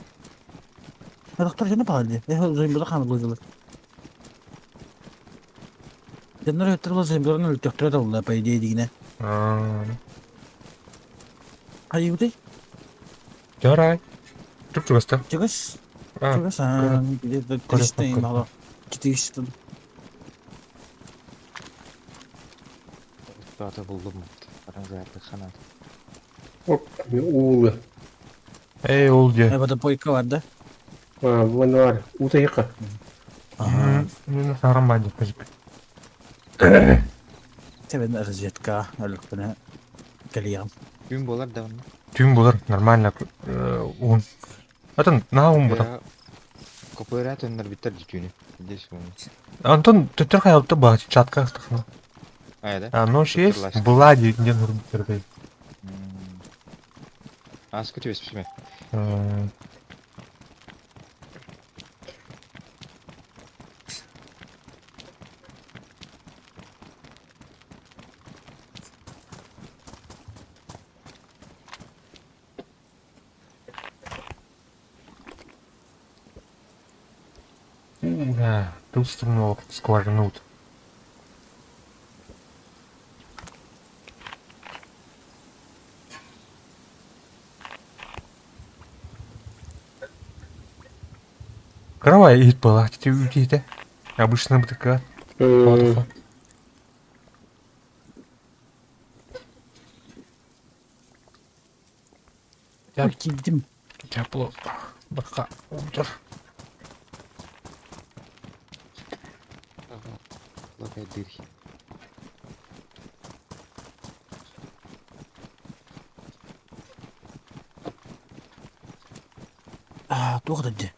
Доктор дьоно баҕар дии. Зомбилар хаамыллыылар. Дьоннор өттөр зомбиларын өлтөхтөрө да по идее дигинэ. Хайыбытай? Жарай. Чуп чугаста. Чугас. Чугас аа где-то 300 мало. 400. Баата булдум. Баран ханат. Оп, уулы. Эй, ол дьэ. Э, водопойка бар да? А, вон бар. Утайка. Ага. Мен сарам баа деп кажып. Тебен разведка өлүкпүнэ кэлиэҕим. Күн болар да онно. Түүн булар нормально уун. Атын наһаа уун бутам. Копыра төннөр биттер түүнү. Здесь он. Антон төттөр хайалта баа чатка астахна. А, да? А ночь есть? Была ден хурбитердей. А, сколько тебе списме? Да, тут струнок скважинут. Каравай иһит была, тете Обычно бытыка. Ой, киирдим. Тепло. Бака. Утыр. Лакай дырь. А, туох да дии.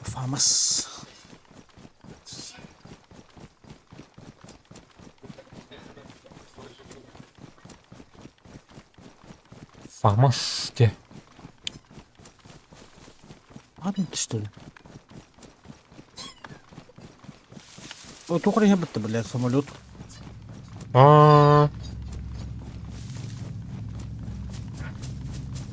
Фамас. Фамас те. Ладно, что ли? О, туох эрэ иһэ блядь, самолет. А.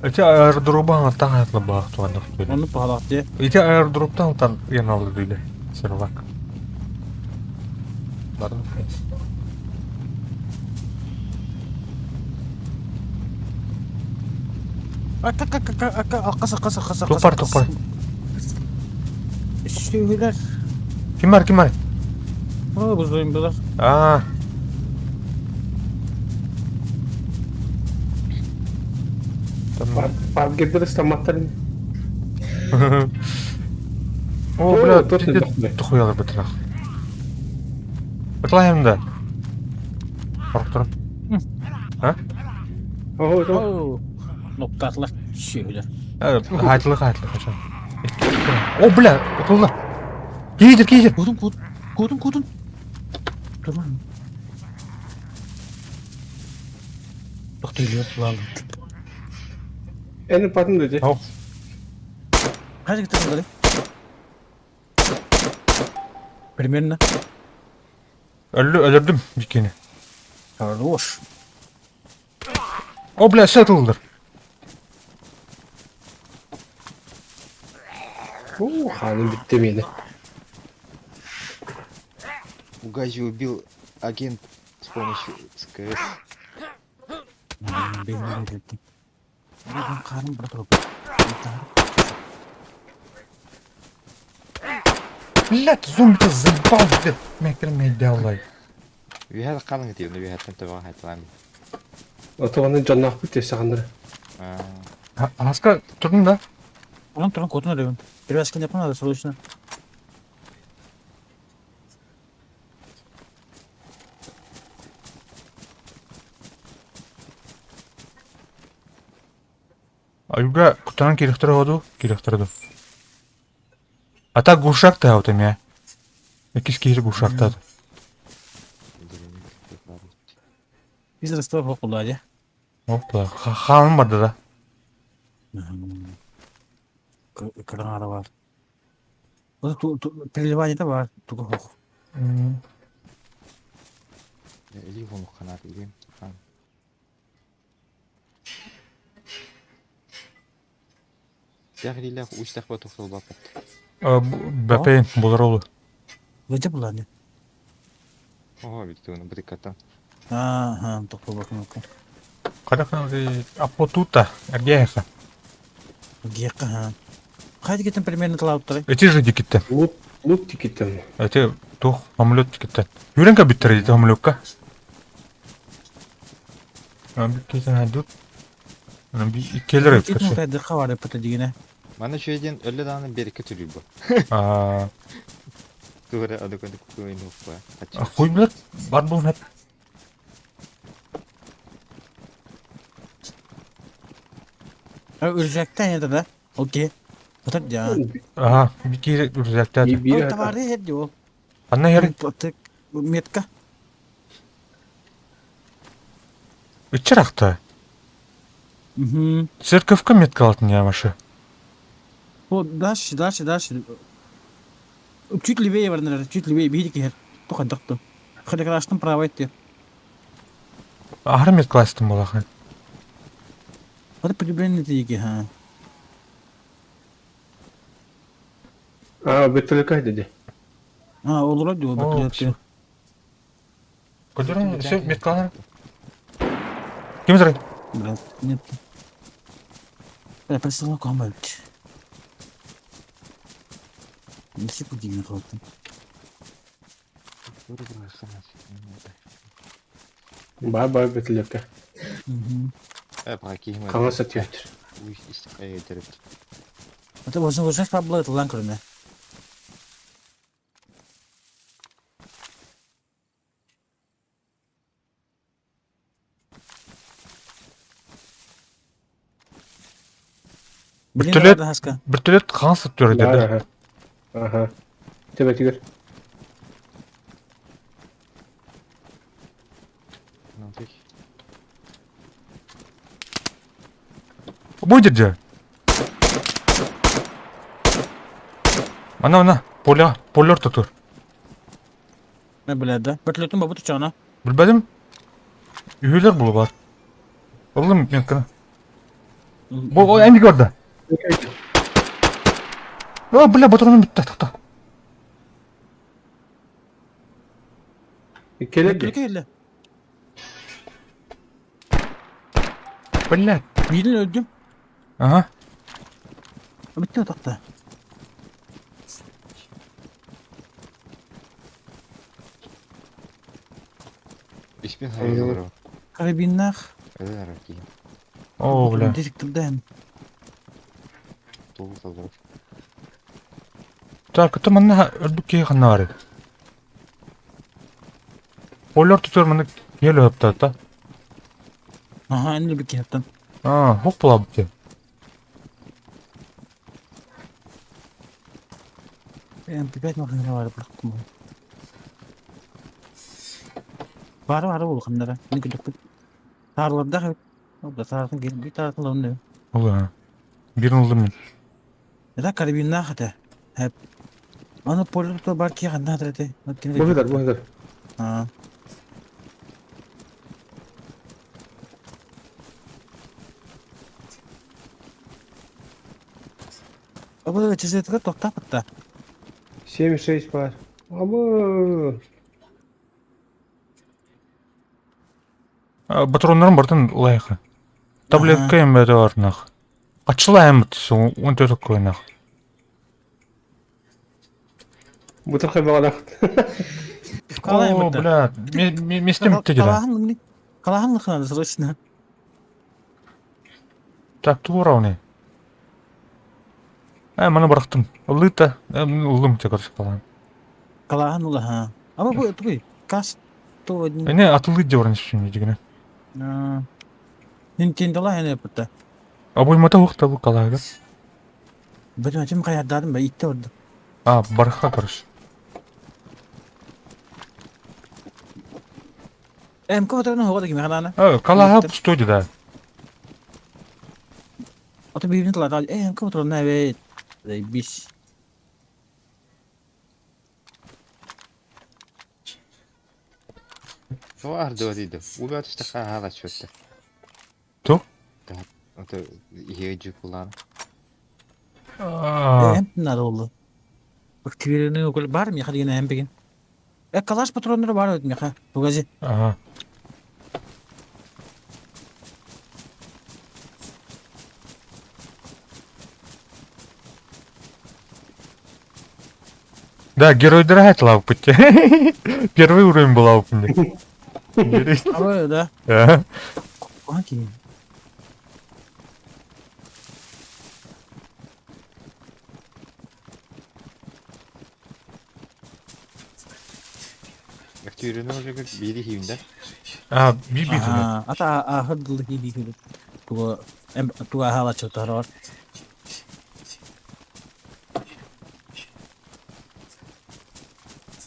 Ити аэродроба таҥатлы баах туанных түле. Ону паhalak дии. Ити аэродроптан тан яналды дүле. Сервак. Барын. Ака ака ака ака акаса акаса акаса. Тупар, тупар. Сүһүлэр. Ким бар, ким бар? О, бузуйм булар. А. Там. Паркгердер стаматтарын. О, бля, точно дохлый. Тухуялар бытырах. Бытлайым да. Корктурам. А? О, О, ноктатлар сүһүлэр. Хайтылы хайтылы качан. О, бля, утулла. Кейдер, кейдер. Кудун кудун кудун кудун. Турман. Тохтойлуп булалым. Эни патын деди. О, Kaç gitti Примерно. Өлді, өлірдім бикені. Хорош. О, бля, сеттлдер. О, ханым битти мени. Угази убил агент с помощью СКС. Benim öldürdüm. Ben karnım burada Блядь, зомби заебал, блядь. Мекер медиалай. Үһә қалың деймін, үһә тәм хайтылам. Отоғаны жаннақ бит сағандыр. Аска тұрдың да? Туран туран кодун arıyorum. Biraz yapamadı срочно. Аюга кутанан кирехтер оду, кирехтер А так гушак та вот меня. Якийсь кир гушак та. Biz Ростов окулады. Опа, ханым барды да. Кыргара бар. О, переливание да бар. Тугу хох. Илии хонук ханаат илиим хаан. Тех илиилээх уустах ба тохтолбаппат. Бэпэйин булар олу. Выдя буланы. Ого, бит тугуна бытыккаттан. Ага, тохтолбакка. Кадакан аппотута, эргиэхэ. Гиэххэ ха. Хайда кетен примерно талаабыттарай? Эти же дикиттен. Лут, лут тикиттен. Эти тух самолет тикиттен. Юренка бүттер эти самолетка. Кетен хадут. Келер Итин кайдырка бар эппите дигине. Мана шөйден өллө дааны берикке түрүй бу. А Тугара адыкады куйын укпа. Хуй билет бар бул хеп. Үржәктен еді да. Окей. Отыр дя. Ага, бики үрзәктә. Биир Товары херди ол. Анна хер Метка. үчеракта. Угу. Церковка метка алтын ямашы. Вот дальше, дальше, дальше. Чуть левее, наверное, чуть левее, видите, хер. Только доктор. Хрекрашным право идти. Ахыр метка астым булахан. Вот прибренный тиги, ха. А, бөтөлөкө деди. А, ол вроде О, вот всё. Көдөрөн все меткалар. Ким зрай? Блядь, нет. Бля, присылал коммент. Не секунды не хватит. Ба ба бөтөлөкө. Угу. Э, пока кихим. Каңа сатыптыр. Уй, истикай өтөрөп. Это возможно, уже пабло это ланкерне. Блин, Бөртөлөт ладно, хаска. бөртөлөт кан сатып Бар, деди. аха. Аха. Төбөтүгөр. Ну, ты. Будет же. Ана ана поля полер tutur. Не, блядь, да. Бөртөлөтүн бабы тучана. Билбедим. Üyeler bulu бар. Oğlum metkana. Bu o endi gördü. О, бля, батроным битти, тохто. Келеди. Бөртөлөкө келе. Бля. Бирин öldüm. Ага. Bitti otaqta. Испин хайылыр. Карабиннах. Өлөр кихим. О, бля. Директордан. Толу салдырып. Так, это манна өрдүк кей ханна бар. Полер tutur маны кел өптө та. Ага, энди бики хаттан. А, хоп була битти. MP5 махина бар бырактым. Бар бар ол кандара. Не күлүп. Тарларда да тартын кел бир тартын лонны. Ола. Бирин улдум мен. Это карабиннах это. Хеп. Аны полюто бар ки канда трете. Бу хыдар, бу хыдар. А. Абы чезетке токтап атта. 7-6 бар. Абы. Патроннарым бартын лайхы. Таблетка эм бәді бар нах. Качыла эм бит, 14 койнах. Бутыркай багалак. Калай О, бля, местем битти дела. Калахан Калахан лыхана срочно. Так, тура уни. Э, маны бырактым. Лыта, улым те короче калан. Калахан улаха. Аба бу тугуй. Кас то Эне атылы деп şimdi дигене. Nintendo ла эне бутта. Абоймата уақта бу калага. Бөтен тим каярдадым ба итте орду. А, барха короче. Эм ко отуран хога дагы механана. Э, калага пустой да. Ото бирин тла эм ко отуран набе. Бис. Тоҕо аһардыбатый да? Убэҕэ түстэххэ аһаалаччыттар. Туох? Ото иһиэ дьукулаан. Аа, Эм надо было. Активированный уголь бар миэхэ деген эм бигин. Э, калаш патроннары бар эбит миэхэ. Тугази. Ага. Да, герой драйт лаупыть. Первый уровень был лаупный. Абы, да. Ага. Окей. Активированный уголь биири иһииннэр. А, биби туда. Ата аахыр дылы хии туга туга хаалаччытар.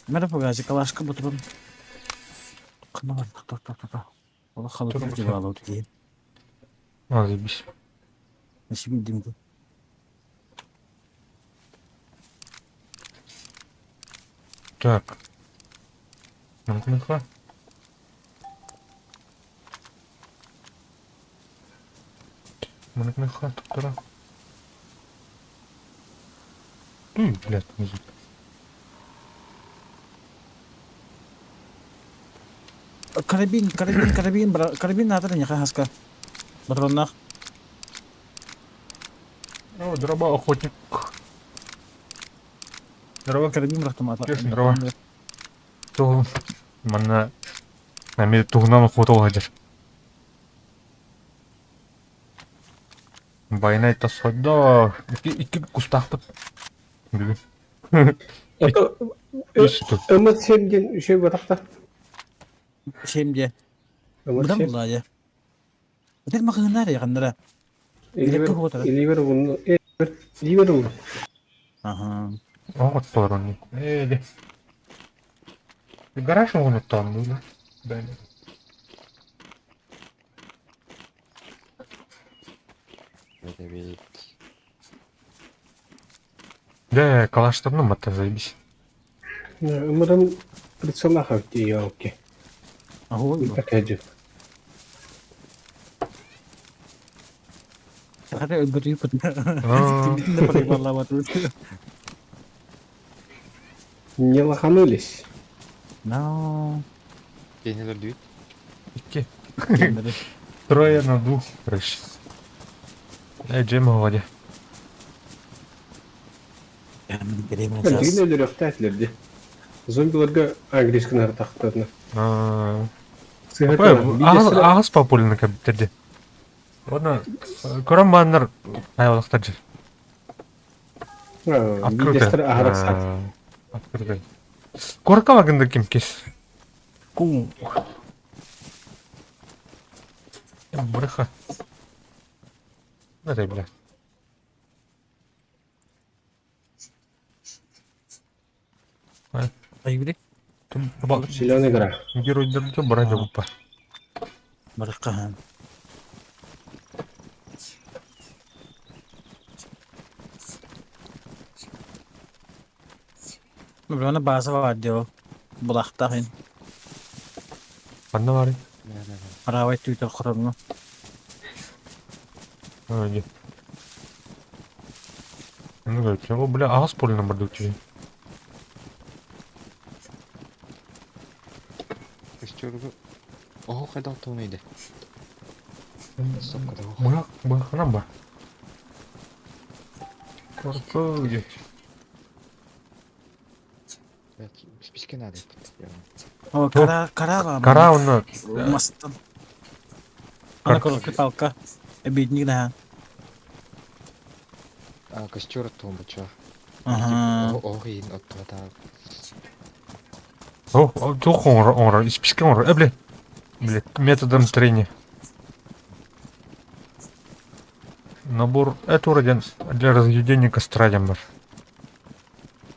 Мера погasi калашка бутурун. Кына бар, ток ток ток. Ола халык дивалы дии. А, заебись. Nasıl bildim bu? Так. Ну-ка, Мыныкмыха туттара. Ты, блядь, музыка. Карабин, карабин, карабин, карабин надо не хаска. Патроннах. О, дроба охотник. Дроба Карабин бырахтым. Кеш, дрова. Тугун. Манна Нами тугунан охота олодер. Байнай тасходо. Икки икки кустаахпыт. Бүгүн. Ото Үс тут. ымыт сем диэн үчүгэй буотахта. Сем дьэ. Ымыт Быдан сем. булаа дьэ. Этэр махыһыннар яханнара. Илибер Илэккэ хуотара. илибер угунну илибер угун. Аха. Оҕотторун. Ээ. Гараж оҕонуттаан дуу. Бэн. Это Дэ, калаштарны матта заебись. Ымырым прицеллаах эбит дии елки. Аһуол. Такэдьи. Хата өлбөтүй пут. Аа. Тибитин да парайбаллаабат. Не лоханулись. Но. Кенелер дүйт. Икки. Трое на двух, короче. Э, Джем говори. Билигин өлөрүөхтээтилэр дии. Зомбиларга агрисканар тахтарна. Аа. Сыһытана. Ағас популярный компьютерде. Ладно, көрөн бааннар айылықтар жер. Открытый. Видестер аһараксат. Открытый. Корка вагында ким кес. Ку. Браха. Этой, бля. Айбiri. Зеленый гора. Геройдерді брать опа. Барыкка. Мына база бар дио. Булахтахын. Қанда бар? Аравай түйті құрамны. Иди. Ну, говорит, о, бля, ағас поле на бардуке. Костёргу. Оһо хайдах туунуйда. Сокко да Быһах, быһахынан бар. Корка где? Списки надо. О, кара, кара бар. Кара оны. Мастан. Ана коротко палка. Обидник да. А костёр туун бача. Ага. Оһо иин оттуата. О, туох оҥоро, оҥоро, исписки оҥоро. Э, бля. Бля, методом трения. Набор это вроде для разведения костра бар.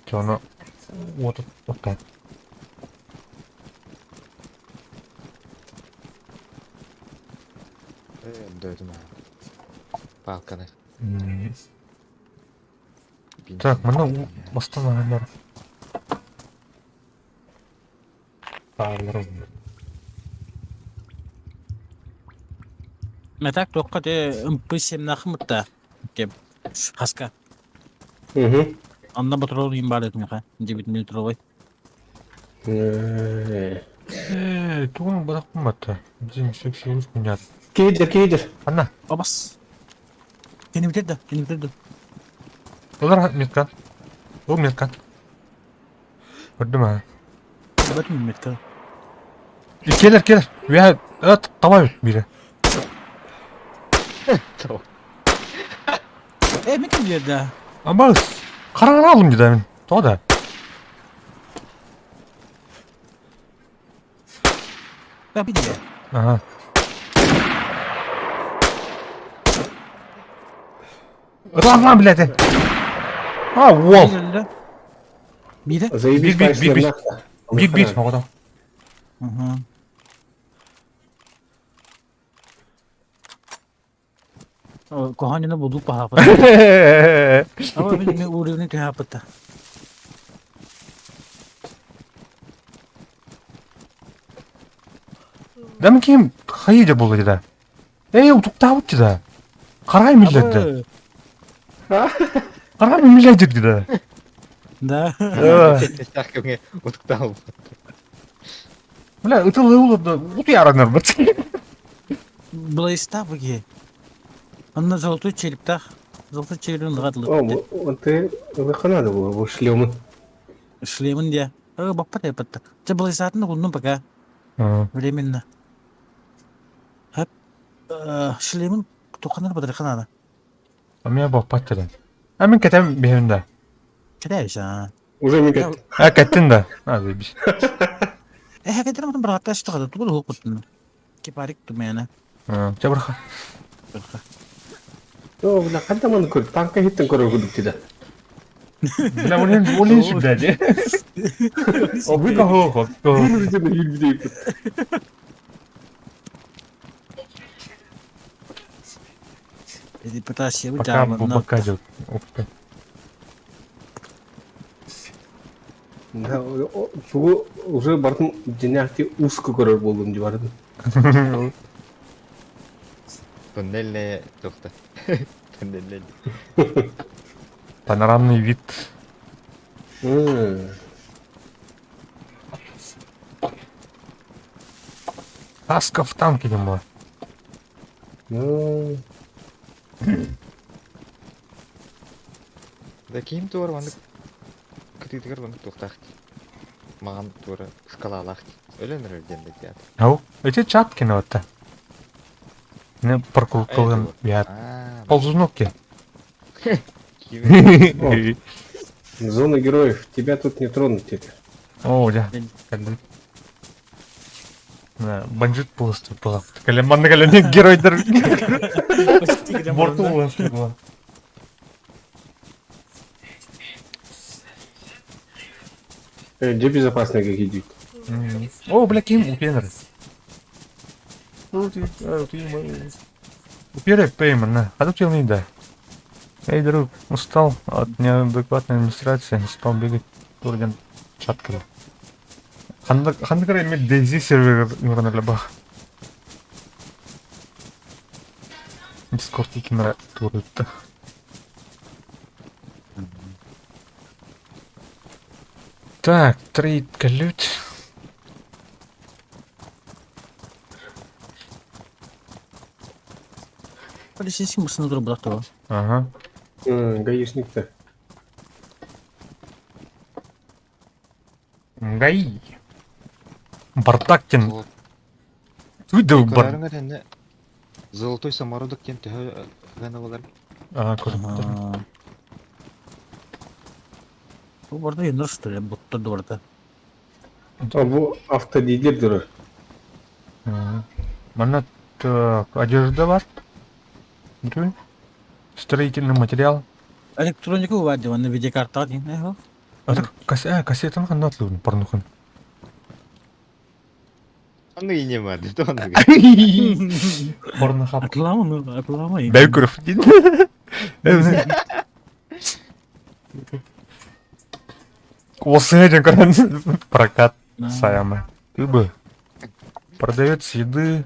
Чё, оно вот, вот так. Дойдум. Палканы. Так, мана бастан бар. Метак туохха те ымпы семнахмытта кем хаска. Угу. Анна батрол им бар этмеха. Дебит метровой. Ээ, тугун бырахпын батта. Дин сексиус мунят. Киидер, киидер. Анна. Абас. Кени битер да, кени битер да. Олар меткан. Ол меткан. Көрдүм аа. Бөтүн меткан. Келер, келер. Үөһэ ыт таба бире. Э, мен ким жерде? Ама караңгы алдым деді мен. Тоға да. Да, биде. Ага. Ытан блядь. А, уол. Биде? Заебись, Бир, бир, бир, бир. Бир, бир, оҕото. Угу. Коханина буду пахапа. Ама мен мен уровень түһапыта. Да мен ким хайы буолла деді. Эй, утуктаабыт деді. Карай миллерди. Карай миллерди деді. Да. Так көңе утуктал. Бля, ытылы улы утуяранар бит. Блейста буги. Анна золотой черептах. Золотой черепин гатлы. О, он ты выханады было, бу шлемы. Шлемын де. Э, баппа да патта. Те блейсатын улну пока временно. Хап. Шлемын токанар бадрханада. А меня баппа деді. А мен кетем бейін да. Кәдәйш, а. Уже мен кеттім. А, кеттин да. А, заебись. Э, хәкәтер мутын бер аташ тыгады. Тугыл хукутын. Кипарик тумена. Чабырха. О, бля, қайда маны көр, танка хиттен көрөр күдік деді. Бля, олен, олен блядь. О, вы кого? Пока бубака идет. Да, тугу уже бардым динахти узко көрөр болдум деп бардым. Туннелле тохта. Туннелле. Панорамный вид. Таска в танке не было. Ну, Да ким туар ваннык кытыытыгар ваннык туохтаах маҕан туора скалалаах өлөн эрэр диэн да театр. Ау, эти чатки на вот. Не паркур я ползунок. Зона героев, тебя тут не тронут теперь. О, да. Банжит полностью была. Калеман калеман геройдар. Борту была. Где безопасный как идет? О, бля, ким упенер. Упера пейман, на. А тут я не да. Эй, друг, устал от неадекватной администрации, стал бегать турген чаткада. Хандыкар эми DayZ сервер нуранар бах. Дискорд икинера турытты. Так, трейд калють. Полицейский машина тура булак Ага. Гаишник-то. Гаи. Бардактин. Туйды бар. Золотой самородок диэн төһө гана болар. А, көрүп. Бу барда юнор что ли, будто дворда. А бу автодидер дурар. Манна так, одежда бар. Строительный материал. Электроника убады, он видеокарта дин, э, А так кассетаны ханна атлыгын, порнухын. Аны ине бар, деді оны. Порнохаб. Атлама, атлама. Бәй көріп дейін. Осы ден көрін. Прокат Саяма. Ты бы. Продавец еды.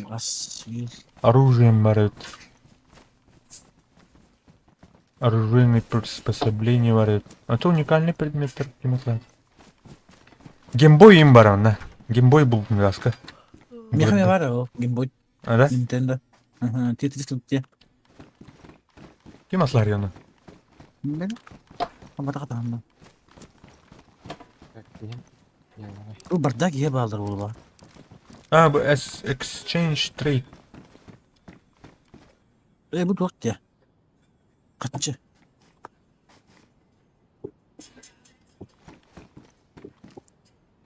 Ас үөл. Оружием барыт. Оружейные приспособления барыт. А то уникальный предмет ким Геймбой им баран, Геймбой был гаска. Миэхэ баар ол Геймбой. А, да? Nintendo. Ага, Tetris те. Ким атлар яны? Мен. Аматаха таһымна. Бу бардак ие баалар буолла. А, бу S Exchange Trade. Э бу туох те. Хаччы.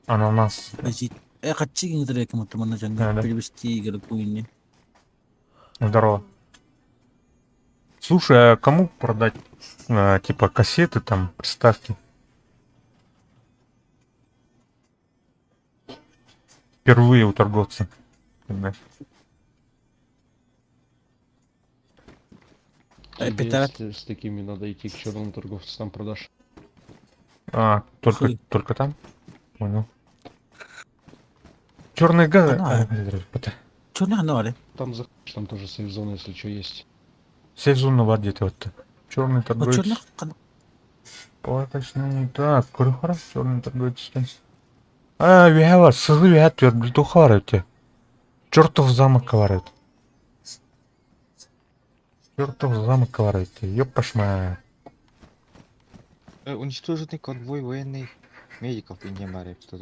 Ананас. Э хаччы гинтер ким манна жанга перевести игры куинни. Здорово. Слушай, а кому продать, типа, кассеты там, приставки? Впервые у торговца. Понимаешь? Тебе с, с такими надо идти к черному торговцу, там продашь. А, только, только там? Понял. Черный газ. Черный газ, Там за там тоже сейф-зона, если что, есть. Сейф-зона в где вот. Черный торговец. Черный Платочный. Так, хорошо, черный торговец. А, виһэ сызы виһэ түөр духар өте. Чертов замок говорит. Чертов замок говорит. Ёпашма. Уничтоженный конвой военных медиков и не барып что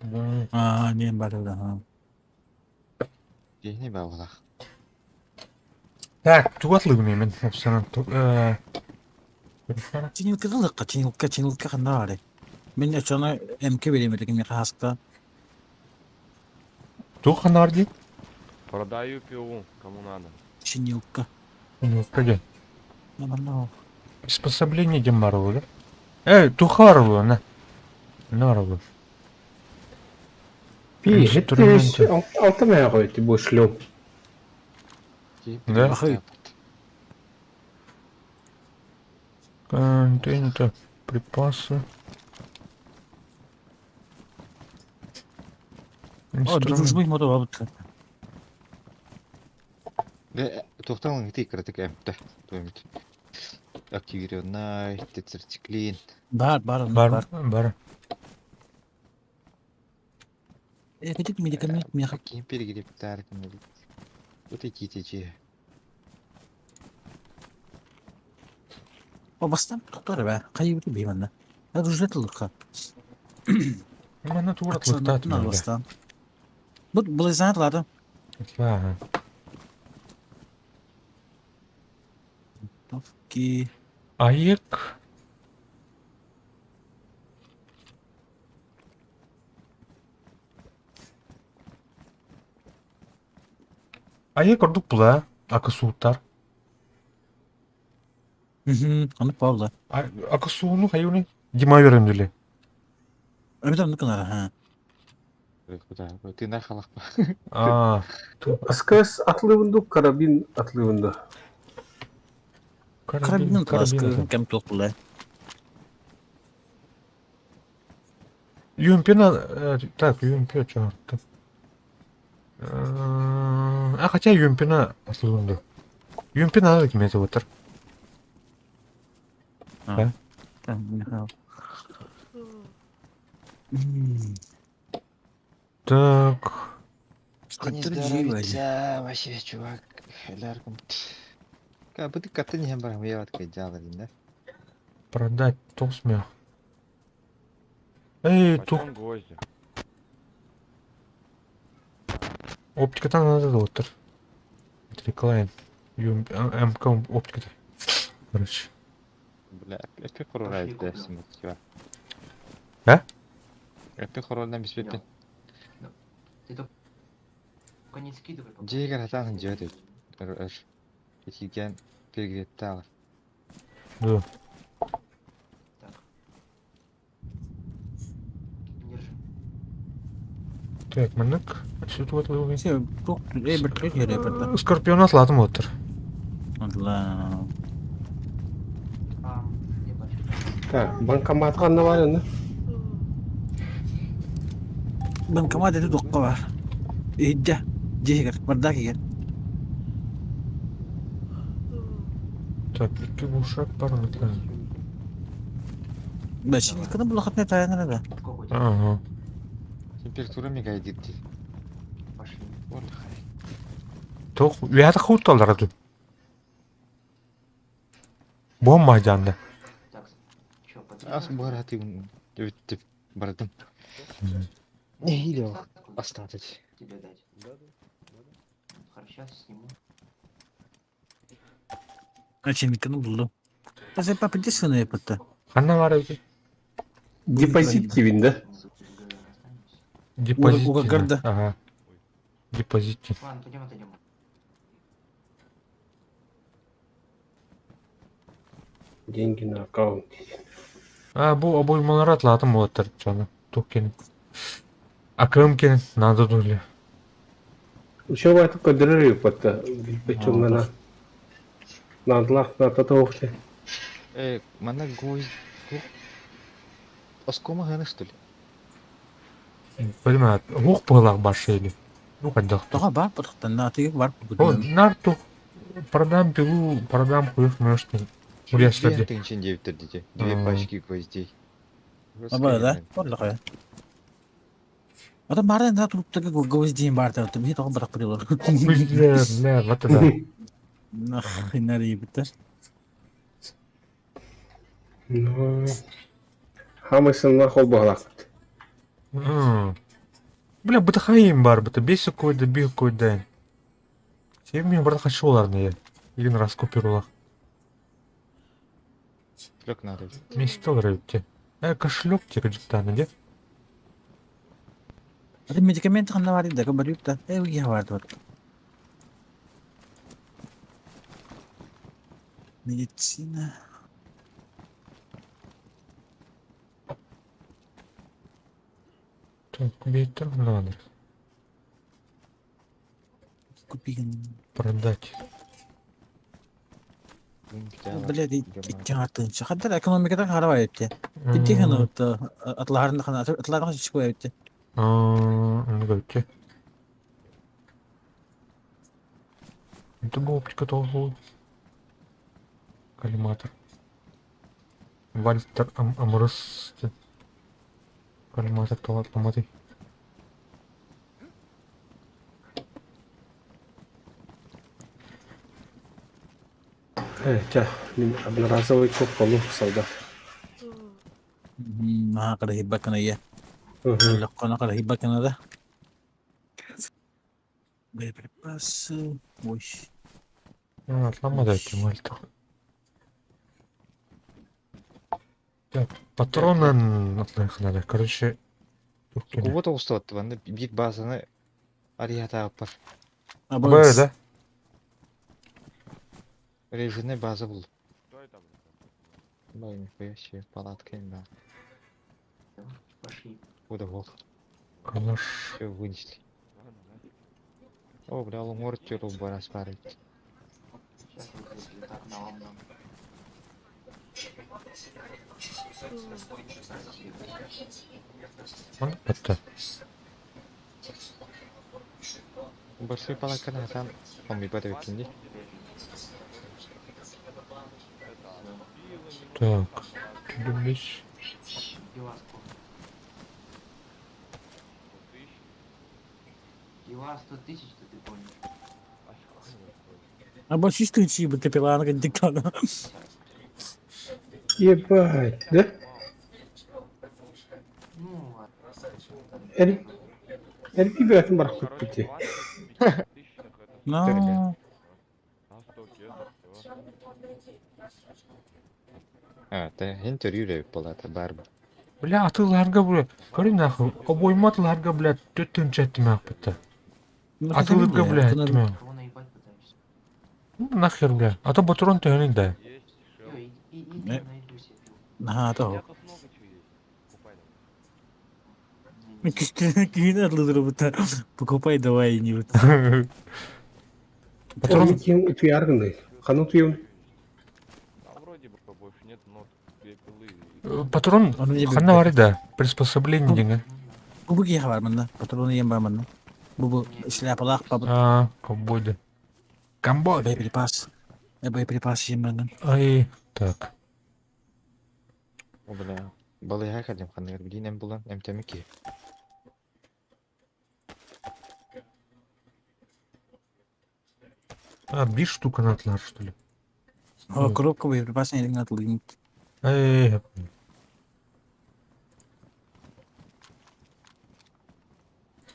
Да. А, не бар да. Не баллах. Так, тугатлы мен опсанан. Чинилка дылыкка, чинилка, чинилка ханна бары. Мен очоно МК берем этим мен хаска. Туханарди? Продаю пилу, кому надо. Чинилка. Ну, где? Ну, Приспособление Демарову, да? Эй, Тухарову, на. Нарову. Пи, это алта ты будешь шлем. Да? Контейнер, припасы. О, дружбы мото бабыт. Тоқталың ты кратик эмте. Тоймит. Активированный, тецерциклин. Бар, бар, бар. Бар. Э, кетик медикамент меха. Какие перегребтар, Вот эти те. О, бастан тоқтар бә. Кайы бит беймәнне. Ә ружетлыкка. Мана туратлыктат. Бастан. Бу булайзан Ага. Товки. Аек. Аек ордук була. Акы сууттар. Аны Павла. Акы сууну хайуни. Дима берем дили. Өмүтөн ныкынар, ха. Ты нахалах. А. СКС атлывынду, карабин атлывынду. Карабин карабин кем тук була. ЮМП на... Так, ЮМП чё? А хотя ЮМП на атлывынду. ЮМП надо кем это вот. Да? Так. Не здоровится вообще, чувак. Как бы ты коты не брал, я вот делали, да? Продать тосмех. Эй, тух. гвозди? Оптика там надо доктор. Реклайн. МК оптика. Короче. Бля, эпи хоррор десим, чувак. А? Эпи хоррор нам беспетен. Ты только не скидывай. Джигар хатан жөдөт. Итиген перегретталар. Да. Так. Держи. Так, маннык. Ситуация Все, тук, э, бир керек бир. Скорпион атлатым оттыр. Ладно. А, где бачка? Так, банкомат ханна бар аны. Банкомат это дукка бар. Идде. Дьиэ иһигэр, бардак иһигэр. Так, икки глушак бар онуттан. Бачинканы булахатына таянар да. Сколько у тебя? Ага. Температура мигает дии. Пошли. Отдыхай. Туох үөһэ хутталлара дуу? Буом маһдьаанна. Так, чё, по Ас быһаратыгын өттүп бардым. Нэһиилэ остатыть. Тебе дать. Хорошо, сейчас сниму. Начинканы булдум. Таза папа десene yapıttı. Ханна баар эбитий? Депозит диибин да? Мы за останемся. Депозит. Угагарда. Ага. Депозит. Ладно, пойдем отойдем. Деньги на аккаунт. А, бу обоймалары атлаатым буолаттар дьоно. Туох кини. Акым кини надо дули. Еще баайта көрдөрөр үппэтэ. Билбэт дьоҥҥо наадалаах наадата суох дии. Э, манна гвоздь... Оскома гына что ли? Понимаю, ух быһылаах барша или. Ну хайдах. Тоҕо бар бутахтан наатыгы бар О, нарту продам пилу, продам хуев может. Урястар Две тысячи девять дети. Две А. пачки гвоздей. Аба да, орлаха. Ата баар да туруптага гвоздиин баар да, биһи тоҕо барах бирилар. Бля, бля, вот это. Нахрена ребята. Ну, Хамай сынна холбоһолаахпыт. Бля, бытахайым бар, быта бес койда, бих койда. Сен мен бір хочу я. Един раз купировал. Кошелек надо. Месяц долларов те. Э, кошелек те кредитаны, де? Ата медикамент ханна бар иде, бар юкта. Э, уя бар бар. Медицина. Так, бейтер надо. Купи. Продать. Блядь, икки Хаддар экономикада харабай эпти. Ити хана атларында хана атларында чыгып эпти. Ну, Это была оптика того. Коллиматор. Вальтер Ам Амрос. Коллиматор того автоматы. Э, ча, мин одноразовый коп полу солдат. Наһаа кыраһыйбаккын ийэ. Лөккөнө кыраһыйбаккын да. Боеприпасы. Ой. Атламады Вальтер. Так, патроны надо. Короче, Кубот оҕустубат манна биир баазаны арыйатааппар. Б, да? Режимный база был. Бай, нихуя себе, палатка им, да. Пошли. Куда волк? Калаш. Все вынесли. О, бля, он морд тюрл барас парить. Сейчас я выгляжу так на вам дам. Он это. Большой палатка на там. Он ми падает кинди. Так. Ты Дела сколько? Дела 100 тысяч, то ты понял. А больше чистый бы ты пила на диктана. Ебать, да? Ну ладно. Эр... Эрби бөтен барах купити. Ну, А, ты интервью палата барба. Бля, а ты ларга, бля. Көрү нахуй. Обойма ларга, бля, төттөн четтим бітті. А ты ларга, бля, тьме. Кого наебать пытаешься? Ну нахер, бля. А то патрон төнүн да. Ё, иди, иди, Э. найду себе пилу. Наһаа того. Не, не Күйін атлыдыр бұта. Покупай давай не вот. Патрон Ким утуяргындай. Ханы утуйун. Там вроде бы больше нет, но две пилы. патрон Оны не ханна бар да. Приспособление деген. Бу кия бар мында. Патроны ем бар мында. Бу шляпалаах бабыт. А, ковбойды. Комбой. Боеприпас. Боеприпас сиэммэҥҥин. Ай, так. О, бля. Балыыһа кэллим ханныгар билиин эм булан эмтэммит киһи. А, биир штука натлар, что ли? О, коробка боеприпас илиҥ атылыым. Эй,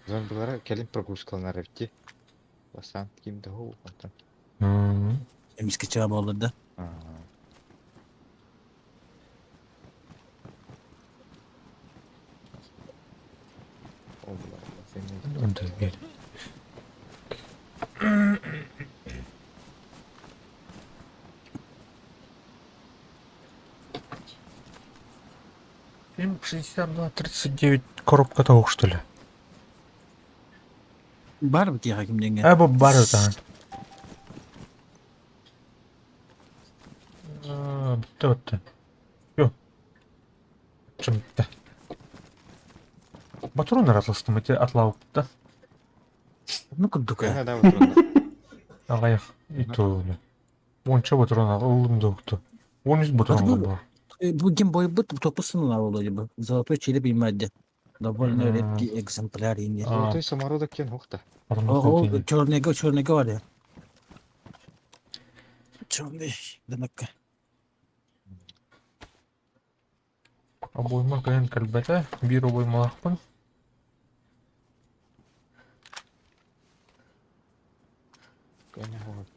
Зомбилара кэлин прогрузкаланар эбит Бастаан ким да һуу онтон. Эмискэ чаа буолла да. Онтон биэр. Им 62-39 коробка того, что ли? Бар битиэхэ ким диэҥҥэ. Э, бу бар ытаан. Бүтте бүтте. Йо. Чым бүтте. Батурун аратластым, эти атлаупта. Ну курдук Кыһына да батурунна. Аҕыйах итоуна. Уонча батурун ыллым да укту. 13 батурун бар. Бу гембойбут топусун буолуо Золотой череп иммадде. Довольно редкий экземпляр инде. Золотой самородок диэн уһукта. Ол черныйга черныйга бар. Черный дынакка. Обойма кыайан кэлбэтэ, биир обоймалаахпын. Кыайан вот.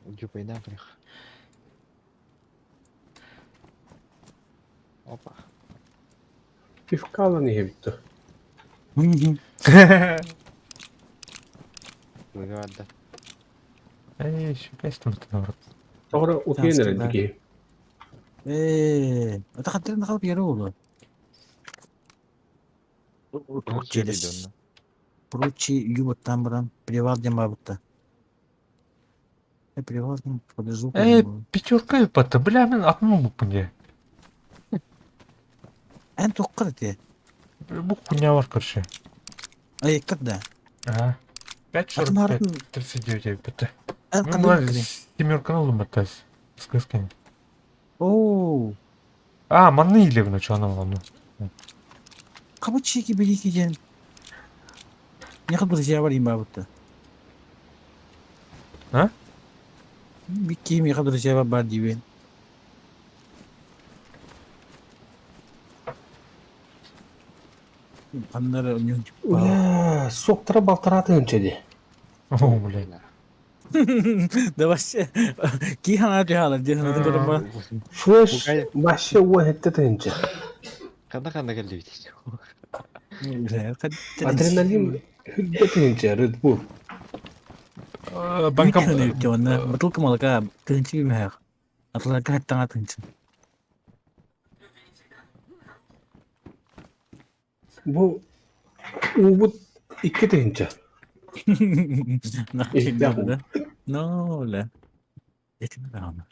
Дюпайдан прих. Опа. Пивка ылан иһэбит дуо? Выгадда. Эй, шүкэстим наоборот. Тоҕо утуйан эрэр киһи. Ээ, это хаттырын халып yeri oldu. Через прочий юбыттан баран привал диэн баабытта. Привал диэн подожду. Эй, пятерка иппата, бля, мин атын ылбыппын дии. Эн туоххар ити? Бу хуйня бар, короче. Айыккат да. Ага. 5,45, 39 эбиппит. Эн Мин була семерканы ыллым баттас. Сказкани. Оо. А, манны илебин очоонам ону. Кабы чики билики диэн. Нехат друзья бар имбабытта. А? Бикки меха друзья бар диибин. Ханнара Бля, суоктара балтараа тыһыынча дии. О, блядь. Да вообще, ки хана түһалар диэн санатын көрөн ба. Флеш вообще уон сэттэ тыһыынча. Ханна ханна кэллибит. Адреналин үрдэ тыһыынча Red Bull. Банкам... Бутылка молока тыһыынча бимэһэх. Атыларга хаттаҥа тыһыынча. Бу уубут икки тыһыынча. No, la. Этим даҕаны.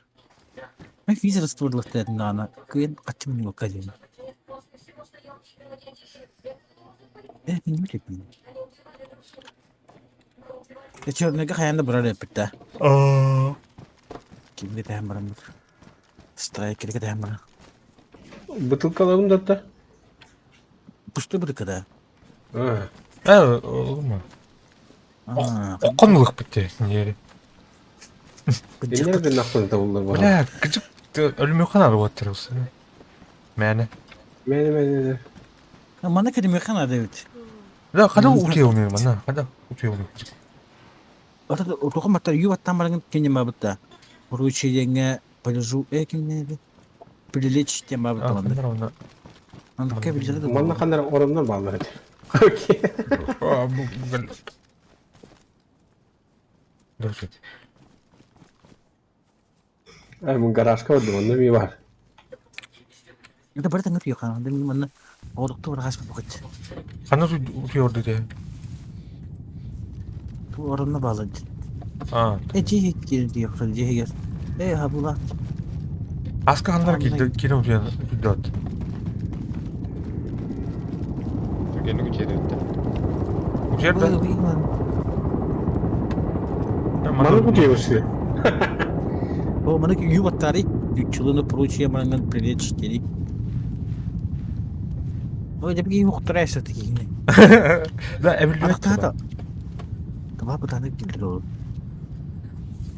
Мен физ растворлахтаатын даҕаны кыайан хаччы мунньуокка диэн. Э, мин билэбин. Черныйга хайаан да барар эппит да. Кимгэ тэһэн бараммыт. Страйкергэ тэһэн баран. Бытылкаларым да да. Пустой бутылка да. Э, ылма. Окон ылыхпыт дии, ньиэри. Иннер гыннахпын табыллар баҕа. Бля, кыдьык өлүмүөххэ наада буолаттар Мээнэ. Мээнэ мээнэ. Манна кэлимиэххэ наада эбит. Да, хада утуйуҥ манна, хада утуйуҥ. Отохон баттар ю баттан баран кинем бабытта. Поручениеҥҥэ полежу э кимнээби прилечь тем бабытта манна. Манна билэрэ да. Манна ханнар ороннор бааллар этэ. Окей. Дұрыс. Ай, бу гаражка барды, манна ми бар. Это барыта ҥыр юха, мин манна оҕолукту барахас букат. Ханна утуйорду де? Ту оронно баалар. А. Э дьиэ киирэн диэххэ дьиэгэр. Э хабыла. Аска ханнар киирэн утуйан утуйдот. Түгэнник үчүгэй эбит. Утуйар да? Маны кутуйабыс. О, маны ю баттари. Чулуну прочее манган привет четыре. Ой, да бги ухтарайся такие. Да, эбиллибэт. Ата. Таба бутаны килдер.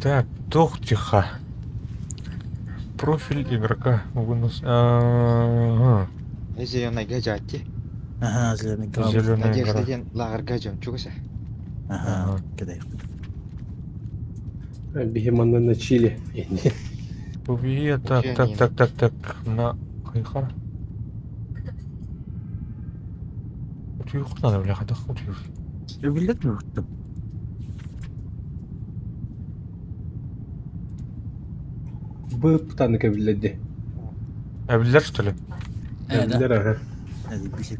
Так, тух тихо. Профиль игрока. Вынос. Ага. Зеленый гаджати. Ага, зеленый гора. Зеленая Надежда гора. диэн лааҕырга дьон чугаса. Ага, кидай. Биһи манна на Чили. Привет, так, так, так, так, так. На хайхар. Утуйух надо, бляха, да утуйух. Эбиллет mi? Бып таныкы биллерди. Эбиллер, что ли? Э, да. Биллер ага. Hadi bir şey.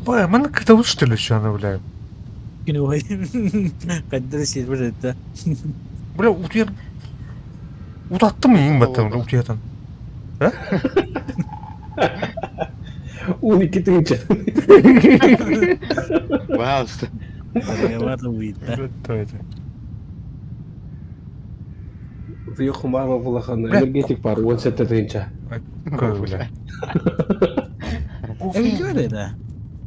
Бля, маны как-то лучше, что ли, еще она, бля. Кино. Каддер сир это. Бля, утуйар... Утаттым ең баттым, бля, утуятан. Он iki тысяча. Пожалуйста. Что это? Утуйух мара булахан Бля. энергетик бар 17 тысяча. Какой, бля? Эбиллер да.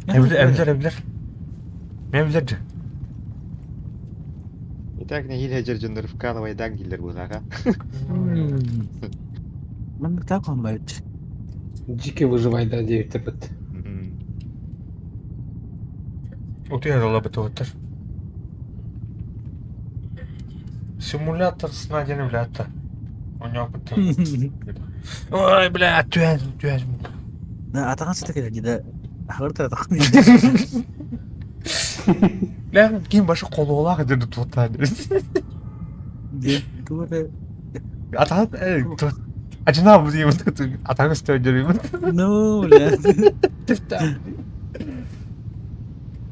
Эбиллер, эбиллер, эбиллер. Мен эбиллер же. Итак, нэһиилэ дьэр дьоннор вкалывайдаан дииллэр быһааҕа. Мен так он байт. Дикий выживай да 9 тепет. Утуйар ола бит Симулятор сна диэн бля, это. У него потом. Ой, бля, түһэн, түһэн. Да, атахан сыта келер да. Ахырта атахан. Бля, ким башы колуолаах диэн туттаа. Де, тура. Атахан, э, ажына бу деймін, атахан үстө жүреймін. Ну, бля.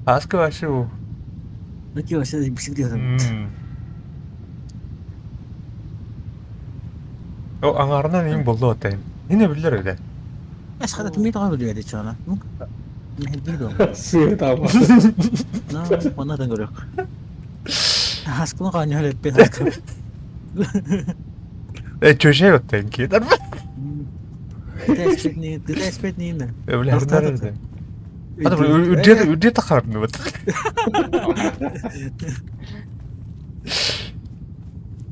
Аска вообще. Ну, кио, сейчас бисик О, аңарынан ең болды отайын. Не билер öyle. Эс хада тмит габы диэди чана. Нехиддо. Свет аба. На, она да көрөк. Хаскын каня леппе хаскын. Э, чөшей оттайын ки. Тэспетни, тэспетни. Бля, хардар. Ата үрдет үрдет тахарны бат.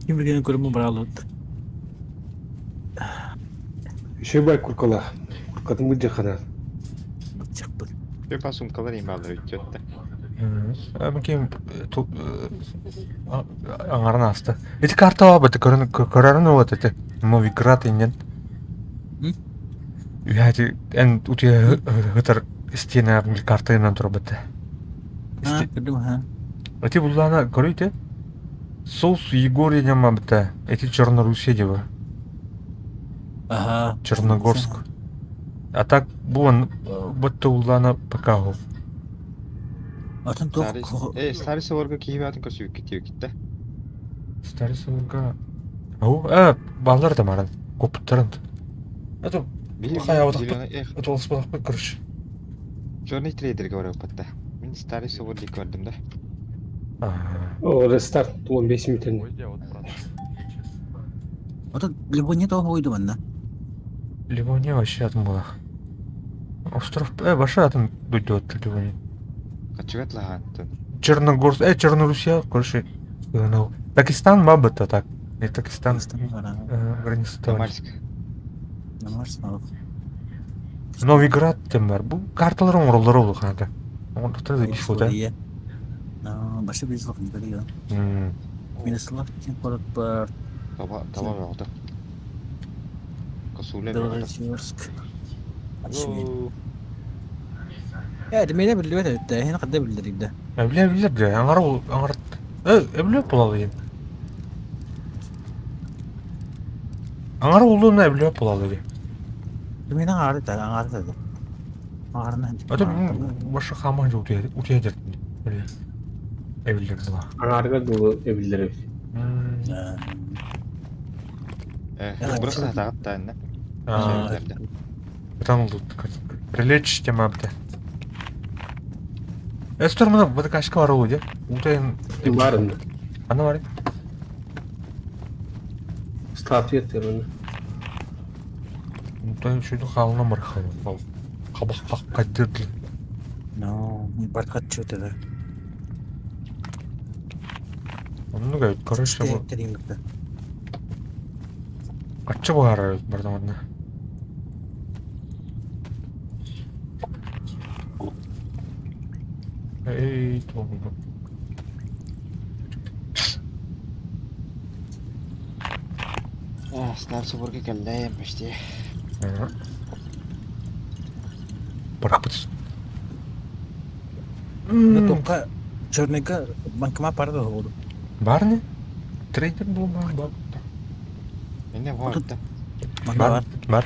Ким билген көрүмү баралыт. Еще бай куркала. Куркатын бу жахана. Чыкпыт. Төпа сумкалар ималар үтүөттэ. Мекем аңарына асты. Эти карта бар бит, көрөрүн вот эти. Новиград инен. Үһәти эн утия хытар стена карта инен тур бит. А, көрдүм ха. Эти буллана көрөйте. Соус Егория нема бит. Эти Черноруссия деба. Ага. Черногорск. А так бу бутта уллана пока хол. Атын тох. Э, старый соворга киһи баатын көрсүбүккэ тиэбиккиттэ. Старый Сылга. Ау, э, баллар да маран. Көптөрөн. Это Били Хай, вот зеленый эх, это ол спадак короче. черный трейдерге барыппатта. Мин старый совор диэки бардым да. О, рестарт 15 минут. Гвоздя вот продал. Атын любой не того ойду манна. Ливония вообще атын была. Остров, э, баша атын дойдет Ливония. Качыгат лаһаантын. Черногорск, э, Черноруссия, короче, ну, Дагестан мабыта так. Не Дагестан, граница там. Тамарск. Намарс мал. Новиград тем бар. Бу карталар оңролор олу ханда. Оңролор да биш да. На, башы бир сылак не билген. Мин сылак кем корот бар. Таба таба баҕата. Косуле баҕата. Белоруск. Я, демене билбет өттө. Хен кадда билдирди. Эбле билер де. Аңар ол аңар. Э, эбле болалы ем. Аңар олуна эбле болалы ем. Демене аңары да, аңары да. Аңарына. Ата башы хаман жок утуя утуя дердим. Биле. Эбле була. Аңарга дулу эбилер. Э, бұрыс сатағат та инна. Аа. Ытан Прилечь тема бте. Эстер мына бытыкашка бар ол де. Утайын. Барын. Ана бар. Старт еттерін. Утайын шуйду халына мархал. Қабақ қаққа дирдли. No, бархат чөтеле. Онну гайт, короче, бу. Аччы буһар бардам онна. Эй, туолбут. Снар соборга кэллэм почти. Барахпыт. Ну только черника банкомат парды болду. Бар не? Трейдер был бар. Бар. Инне бар да. Бар. Бар.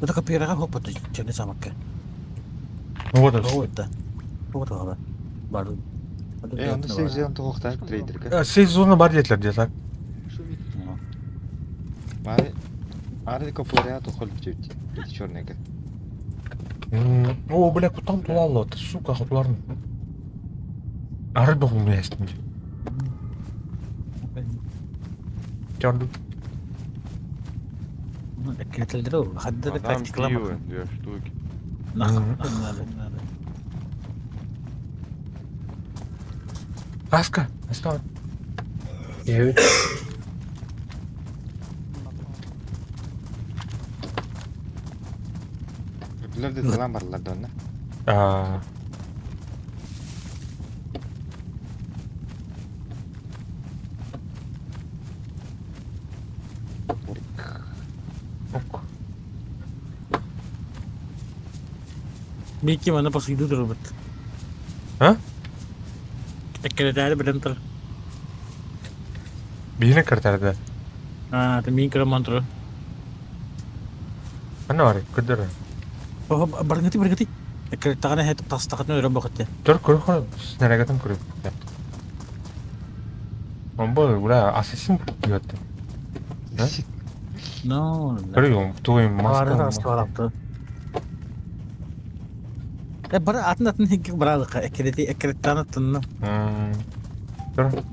Это копирага хопот черный самакка. Ну вот. Вот да. Вот да. Бар. Э, онда сезон тоқта трейдерге. Сезоны бар детлер де так. Мары Ары копыря тухол бүтүт. Ити черныйга. О, бля, кутам тулалла, ты, сука, хотуларын. Ары богу меня с ним. Тёрду. Хадды А там пиво, две штуки. Аска, аска. Evet. Билер де талан барлар да онна. А. Ок. Микки мана посуйду турбут. А? Эккелетээри билен тур. Биһине кыртарды. А, ты мин кыраман тур. Ана бар, көдөр. Баргыты баргыты. Эккелетагана хет тастакытны өрө бакытты. Төр көрө хор снарягатын көрө. Он был, бля, ассасин диэтти. No. Көрү, туй Бары маска. асталапты. Э, бары атын атын хикки баралыка. Эккелети эккелеттаны тынны. Төр.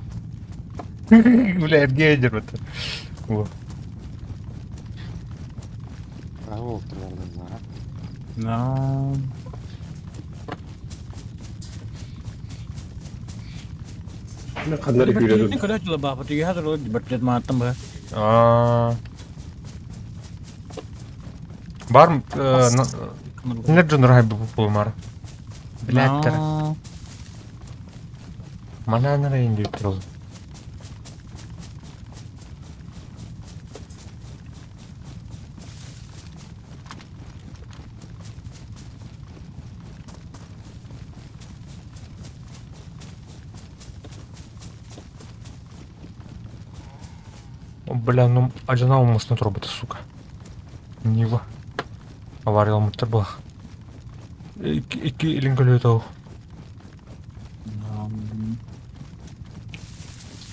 Бля, Евгений вот. Во. Браво туралар. No. Ne kadar gülerim. Көрө бапы түйе хадыр бөртлет мааттым ба. А. Бар, нер жонор булмар. Блядь, Мананара инди турул. О, бля, ну ажана алмасын турбута, сука. Нива. Авария алмыттыр була. Ики ики илин көлөт ау.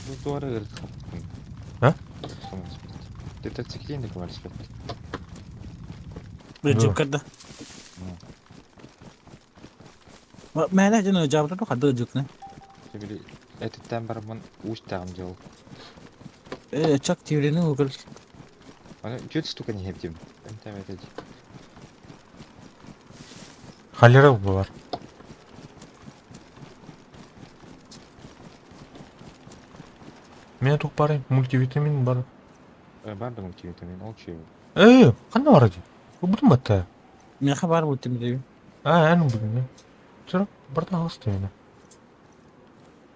Бу туара ырыт хаппын. А? Детекциклин де квалификат. Жуккада. Мэлэ жана жабыта хады жукны. Били этиттен бармын уч тагым жол. Э, чак тиврени угыл. Аны чөт штука не хептим. Энтем этеж. Халера булар. Мен тук бар, мультивитамин бар. Бар да мультивитамин, ол чөй. Э, кандай бар ди? Бу бүтүн батта. Меха бар бул тимдеби. А, эн бүгүн. Чыра, барда алысты мени.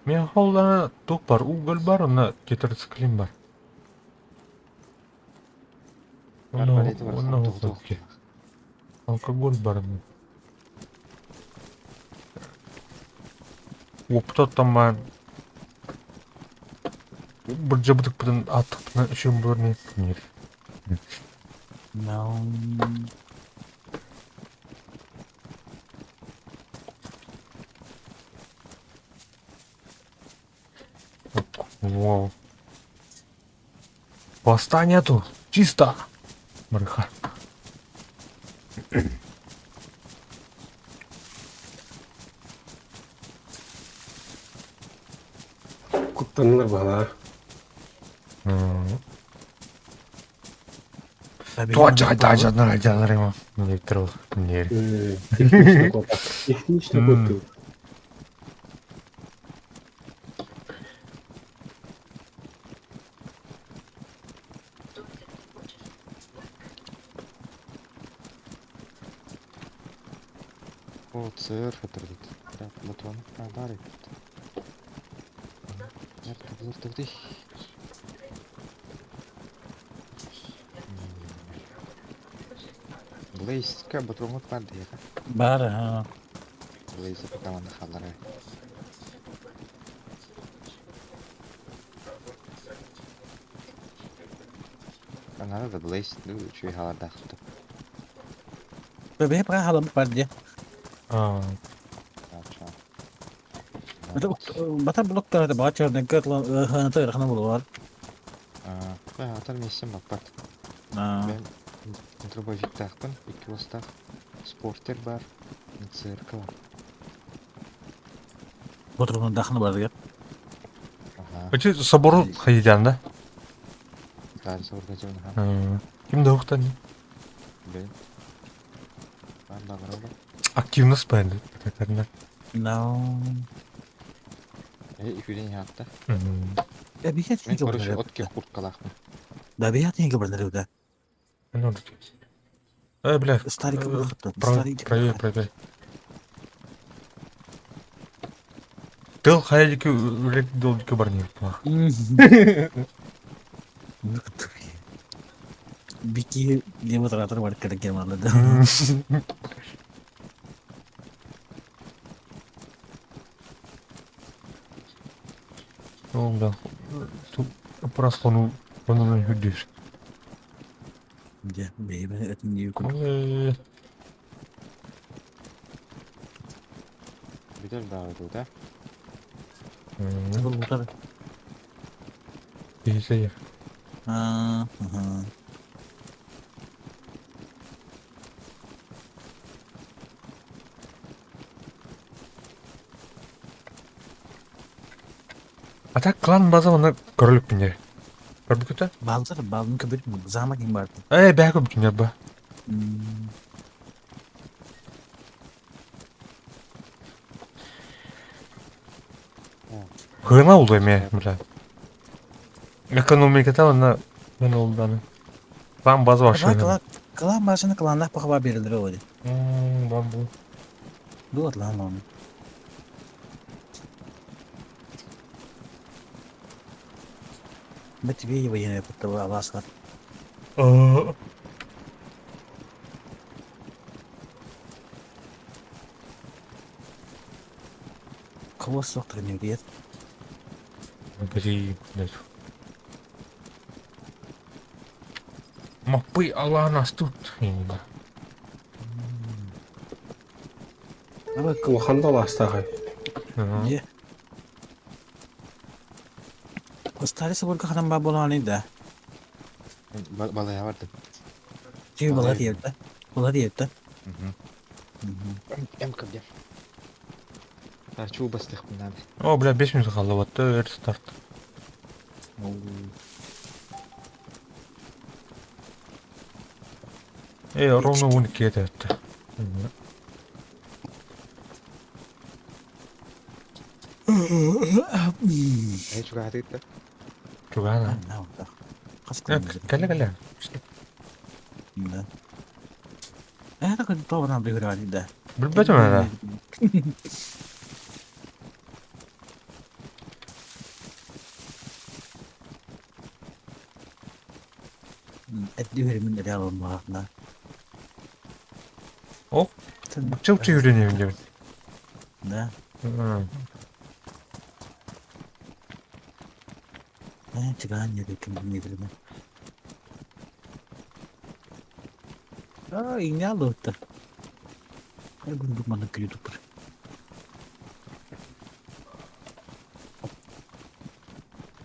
Мен холлана тук бар, уголь бар, уна тетрациклин бар. Бар бар эти бар. Уна Тук тук. Алкоголь бар. Опыт там бір жабытык бүтүн аттык үшін бөрне мир. No. Вау. Хвоста нету. Чисто. Марха. Куттанылар баһылаа. Технично куттуу. О, ЦР хатырдыт. Батон баар эбит. Блейзка батроҥҥут баар диэхэ. Баар, аа. Блейза пока манна хаалларай. Надо да Блейз, ну, үчүгэй хаалардаах тут. Бэбэ пока хаалан бар дии. Аа. Батар блоктар баҕа черненька ыһыаната ыарахана буолуар. Атар миссем баппат. Мен дробовиктаахпын, икки уостаах. Спортер бар, ЦРК бар. Ботурунун дахны бар Эти собору хайдян, да? Да, собор хайдян. Ким да ухтан? Бен. Активность пойдет. No. Үһүлэн хаатта. Эбиһет Мен короче от ке курткалаахпын. Да биһет инге барнар да. Э, бля. Старик Проверь, проверь. Тыл хайдики үлек долдики барнир. Бики демонстратор бар керек да. Ол да. Просто ну хүдүр. Дьэ, бэйэбин этин дии курдук. Бүтэр баҕа да? Булбутар. Киһи Аа. А так клан база оны көрөлүк бинер. Көрбүкүтэ? Балзар балын көбүт замок ким бар. Э, бэхэ көбүтүнер ба. Хына улду эме, бля. Экономиката она мен олданы. Клан база башы. Клан башына кланнах пахаба берилдир оди. Мм, бу. Бу атлан он. Бет тебе военная подтава аласкар. Кого соқтыр не дед? Блин, блядь. Мапы Аланас тут. Улахан да алаастаах. Не. Старый соборка ханам ба боланы да. Балая барды. Тиби бала диэбитэ. Бала диэбитэ. М кабдер. Чуу бастых надо. О, бля, 5 минут қалды, вот старт. Э, ровно 12 етті. Э, чуга хатыгытта. Чугана. Кэлэ кэлэ. Да. Это как то нам пригорали, да. Билбетим это. Эдди беримин реалым бағына. О, чыл үйренемін деп. Да. Чыгаан не билме. А, иңне алды. Күндүк маны ютубер.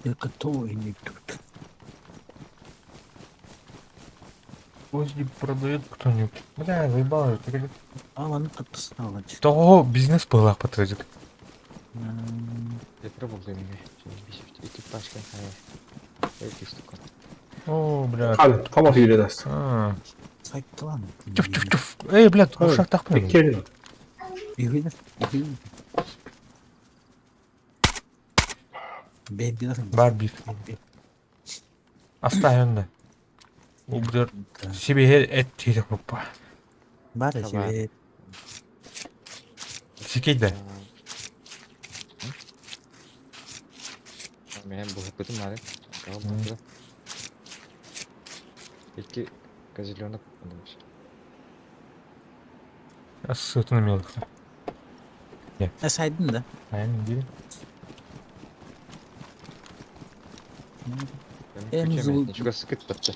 Яка то иңне тут. Гвозди продает кто-нибудь? Бля, заебало, это как- А, маннык кыттысына. Того бизнес была потратит. Я пробовал ими. Эки пачка. Эки штука. О, бля. Хан, тамақ үйренесің. А. Сайттылан. Тюф, тюф, тюф. Эй, блядь, Ой, ушах так Теккелин. Үйгүлер. Бэйбилер. Бар бир. Оставим да. Убдер себе эт тире хоппа. Бар Давай. себе. Сикей да. Мен бұғып надо. Эки козеленок. Ссылку на мелких. Сайдын да. А я не видел. Эм, Ничего сыкыт бітті.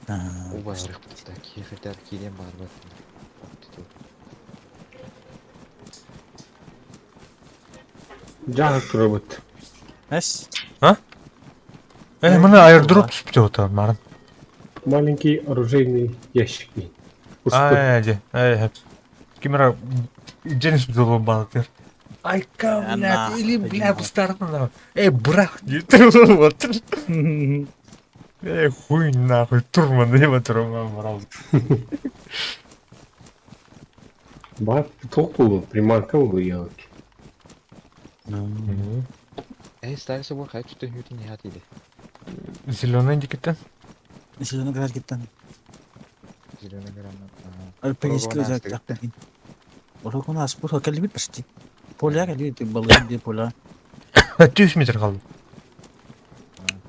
А, Оба арық бітті. Кейхетер кейден бар бітті. Жағы робот. Эс. Эй, мына аирдроп түспүтэ ота марын. Маленький оружейный ящик. Пустой. Ай, де. Ай, хэп. Кимера Дженис бутылы балыктыр. Айка, блядь, или, бля, кустарны. Эй, брах, вот. Эй, хуй нахуй, турман, не турман, брал. Бар тоқ болу, приманка болу елки. Эй, старый собор, хай түтін хүртін не хат еді. Зеленый дикеттен. Зеленый град кеттен. Зеленый грамма. Альпинистский Орогон узак. Орогон аспыр хоккей почти. Поля кэлбит балык ди поля. 200 метр қалды.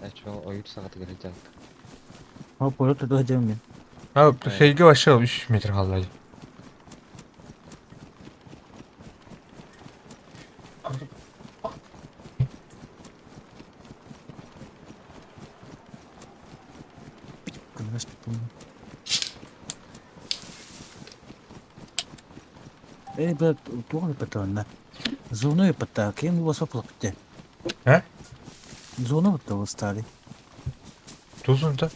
Әчі ойып сағаты келе жатты. О, поля туда мен. А, шейге вообще 3 метр қалды. Күнәс бит. Эй, бля, туган патронна. Зону пата, кем у вас оплакте? А? Зону вот стали. Тузун да?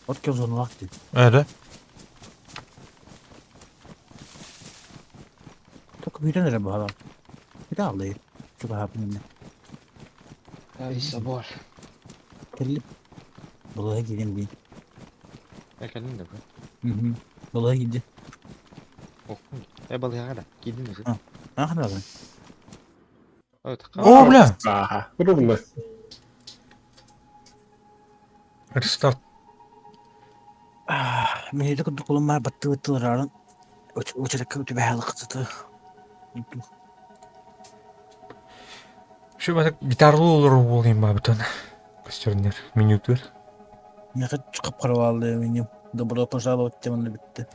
Вот кем зону лакти. Ә, да? Только бирен эре бала. Bir алды. Чуга хапнын. Ай, собор. Келип. Булай кидем би. Әкәлін де бұл. Мгм. Булай киди. Оқын. Ә, балыға да. Кейдін өзі. Ахна да. О, бля! Ага, ровно. Рестарт. Мен эде курдук колум бар батты баттылар Очерекке өтүбэ халыкты. Şu бата гитарлы olur болайын ба бүтін. Костернер, минутер. Меха чыгып карап алды меню. Добро пожаловать теманы битти.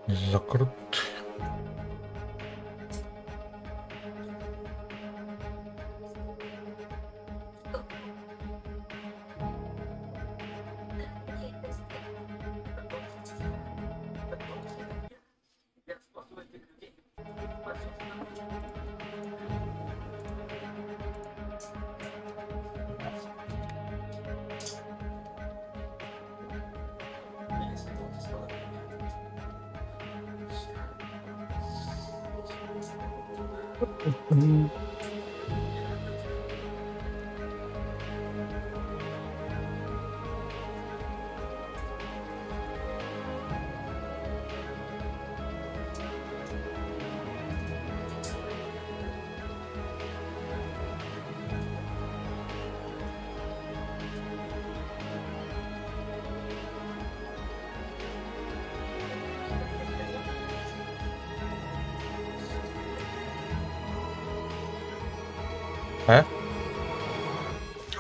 Закрыт.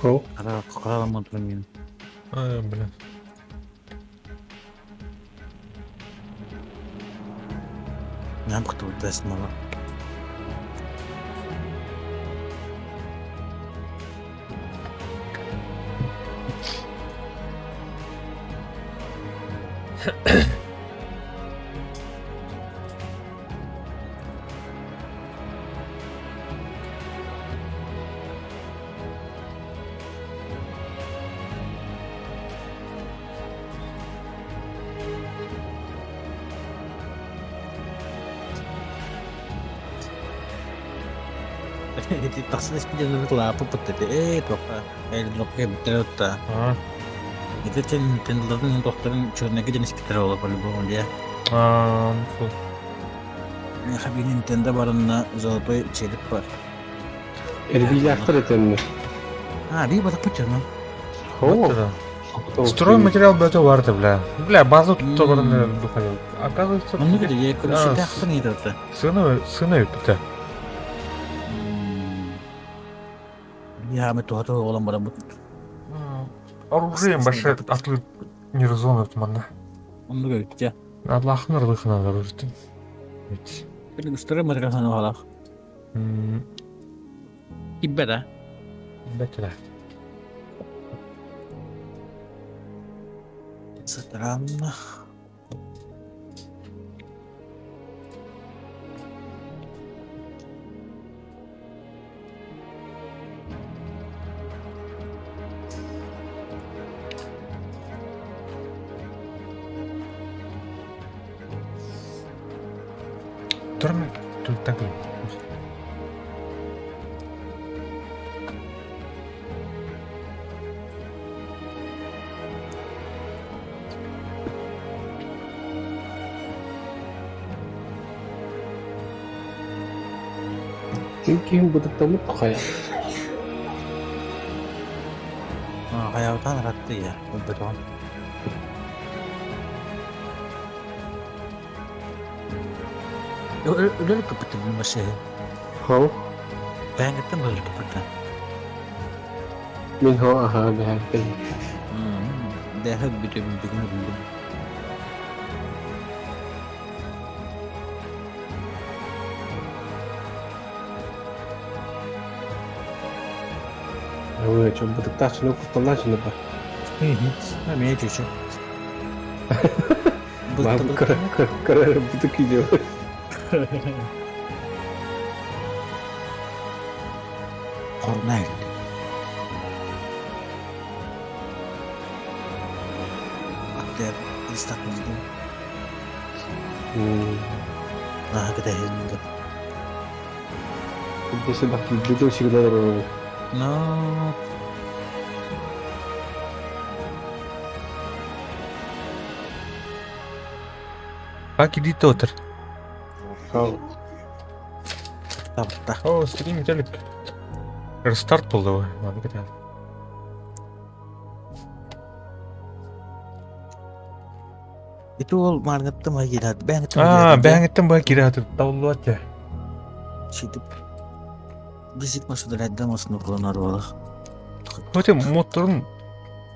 Хо. Кара караламын мен. Ай, бля. Нам кто даст мало. Ити тахсан испитин лааппыт этэ. Ээ, туохха элдропка бүттэр отта. А, Ити тен тендларын тохторун чернеге ден испиттер ола по-любому дия. а, фу. Миэхэ биир Nintendo барынна золотой череп бар. Эрбиилээхтэр этэннэр. А, бии батаппыт дьоно. О, Вот Стройматериал бөтө барда, бля. Бля, база тут барында духовил. Оказывается, Оннук ити, А, көрүшүтээхтэн ыйыталта. сына, сына өппүтэ. Яамы туһата оҕолон бараммыт. Оружием башы атлы не резонно манна. Оннук эбит Аллахын ырлыхына оружиетин. Ведь. Билин стройматериал санаалаах. Киббэ да. Бэтиле. Странно. Турм тут так. Ким бытыктамыт хайа. Хайабытан ыратты я. Өлбөтөҕүн. Өлөр көппүттэ бу машина. Хо, Бэҥҥиттэн өлөр көппүттэ. мин хо аха бэһэттэн. Дэһэ бүтүм бүгүн өлдүм. Ой, чё бытыктаачыны кутталаачыны бар. Эмиэ чүчү. Бабы кара бытык идео. Корнель. Аттер истакмызды. Наха кэтэһиннэ. Здесь да киддо всегда дорого. Но Как иди тотер. Хо, табытта. О, стрим телек. Рестарт был давай. Ладно, катя. Ити ол марныттым агират. Бэҥҥиттэн А, бэҥҥиттэн баа кире хатыр тауллуат я. Шитип. Визит машина оснук кылынар буолах. Хотя моторун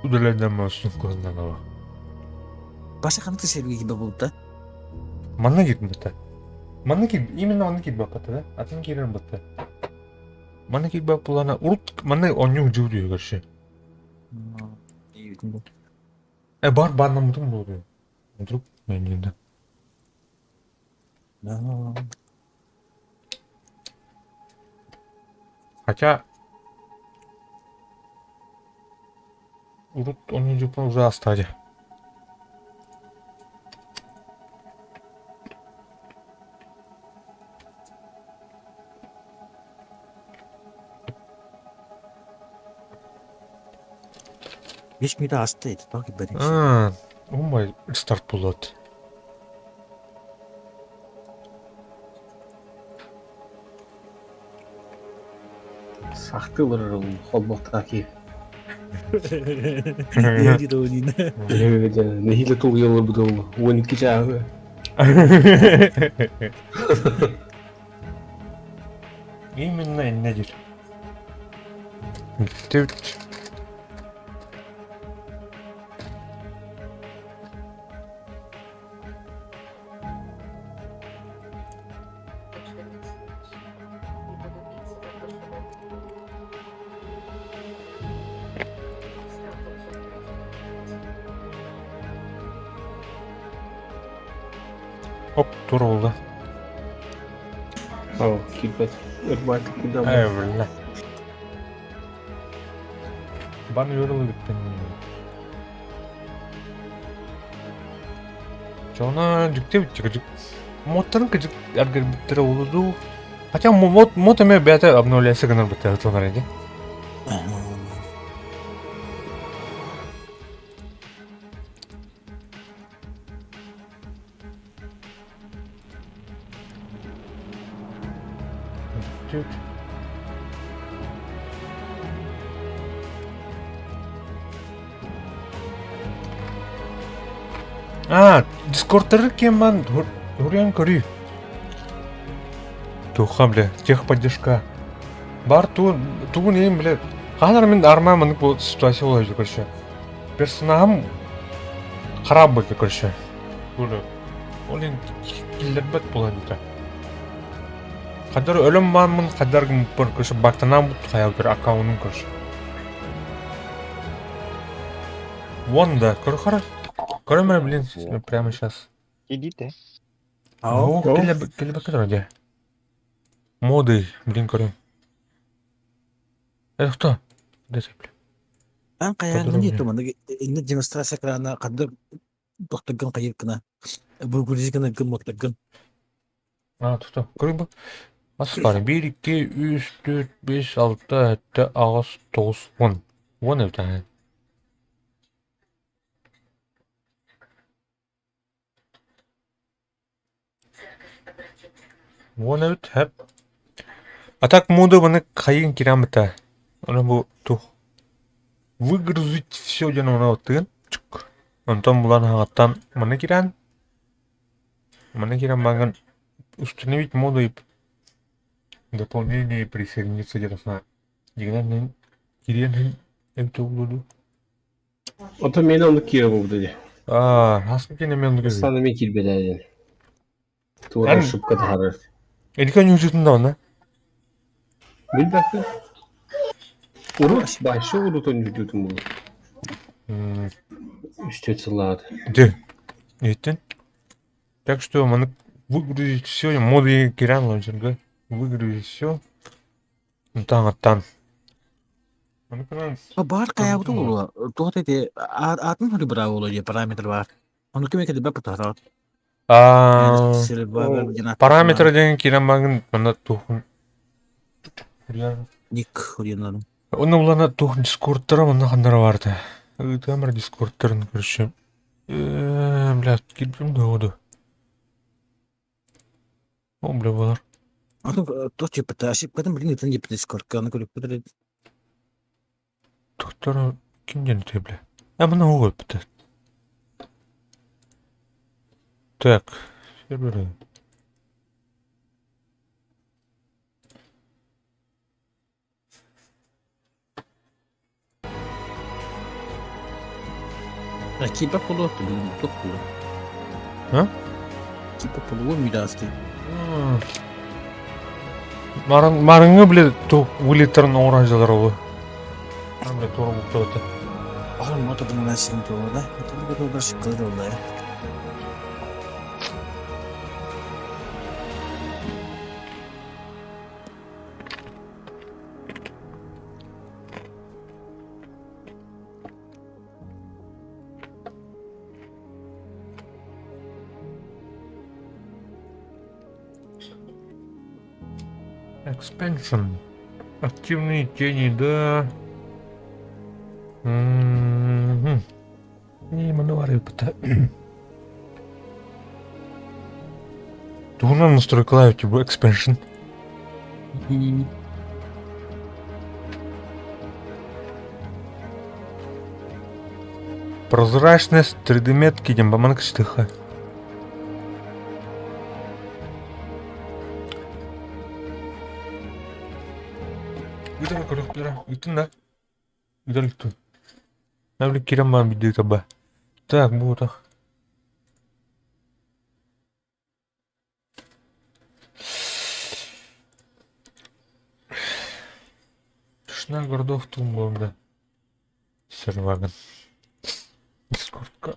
удалядам масын кылыннан Баша ханты сервиги кибе булта. Манна кирдим бата. Манна кир, именно манна кир баппата да? Атын кирен бата. Манна кир баппулана урут манна онньук жуу дүйө көршү. Э бар барнамытым болду. Вдруг мен енді. Но Хотя урут онньук жуу уже астади. Беш мүнөт асты ити токи берин. А, умай старт болот. сахтылар холбохтаки. Я не Нехиле тул йолы бутыл. 12 чагы. Именно nedir? Bitti. Оп, тур oldu. О, кипет. Эрбайт куда. Эврла. Бан yorulu gittin. Жона жүктеп кыжык. Моттарын кыжык аргар биттер олуду. Хотя мод, мод эмэ бэйэтэ обновляется гынар бытта ытылар ди. Түт. А, Дискордтары кем ман Хуриан көрүй. Туха, бля, техподдержка. Бар ту, тугун им, бля. Ханар мин арма манык бу ситуация болар короче. Персонажым харап был, короче. Бу ол ин киллербет буолан дita. Хадар өлөм мааммын хадар гыммыппар короче бактанан бут хайабытыр аккаунум короче. Вон да, көрө Көрө блин, прямо сейчас. Идите. Оо, кэлбэккэ дии. Моды, блин, көрүм. Это кто? Где ты, блин? Ан хайаан не туман инне демонстрация экрана ханнык тохтогун хайыр гына выгрузить гына гын моттогун. А, тохто. Көрүм бу. Бас бар. 1, 2, 3, 4, 5, 6, 7, 8, 9, 10. 10 эбит. 10 эбит, хэп. А так моды маны хайын кирам бita. Оны бу тух. Выгрузить все диэн оны оттыгын. Чук. Онтон булан хагаттан маны киран. Маны киран баган установить моду и дополнение и присоединиться где-то на дигнан кирен эбит улуду. Ото мен оны кире болды де. А, хаска кине мен гызы. Саны мен килбеләден. Тура Эн- ошибка тахарар. Эликон южутунда оны. Билбәккә. Урут башы урутун жүтүтүн бу. Үстөт сыллады. Де. Еттен. Так что маны выгрузить все, моды киран лончерга. Выгрузить все. Таң аттан. Маны кынан Бар хайабыт була. Туох эти атын хөрү бра була дии параметр бар. Ону ким эки бап тахар. А, параметр деген киран багын мына тухун. Ник хөрүнөн. Оны булана тухун дискордтара мына хандара барды. Камера дискордтарын короче. Бля, килбим да оду. О, бля, болар. Атын туох чепет ошибкатын билин ытын жепет дискордка аны көрүп битер. Тухтара ким ден те, бля. А мына ого бит. Так, сервер. Кипа полу туох була. А? Кипа полу мидасты. Марын марыңы бля ту вылетарын оранжалар олы. Бля тура буктап это. Oğlum o da bunu ben şimdi orada. Это bu da şıkkı oldu ya. Expansion. Активные тени, да. Мгм. Не, мануары пыта. Тугунан настройкалаю типа expansion. Прозрачность 3D метки дем баманк штыха. Үтэн көрөх билер. Үтэн да. Үтэн үтэн. Навли кирам ман бидде таба. Так, бу так. Шна городов тумбом, да. Серваган. Дискордка.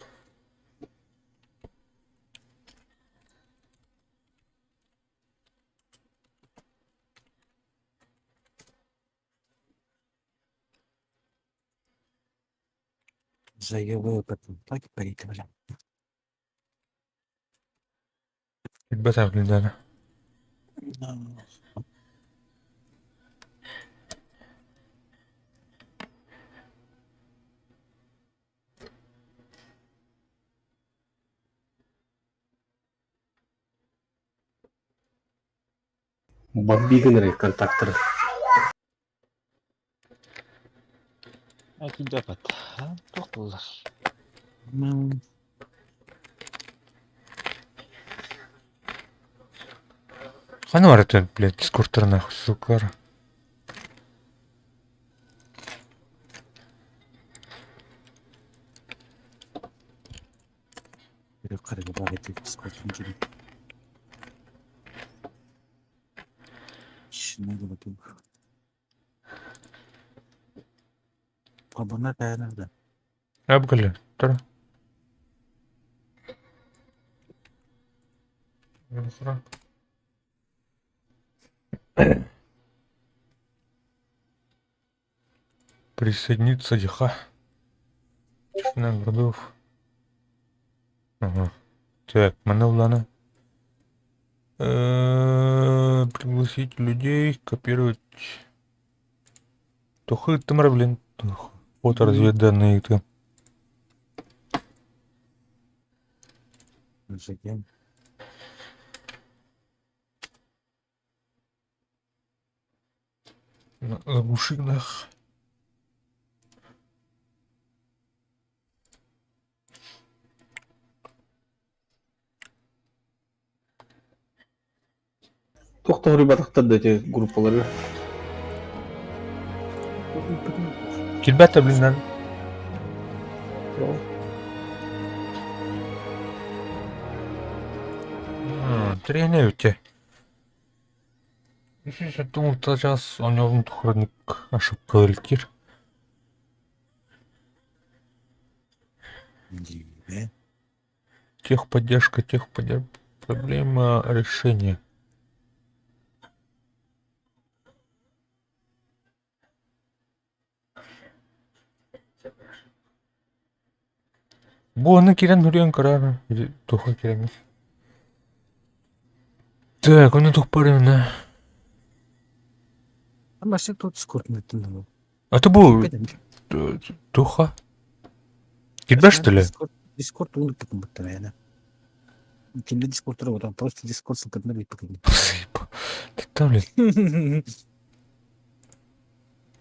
Заявы потом. Так парит, бля. Билбет блин, да. Бомби гынар контакттары. А кидапат. Туох буоллар. Ханна бар это, блядь, дискордтар нахуй, сука. Абгали, тара. Присоединиться диха. Тишина городов. Ага. Так, Маневлана. Пригласить людей, копировать. Тухы тымыр, блин. Фото разведданные ты. Заглуши нах. Туох батахтар да эти группалары. Килбәттә, блин, нан. Тренер өте. Думал, сейчас у него тухрник ошибка өлтер. Техподдержка, техподдержка. Проблема решения. Бу аны кирен хүрен карар. Туха кирен. Так, оны тух парымна. А то бу туха. Кирбеш что ли? Дискорд буттан Кимде Дискорд там просто Дискорд ссылкатына бит бакын. Ты там, блин.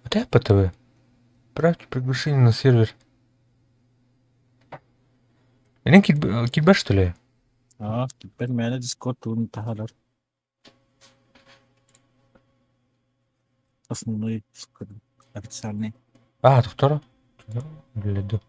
А по ТВ. Отправьте приглашение на сервер. Или кирбеш что ли? А, теперь меня Дискорд он тахалар. Основной официальный. А, доктора? Блядь, да.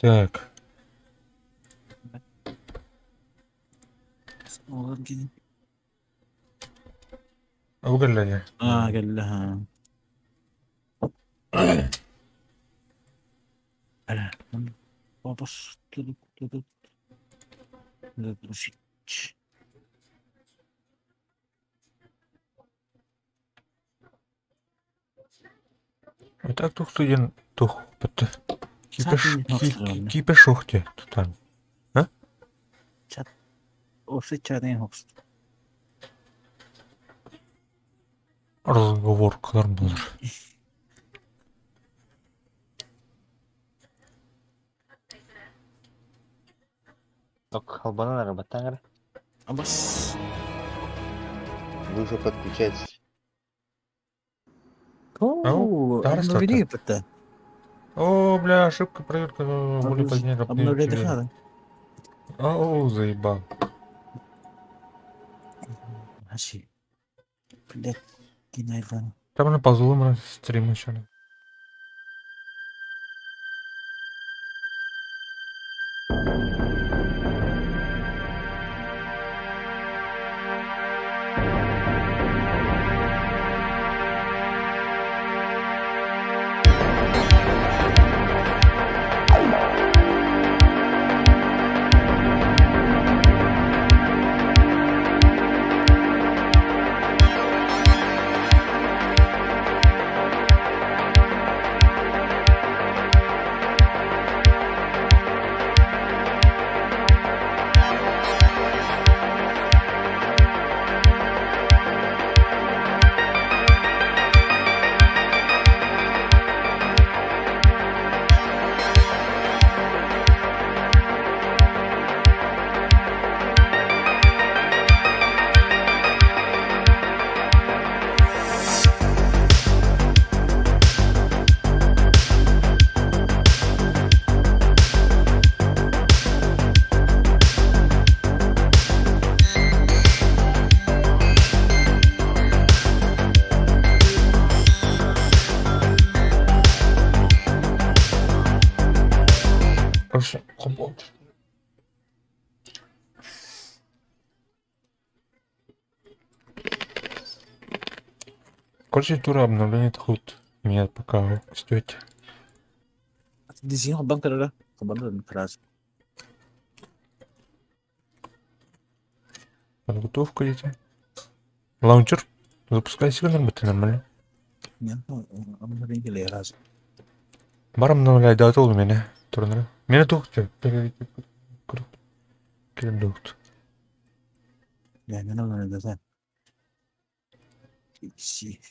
Так. Угадали. А, قال لها. بص. Так тух студент тух пт. Кипеш кипешохте там. А? Чат. Осы чатын хокс. Разговор кылар булыр. Ток халбанан арабаттан Абас. Вы уже подключаетесь. О, обновили это. О, бля, ошибка, проверка, более позднее. Обновили. О, заебал. Блядь, кинайдан. Там на позлом стрим еще. Короче, хобот. Короче, тура обновление тут меня пока стоит. Дизин холбон көрөрө. Холбон фраз. Подготовка идет. Лаунчер запускай сигнал, это нормально. Обновление келе раз. Бар обновляй, да, ол меня. Турнир. Меня тух Кирдухт. Я не надо да. Си.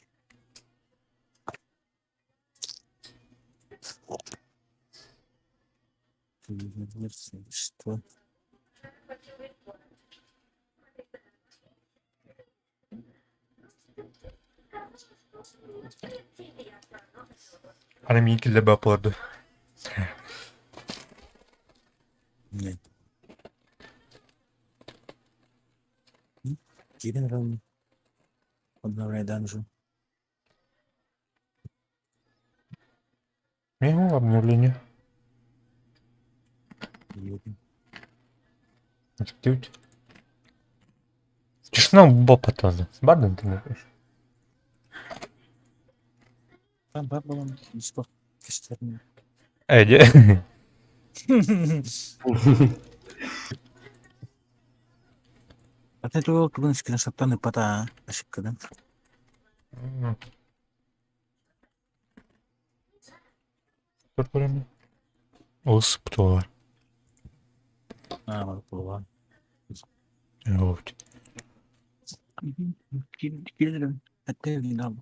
Что? Ана мин килле бапорду. Нет. Кирин рам. Обновляй данжу. Мимо обновление. Активить. Тишина бапатана. Барден ты напишешь. Там бабалам Дискорд кештерин. Эди. А ты твоего кубын скриншоттан ипата ошибка, да? Төрт бөлімі. Ол сыптылар. А, вот была. Вот. Кирин, а ты не дал.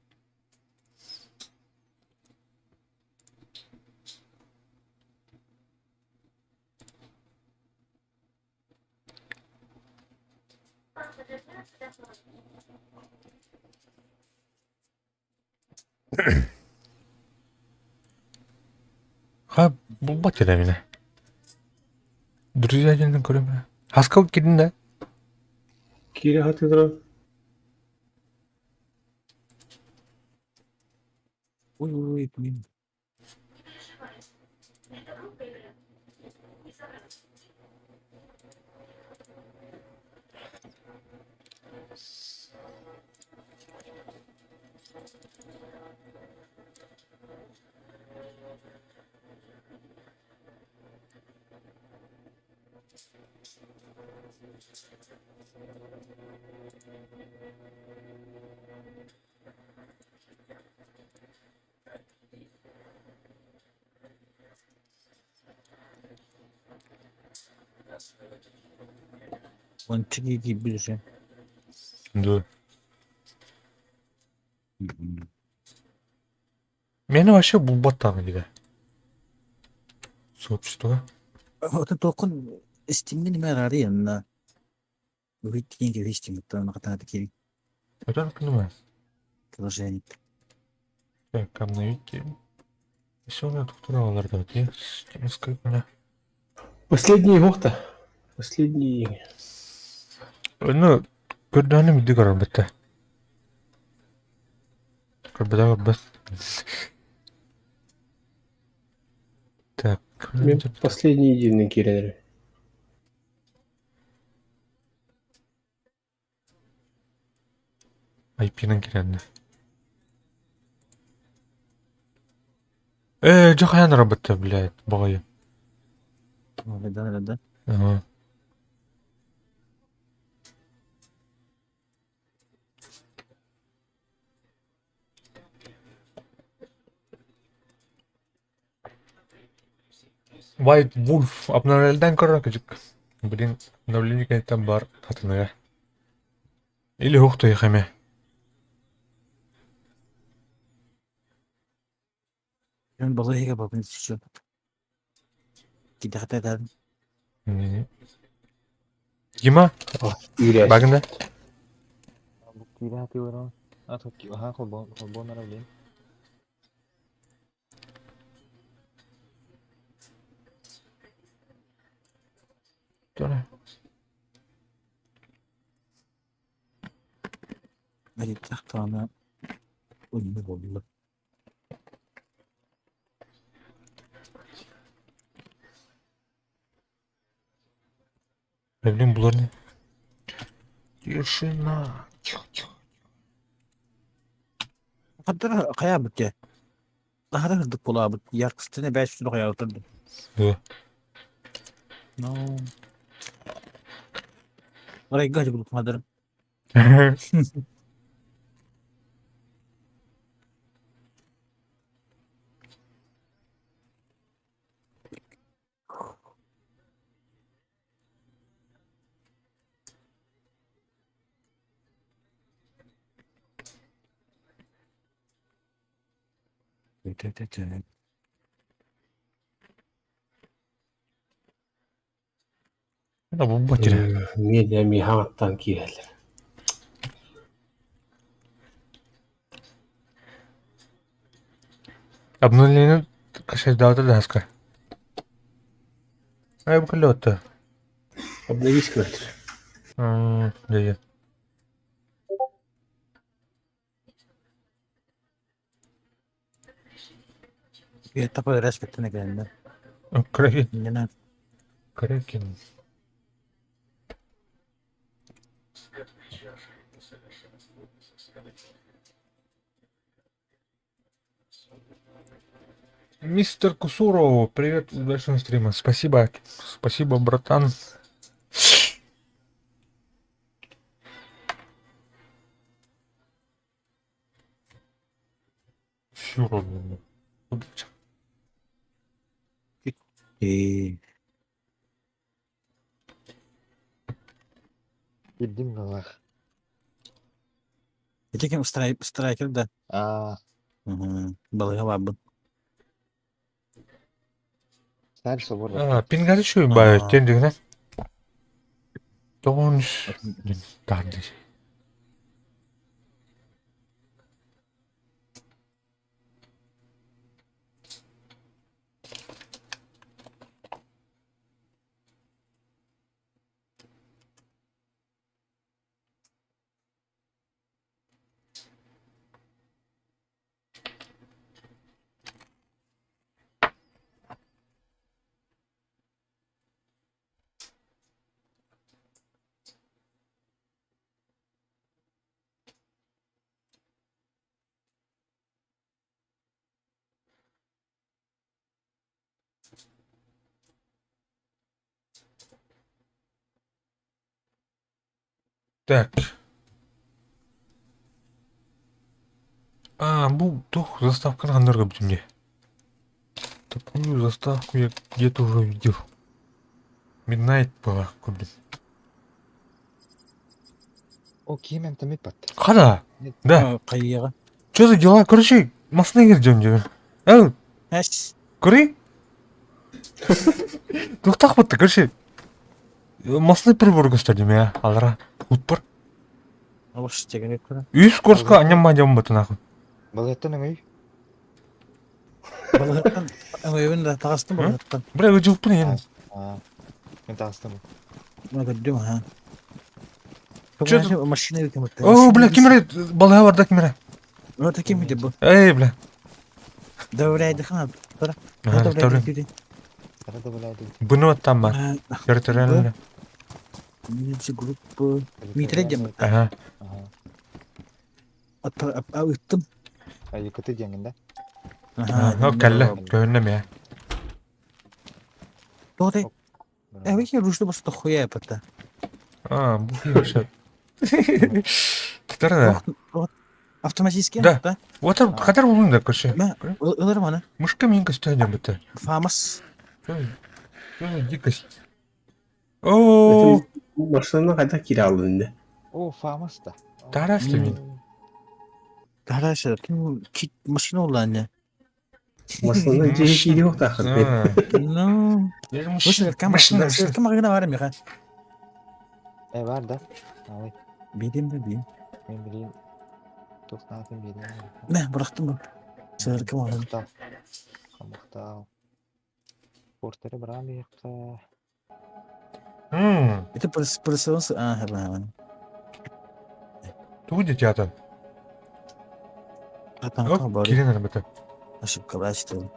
Ха, бұл бат мені. Друзья деден көрем. Хаскал кирин да. Кире хатыдра. Ой, ой, ой, блин. Вон чики ближе. Да. Мені вообще бұл баттаны дейді. Сообщество. Вот это толкун стимни не рары на. Выйти деньги вести, то на катана такие Это понимаю. приложения. Так, обновить. Все, у меня тут аларды. Я сколько Последний гохта. Последний. Ну, көрдәне бидdi көрөр бітті. Көрбөдө көрбөт. Так. Мен последний день киренер. IP-нен киренди. Э, жахаян работа, блядь, багай. Да, да, да. Ага. White Wolf обновлялдан көрөр кыжык. Блин, обновление там бар хатыныга. Или хухту хаме. Мен балайга бабын еще. Киде хата Дима, Үйрәш. багында. Кире хаты бар. А, тут ха, холбон, холбон блин. Торе. Мери тахтана. Ой, болду. Блин, булар Тишина. Тихо, тихо. Хаттара хайаабыт дьэ. Аһара сырдык буолаабыт. Яркостын эбээт сүтүн хайаабытын. Да. No. Арайга хадыр. Да бу батыра. Эмиэ эмиэ хаҥаттан киирэллэр. Обновление кашайдаата даска. Ай бу кэллэ Обновись квартира. Дьэ. Тапа респектіне кэлэннэр. Кракен. Инньэ Кракен. Мистер Кусуров, привет с большого стрима. Спасибо, спасибо, братан. Все равно. Ээ, Билдим галах. ити ким страйкер да? Аа, Балыга барбын. Сталь собор. А, пингады шүү баа тэн дэгнэ. Тоон таад. Так. А, бу тух заставканы ханнарга бүтүм Такую заставку я где-то уже видел. Midnight была, блин. О, ким эмтемит бат. Хада? Да. Хайыаҕа. Что за дела? Короче, масны кирдем дебин. Эл, Эс. көрей? Туохтаах бутта, короче. Масны прибор көстөр я, алара. Утпар. Олус тегене көрө. Үс курска аньамма дем бутынахын. Балыттан өҥөй. Балыгыттан өҥөйбүн да таҕыстым балыгыттан. Бля, ыдьылпын ен. Аа. Мен таҕыстым. Мына көрдүм ha. Чё тут? Машина үкімітті. О, бля, кимере, балыга барда кимере. Это ким иди бу? Эй, бля. Добрый хан. Ага, Добрый второй. Сара да билайды. Бұны там бар. Территориально. Группа. Митре дем. Ага. Ыттым. А якыты диэҥин да? Ага, кэллэ. Көһүннэ мэ. Тоте. Э, вы рушты просто хуя пата. А, бу вообще. Татара. Автоматически? Да. Да. Вот хатар булун да, короче. Ылар маны. Мышка мен костюм бітті. Фамас. Что за дикость? О, Машинаны қайда кире алдың енді? О, фамас да. Тарас мен. Хорошо. Ким кит машина улан. Машинаны жеке кире жоқ тақыр. Ну, Машина. Кам гына бар миха. Э, бар да. Алай. Билим да билим. Мен билейин. Тоқтатын билейин. Мә, бырақтым бу. Сыркым алын. Мақтал. Мақтал. Портеры барам яққа. Мм, Это просился. А, ха, тугу театр. ха. Там бар. Кирин арбата. Ошибка что.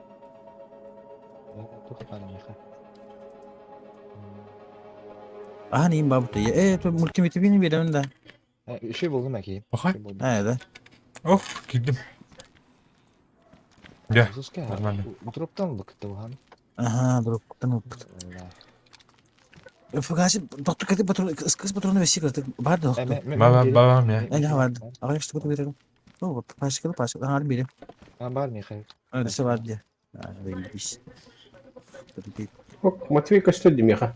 Тоқтан яққа. Аһан иин баабыт э мультиметрини биэрэбин да. Үчүгэй буоллум әкиин. Пахай. Ээ да. Ох, киирдим. Дьэ, Суска, нормально. дроптан ылбыккыт уһан. Аха, дроптан ылбыт. Фугаси доктор кэти патрон ыскыс патроны веси кыртык бар да доктор. Баба, баба, я. Эне бар. Аҕай штука берем. Ну, пашка пашка аҥар берем. Бар Михаил. Өссө бар дии. Матвей көстөр дии миэхэ.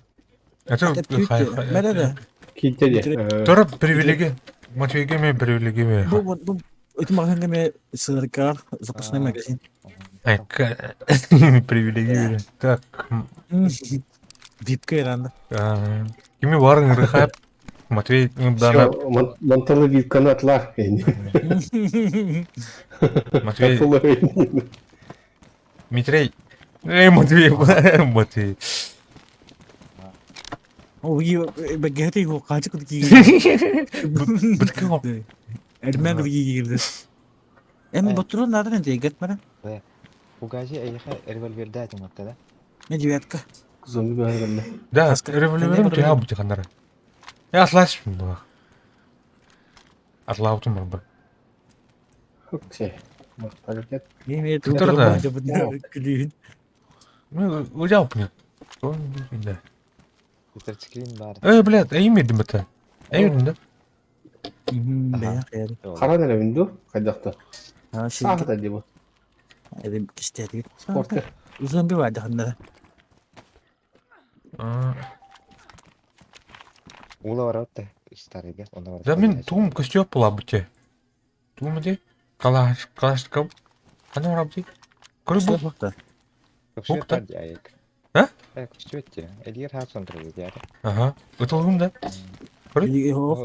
Это Мэрэ Киинтэ дии. Тура привилегия. Матвейге мен привилегия мен. Бу бу ити магазинга ме сыркар запасной магазин. Привилегия. Так. Випка иранда. Кими барың рыхап. Матвей дана. Манталы випканы атлар. Матвей. Митрей. Эй, Матвей, Матвей. Бэггэти хаачы кутки. Бытка. Эрмен кутки киирди. Эми ботурун наада не гет мара. Угази эйхэ револьверда этим да? Не девятка. Зомби баар Да, револьверым тыа бути ханнара. Я атлас була. Атлаутум бар. Окей. Туттар да. Ну, удял мне. Да. Тетрациклин бар. Э, блядь, а имя это. А имя, да? Харан эрэ бин дуу? Хайдахта? Саахата дии бу. Спортер. Зомби бар ханнара. Ула баратта старыйга, онда бар. Да мин туум костюм була бути. Туум де? Калаш, калашников. Аны рабди. Көрү бу. Букта. А? Көстүөттө. Элиер хапсан турду дияры. Ага. Ытылгым да. Көрү?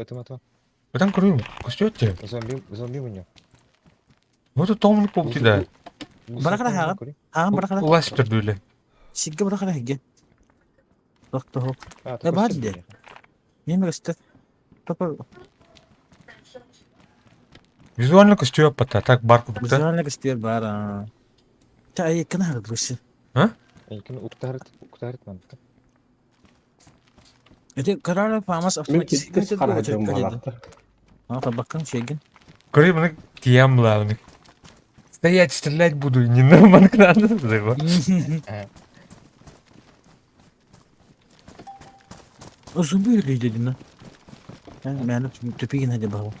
Өтүм. Ытан көрүм. Көстүөттө. Зомби, зомби муньо. Вот томун копти да. Баракара хаган. Хаган баракара. Улас түрдүле. Сигге баракара хигге. Доктор хок. Э бар де. Мен көстө. Топор. Визуально көстүөп бата, так бар курдук да. Визуально көстүөр бар. Та айыккын харыдылышы. А? Айыккын уктарыт, уктарыт манты. Эти карара фамас автоматически А, табаккан шегин. Көрей мына тиям главный. Стоять, стрелять буду, не нормально надо. Зубы дедин. Мен төпеген хәде бау.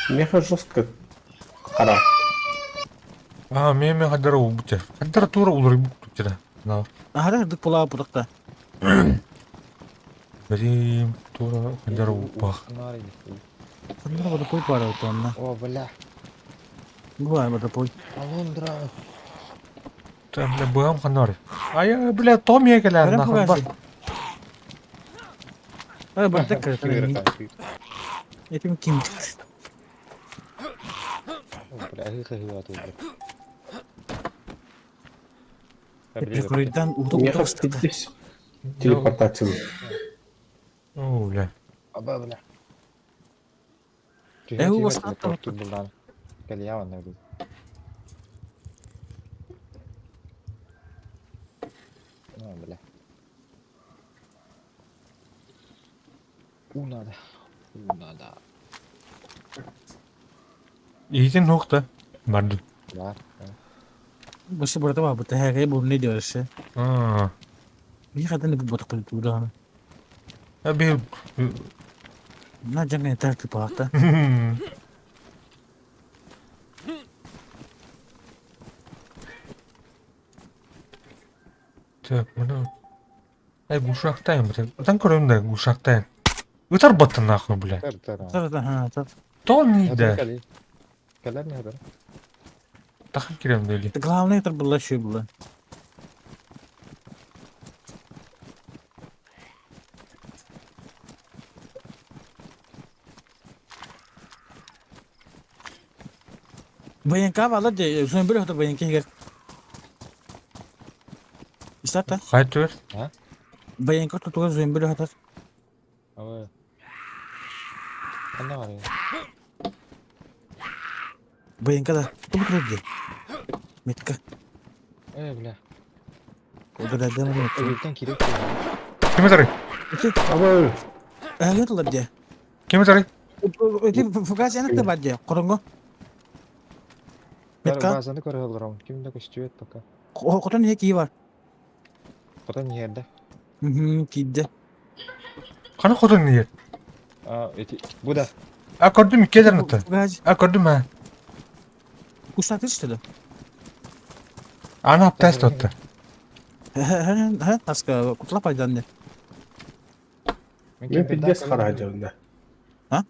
Меха жестко қара. А, мен мен хадара убутер. Хадара тура улар бутер. На. Ахара дык була будакта. Блин, тура хадара упах. Хадара буда пой пара утонна. О, бля. Бу буда пой. Алондра. Там бля бам ханар. А я, бля, том я каля нахуй бар. Ай, бардак Этим ким. Бля, хы-хы-хы, Прикройдан Меха телепортация. О, бля. Аба, бля. Э, у вас бля. У надо. У надо. Иитин нухта. Барды. Бар. Басы burada var bu tehlikeli bu ne diyorsa. А. Bir kadın bir botuk kultu А би На жаңа тәртіп бақта. Так, мына. Ай, гушактайм, бля. Там көрөм да гушактайм. Ытар батты нахуй, бля. Тар, тар. Тар, ха, тар. То не да. Калар не хабар. Тахын кирем дели. Главное это было еще было. ВНК вала де, сон бир хата ВНК гер. Истата? Хайтыр. А? ВНК тутуга зон бир хата. Ава. Кандай бар? ВНК да. Тубу турду. Метка. Э, бля. Өлүктэн киирэр киһи. Ким этэрий? Абы. Эһэгэ тылар дии. Ким этэрий? Эти фугас яныкта бар дии. Хоронго. Метка. Базаны көрө олоробун. Ким да көстүбэт пока. Хотон иһэ кии бар. Хотон иһэрдэ. Киирдэ. Хана хотон иһэр? А, эти... Бу да. А көрдүм иккиэлэрин аттан. Фугас. А көрдүм ha. Кустатыр что ли? Аны аптаас туотта. Таска кутла пайданды. Мен пиздец хараадьабын А?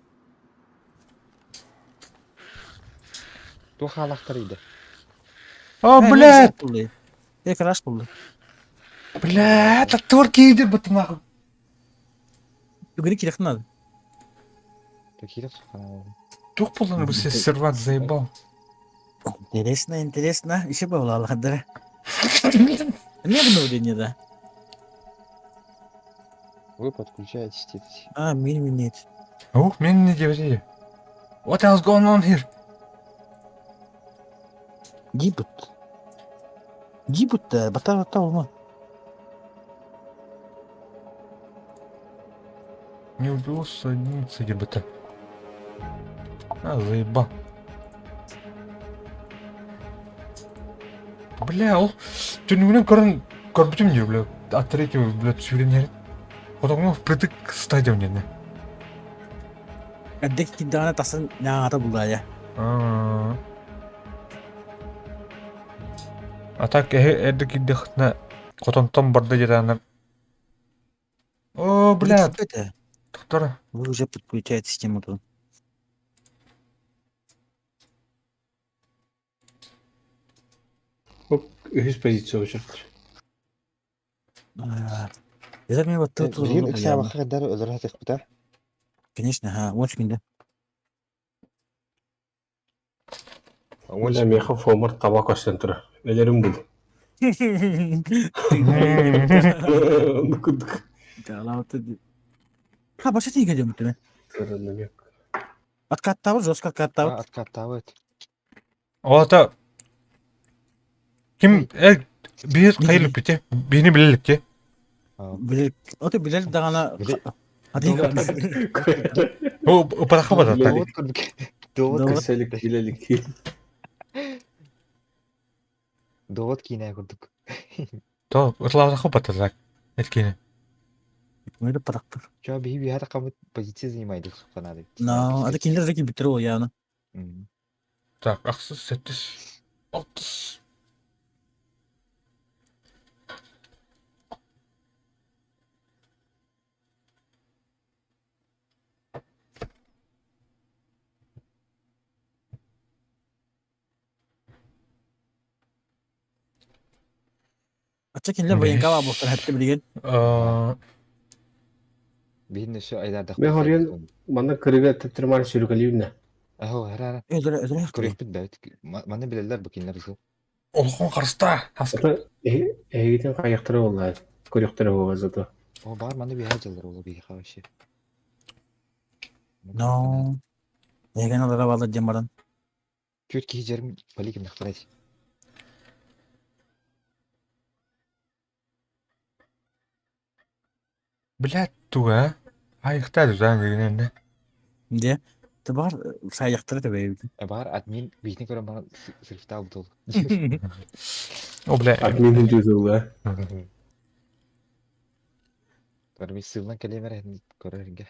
Туох хаалахтар иде. О, блядь! Э, краш булду. Блядь, аттыбар киирдир бытынах. Түгүрү кирек надо. Кирек сухана. Туох булланы бу серват заебал. Интересно, интересно. Еще было алхадара. Не обновление, да? Вы подключаетесь. дедите. А, мин минет. Ух, мен не деп What else going on here? Гибут. Гибут да, бата бата olma. Не убил садница ебата. А, заебал. Бля, ол түнүгүнэн көрөн көрбүтүм дии, бля, от третьего, бля, сүүрэн Хотоҥҥо впритык стадион диэнэ. Эрдэ киирдэҕинэ тахсан ньаҥаата буллаайа. А А так эһи эрдэ киирдэххитинэ хотонтон барда диэтэҕинэ О, блядь, Это, доктора. вы уже подключаете систему тут. Оп, үһүс позиция очерт. Это мне вот тут Билигин ыксаабакка кайдары өлөрө сатыахпыта. Конечно, ха, он секунда. Бля, меха фомар табак көстөн турар. Өлөрүм бул. Ну кудук. Ха, баша тиге идем ты. Откаттабыт, жестко откаттабыт. Откаттабыт. Ол ким э биир хайылык биини билелик те. Билер, оты билер дагана. О, упараха бата. Довод курдук. Довод Кыселик билелик. Довод киинэ курдук. То, ытлаабатаха бата так. Эткини. Мөйлө парактыр. Чё биһи биһи камыт позиция занимайдык суханады. Но, ады киндер жеки битир ол яны. Так, ахсыз сеттис. Алтыс. Ача кинилер военкаба буолтар хэтте билигин. Биһин өссө айдаардах. Мен хорьян манна кырыга тэптирмар сүрүкэлиибинэ. Аһо, хара. Өздөрө өздөрө Көрүөхпүт бэт. Манна билэллэр бу кинилэр бу. Олхон харста. Ата эһигитин хайахтара буолла. Көрүөхтэрэ буолла зато. О, бар манна биһи дьыллар ол биһи вообще. Но. Эгэн алара балар диэн баран. Түөрт киһи жерим полигин нахтарай. Блядь, туга. Айыхта дузан дегенне. Де. Табар саяқтары табай. Бар админ биһини көрөн баран сырфтаал бутул. О, бля. Админ жүзүлгө. Көрмей сылынан кэлиэмэр көрөргө.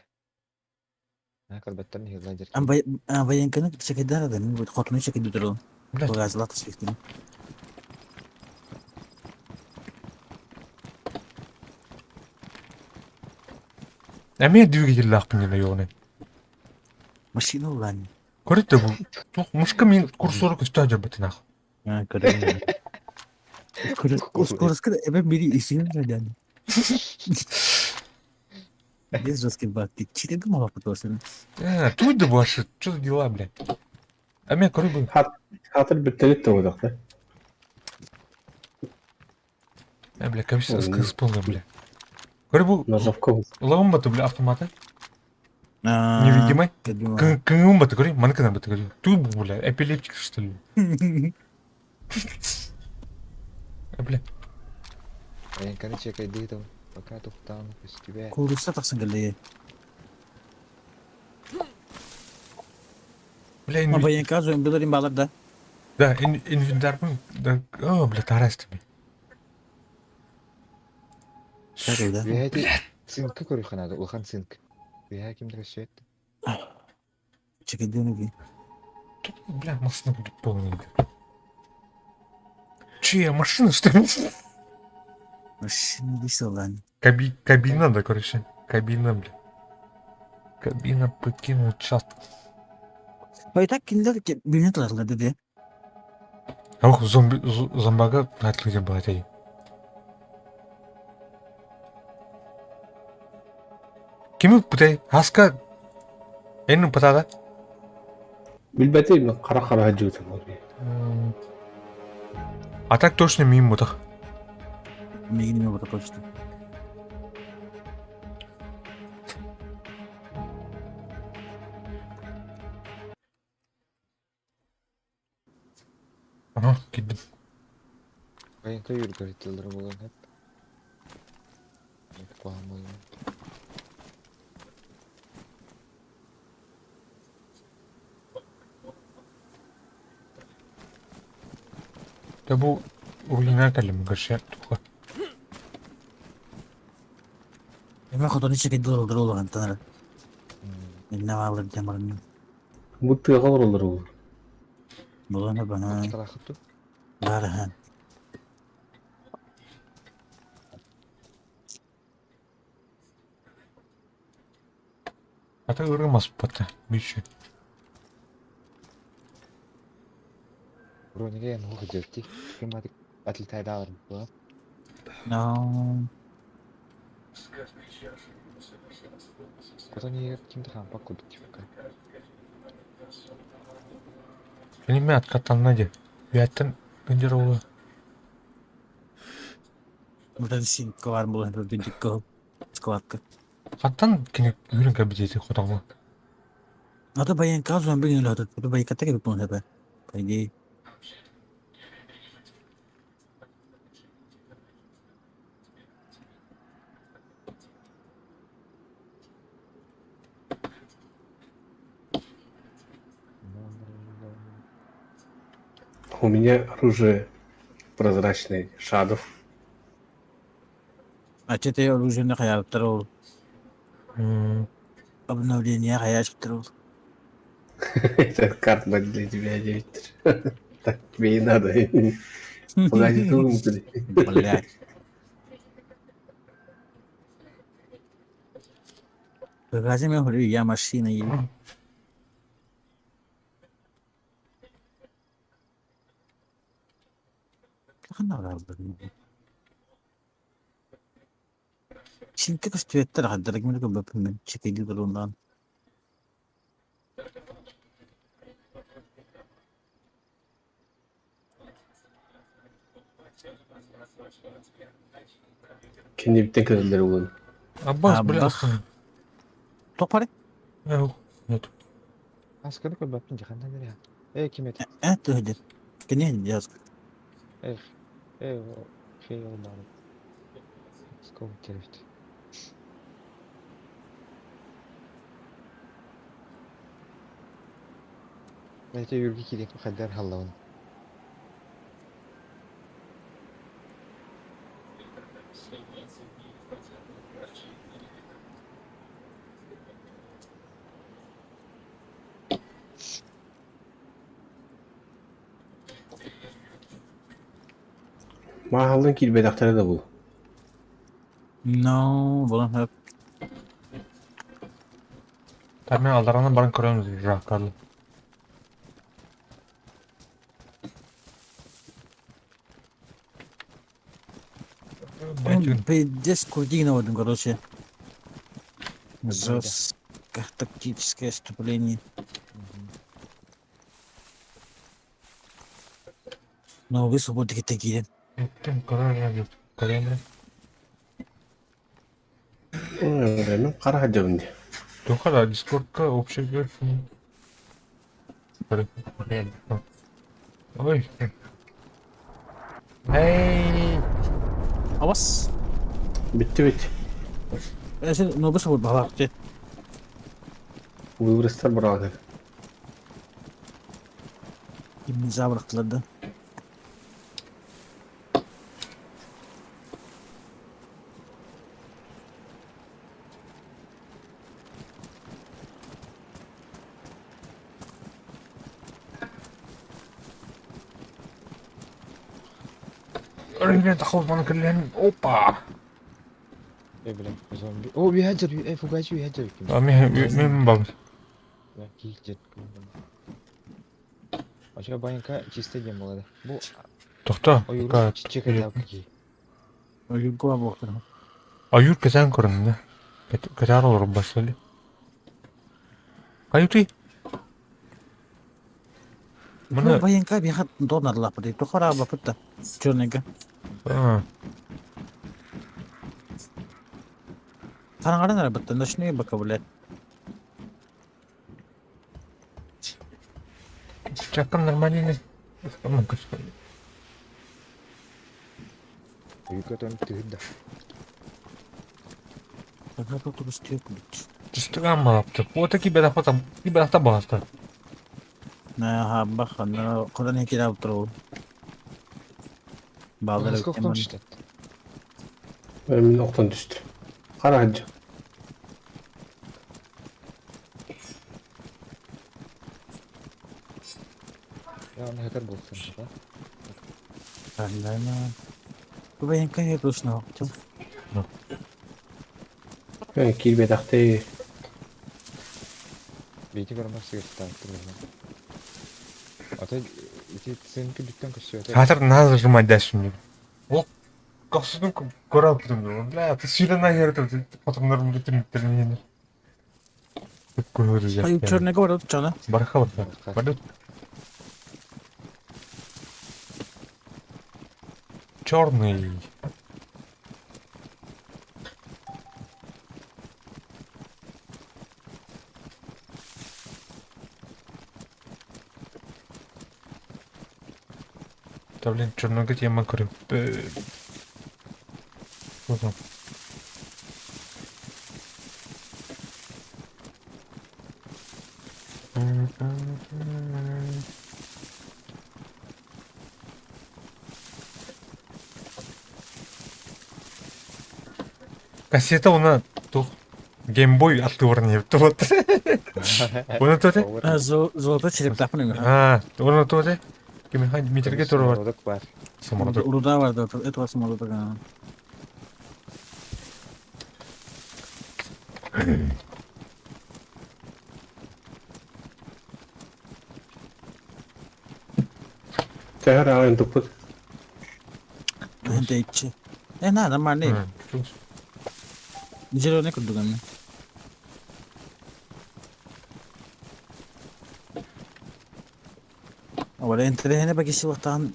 А көрбөттөр нихилла жер. Ам военканы чекайдар да мен хотуну чекайды туру. Блядь. Багазла тасбихтин. Эмиэ двигателлаахпын диэн ойоҕунай. Машина улан. Көрүттэ бу. Туох мушка мин курсору көстөө дьарбатынах. А, көрөм. Скорость эбе бири исин радян. Без жесткий баг. Ты читер мало потосен. Э, туй да больше. Что за дела, блядь? А мен көрү бу. Хатыр бүттерит да бодакта. Э, бля, комиссия исполнил, бля. Көрү бу. Ножовка. Лавым баты, бля, автоматы. Невидимый. Кыңым баты, көрү, маныкына баты, көрү. Туй бу, бля, эпилептик, что ли? Э, бля. Айанканы чекайдыы пока тухтаан көстүбэ. Куурусса тахсан кэллэ. Бля, А военка зомбилар им балар да. Да, инвентарь, да, о, бля, тарас тебе. Да. Үөһэ цинка көрүөххэ наада, улахан цинк. Үөһэ ким да көстүбэт. Чекайдыны. Бля, машина будет полная. Чья машина, что ли? Машина веселая. Кабина, да, короче. Кабина, бля. Кабина покинула чат. Ой, так кинилэр билинэ тураллар да. Ох, зомби, зомбага атлыга батай. Кими путай? Хаска Эн патада? Билбэтим хара-хара дьуутум. А так точно мимо бутах. Мигин ми точно. Ага, киддим. Военка юргар тыллары болан хеп. Куахан болан. Да бу руина кэлим көрсө туха. Эме хотону чекайдылар олдор олаған танара. Инна баалар жамарын. Бу тыаҕа олороллор ол. Булана бана. Калахыту. Барахан. Ата ырымас пата бичи. Бронеге эн хух дьөрти. Ким отлетайдалар була. No. Хотон ким хампак кудук типа. Кини откатанна ди. Бияттан күндер олу. Мутан синка бар булан бир складка. Хаттан кини үрүн кабидети хотоңу. Ата баян зомби не латат. Это баян катака бит монһа. По идее. У меня оружие прозрачное, шадов. А что ты оружие на хаял Обновление хаял Это карта для тебя, девять. Так тебе и надо. Погоди, Блять. Погоди, я говорю, я машина еду. Синтэ көстүбэттэр хаддарак мин көрбөппүн чекэйдии туруннаан. Кеннибиттен көрөллөр угун. Аббас, бля, Аббас. Туох бары? Нет. Асканы көрбөппүн жахандан бери. Э ким эти? Э, төһөдөр. Кини яз. Эх. Э, хей олмады. Скол теребит. Эти юрги кирек хаддар халлавын. Маһаллан киирбэтэхтэрэ да бу. No, болан хөп. Та мен алдарынан баран көрөм жаккарды. Батюн. Пиздец курдина один, короче. Жестко тактическое отступление. Но вы свободы такие. Эттим көрөр көрөм. Мен қара хадьабын дии. Тоха да Дискордка общий версия. Ой. Эй. Абас. Бүттүбүт. Сен нобус бур балакты. Выбростар быралар. Кимни бырахтылар да. Ребята, холман кэлэн, опа! Э, бля, зомби. О, уезжай, фугачи, уезжай. А мен бал. Ача банька чисто дем болады. Бу Тохто. ойур чек какие. Ойур буолар. Аюр кэтээн көрүннэ. Кэтээр олорор бассали. Каюты. Мына баянка бихат донарлап бит. Тохара бапытта. Черненько. А. Харангаран арабытта. Ночные бака, блядь. Чаккам нормальный. Үйгөтөн түһүдэ. Пока тут быстрее блядь. Чистыган малапты. Вот таки беда там, и беда баста. На баха, на куда не кидал тру. Балдар Сколько түштө? Мин оқтан түсті. Қара хаджы. Я оны хакер болсын, да? Бу баянка я точно. Кирбет ақты. Бейти көрмөк сигерттан Ата ити цинки бүттен көсү. Хатыр надо нажимать дальше мне. О, косуну көрө алып Бля, ты сюда нахер тут потом нормально ты Ай, черный город, чана. Бархалов. Барут. Черный. Да блин, черного тема көрүм. Что там? Кассета уна тух Геймбой аттыбарын епті вот. Оны төте? Золотой череп тапын. А, оны төте? Кеме хан метрге туру бар. Самородок бар. Самородок. Руда бар, да, этого самородок. Тәһәр ағайын туппут. Дейчи. Э, на, нормальный. Зеленый курдугами. Оля, интерехне багиси вақтан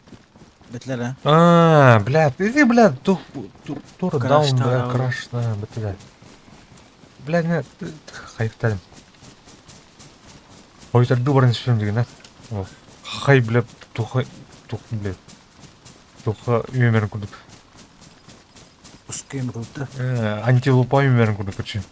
бетлер, А, бля, ты, бля, тух, тур даун, бля, краш, да, бля. Бля, не, хайфталым. Хойтар дубарын сүрүм деген, а? Хай, бля, туха, тух, бля. Туха үймерин курдук. Пускай курдук. Антилопа үймерин курдук, короче.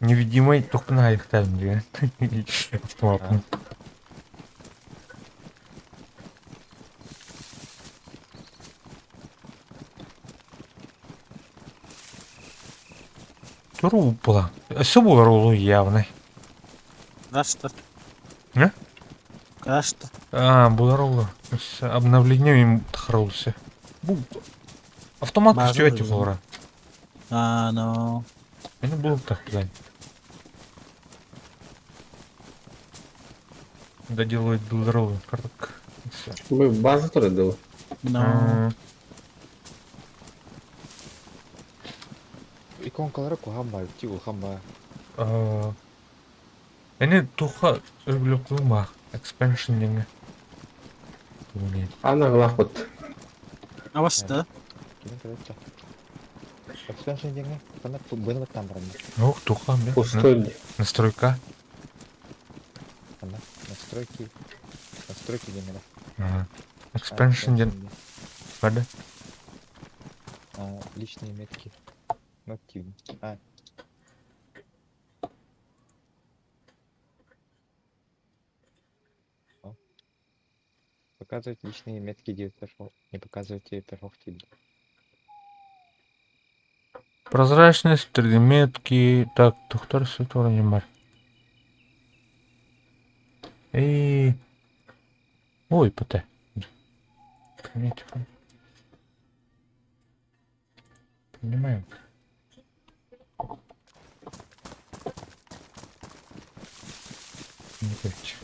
Невидимый тухпына айықтадым деген. Автоматын. Туру була. Өссө булар олу явно. Крашта. Не? Крашта. А, булар олу. Өссө обновление им тахарулсы. Бу автомат База көстүбөт өзү. булара. А, ну. Мени бул так билем. Доделывать дылдыролу карток. Бу база турады. Ну. Иконкалары кухан бар, ти улхан бар. Эни туха өргүлөп кылма. Expansion деген. Блин. Анаглах вот. Абаста. Ким көрөттө? Expansion диэҥҥэ ханна быны баттаан баран. Ох, тухам, бля. Пустой. Настройка. Ханна настройки. Настройки диэҥҥэ да. Ага. Expansion диэн бар да? А, личные метки. Активно. А. О. Показывать личные метки диэпер. Не показывать диэпер Прозрачность, 3D метки. Так, тухтар светора не бар. Эй. Ой, ПТ. Понимаете, Понимаем. Не хочу.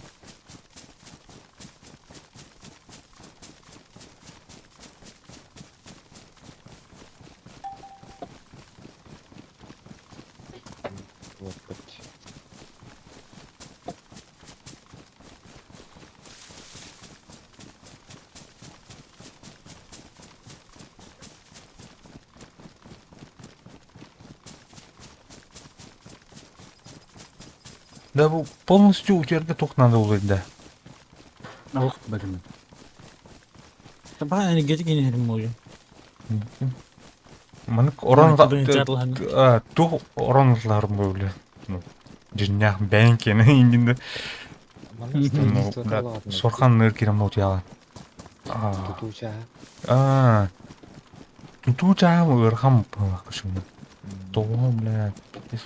Вот, вот. Да бу полностью утуйарга туох надо буолуой да? Олох бэрим. Табаа энергетик инэрим буолуо. Маннык орон туох орон ыллаарым бу дьиҥнээх бэйэҥ киэнэ иҥгинде суорханныыр киирэн утуйаҕын. Тутуу чааһа. Аа тутуу чааһа ыарахан быһыылаах көчүҥҥэ. Тоҕо блядь ис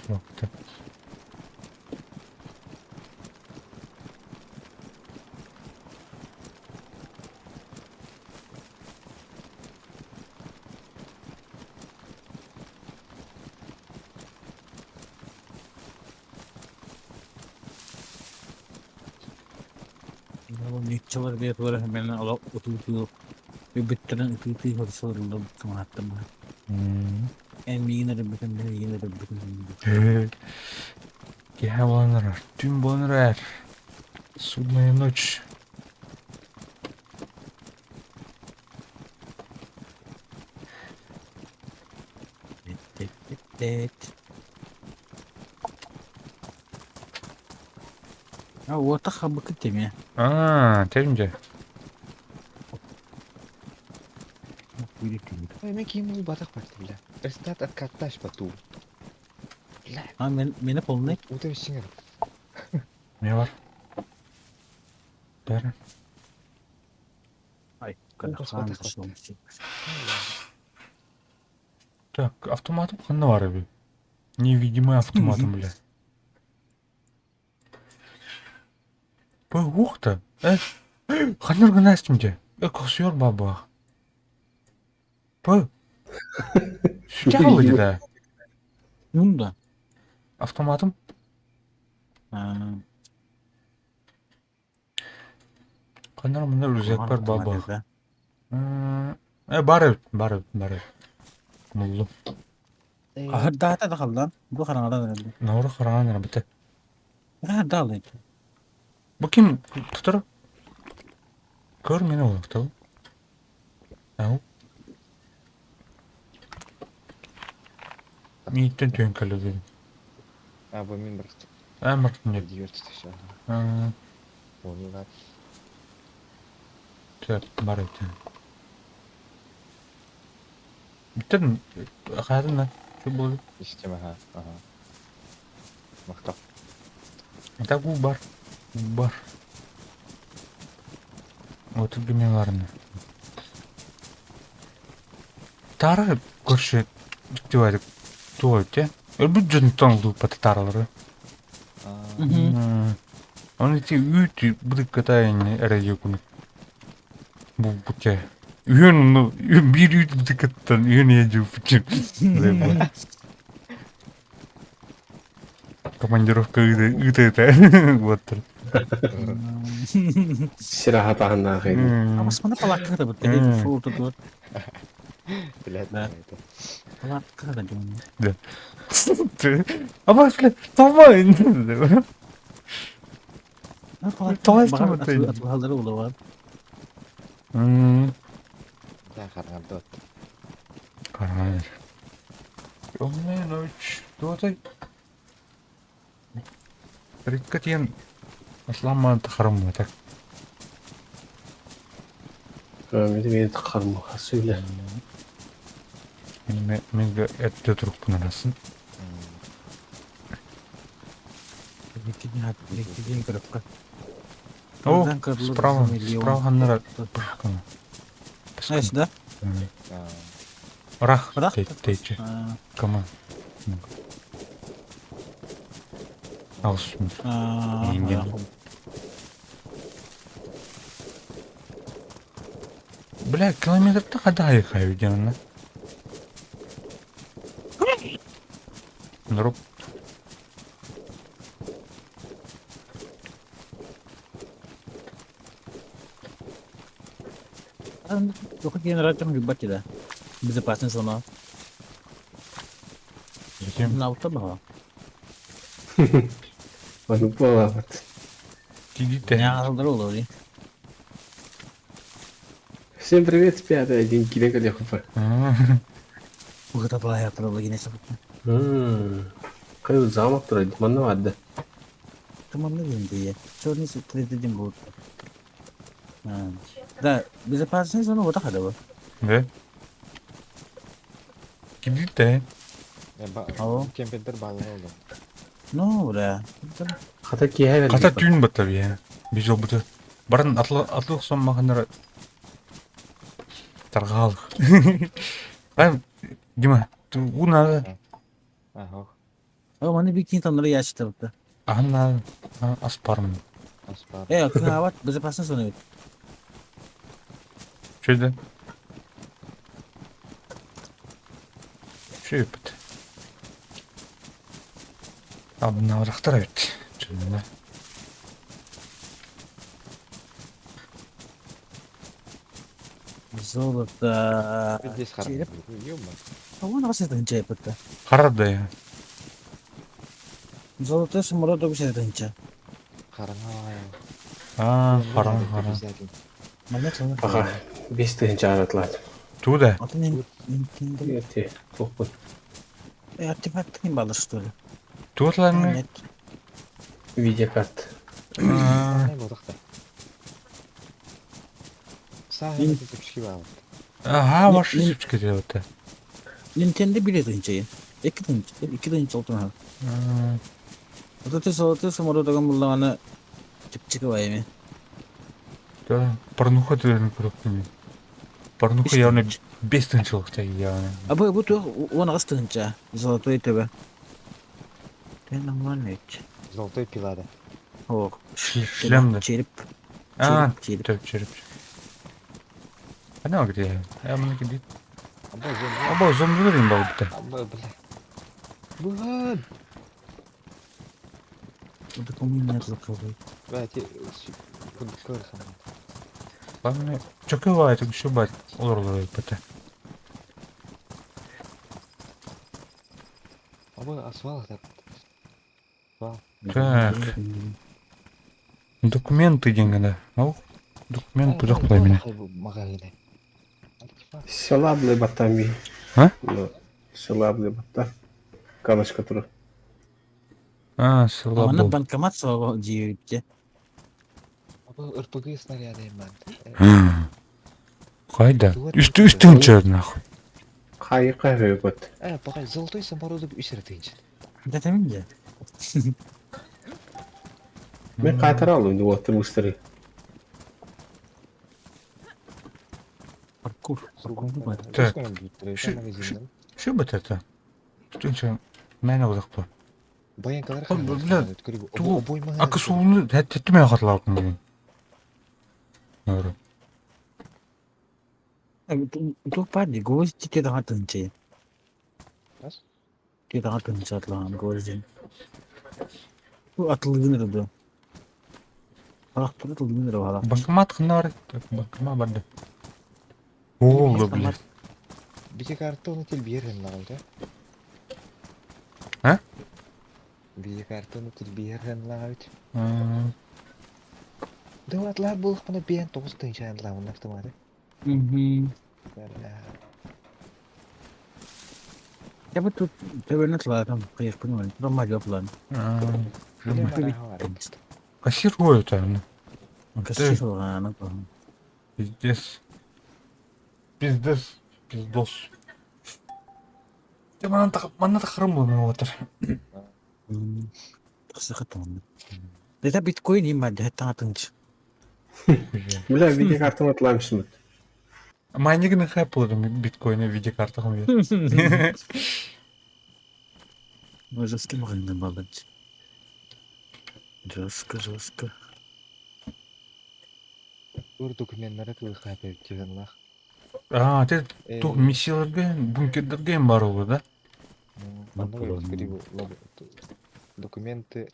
Нууччалар бэйэтигэр мэлэн олох ытыы-ытыы бүттэрин ытыы-ытыы сылдьаллар санааттым. Эн миигин эрэрбитин, мин эйигин эрэрбитин Киэһэ буолан эрэр, түүн буолан эрэр. Судная ночь. А уота хабыкы теме. Аа, тэримдьэ. Ой, мен ким бул батах бар бля. Рестат откатташ бату. Бля. А мен мене полный. Утыр сиңер. Не бар? Бәрі. Ай, Так, автоматым ханна бар эби? Невидимый автоматым, бля. Бу ух ты. Э, ханнар гына дьэ. Э, косуйар бабах. Бу. Сүтэ да. Юнда. Автоматым. Ханнар мында рюкзак бар бабах. Э, бар эбит, бар эбит, бар эбит. Муллум. Аһырдаата да халлан. Бу хараҥадан эрэллэр. Науры хараҥан эрэ бите. Аһырдаалый. Бу ким тутар? Көр мени олохтол. Ау. Мииттен түөн кэлэ дедим. А, бу мин бырахтым. Аа, мартын деп. Диверт все. Аа, Ону так, бар эбит. Бүттэн хаатын да. Şu буолду. Истем, ага, ага. Махтал. Так уу бар. Уу бар. Вот мен барымна. Тара көрші диктивайдык туой те. Өлбүт дьонтон лууппата таралары. Оны ити үүт быдыкката эрэ күнүк. Бу бутя. Үйөн ну биир үүт быдыккаттан үйөн ээдьиппит. Командировка ыты Вот. Сираха таһыннаах Абасмана палаткага да бит. Фу тут. Блядь, Да. это. Палаткага да дьон. Абас, бля, давай. Палатка. Тоҕо истибэтэй? Атылалары улавар. Дьэ хараҥарда Хараҥар. Темная ночь. Туотай. Рикка тиэн Асламмаан тахараммата. Мин хармаха сүлэ. Мин мин эрдэ турукпун арасын. Икки көрөккө. О, справа, справа ханнара. Знаешь, да? Рах, Рах? тэйчи. Кама. Алыс. Инген. Бля, километрда қада айқай видеоны. Дроп. Только генератор любать да. Безопасная зона. Зачем? На автобус. Ону буолаабат. Тиги Я алдыр Всем привет, пятый один киле калехупа. Угатаплая проблогинеса. Кай замок турар, манна барды. Тамамны дия. Черный третий будет. Да, безопасная зона вот так да. Да? Кидите. Кемпендер баллы oldu. Ну, да. Хата киһэ Қата түйін батта бия. Бижол бұты. Барын атлы сон маханара. Тарғалық. Ай, Дима, у надо. Ага. О, маны бикин танры ящик бу. Ана аспармын. Аспар. Кровать безопасная зона. Что это? Что это? Абнаврахтар ведь. Чынына. Золото. Здесь Череп. Ё-моё. А вон вас это нча это. Харада я. Золото самородок это нча. Хараҥа. А, харан, харан. Манна Аха, бес тыһынча аратлаат. Туда. Атын Nintendo. Эти, тохпун. Артефакт не балыр что ли? Туотларны. Нет. Видеокарт. Ага, ваши сучки делают. Nintendo bile тынча. Эки тынча, эки тынча олтун. Вот это золото самородок буллаганы чипчики бар эми. Да, порнуха ты крупными. Порнуха явно без тынчылыкта явно. А бу бу он агыс тынча. Золотой тебе. Ты нормально ведь. Золотой пила, да. Ох, Шлем да. Череп. А, Череп. череп, череп. Она где? Я мне где? Аба зомби. Аба зомби им был бта. Аба, бля. Быган! Вот такому нет луковый. Бля, те... Курсом. Главное, чокывает, еще бать. Олор бта. Аба асфальт так. Так. Документы деньги, да. Ау, документ туда куда меня. Магазины. Села баттами. А? Села батта. Калашка тур. А, Аны слабо. банкомат соға дейіпте. Аба РПГ снаряды ман. Кайда? Үсті үстін чөр нахуй. Кайы кайы бат. Пока золотой самородок үсер тынч. Да там де. Мен кайтара алым деп отыр мустары. Паркур. Паркур бар. Так. Şu бит это? Үстін мен озақ бұл. Баянкалар Бля, ту Акы суыны тәттіме қатылауын деген. Нұры. Тух бар де, гвоздь те даға тынчы. Раз? Те даға тынчы атылған гвоздь. Бу атылгын ырды. Алақ атылгын ырды алақ. Банкомат қында бар? Банкомат барды. Олды, бля. Бите картоны телбиерен лагайда. А? Бите картоны телбиерен лагайд. Да атлар булып кына бен 9 тынча лагын автоматы. Мгм. Бля. Я бы тут төбөнү тылаатам, кыйыкпын уон, Ромалё план. Бля, мара хавар. Кассир это. Кассир алгааны. Пиздец. Пиздец. Пиздос. Ты манна тахарым буолан отыр. Тахсахатан. Это биткоин им баар, таҥатынч. Бля, видеокартам атламсымыт. Майнигин хайп буолар биткоина видеокартаҕым бир. Жестко маҕаһыыннар бааллар. Жестко, жестко. Тур документтары тылыхха эбит А, ты тух миссияларга, бункердарга эм бар ол, да? Документы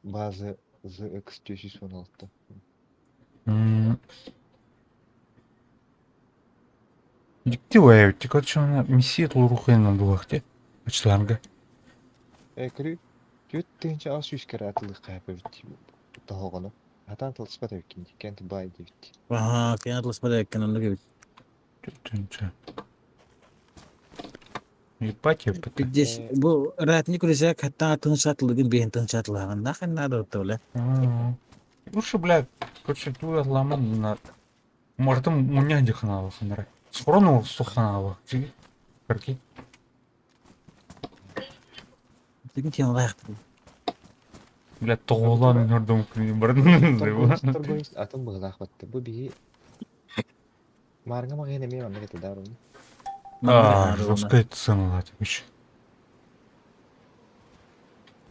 базы ZX416. Дикти вай, короче, она миссия толрухайна булахте. Ачларга. Көрү, түөрт тыһыынча аҕыс сүүс кэрэ атылыахха эбит тоһоҕону. Хатаан тылыспат эбиккин, кент бай диэбит. Аха, киэн атласпат эбиккин оннук эбит. Түнчө. Ебать, ебать. Пиздец, бу ратник үрүсэк хаттаан тыһыынча атылыгын биэһин тыһыынча атылааҕын нахрен надо бля. Лучше, бля, короче, ту ламан на Мартым мунньах дьыханаабы ханара. Схорону суханаабы. Чиги. Карки. Билигин тиэн лайахтыр. Бля, тоҕолоон нордом барын. Торговец атын быһылаах батты. Бу биһи Маарга маҕаһыын эмиэ маннык этэ да урут. А, жесткая цена, типа.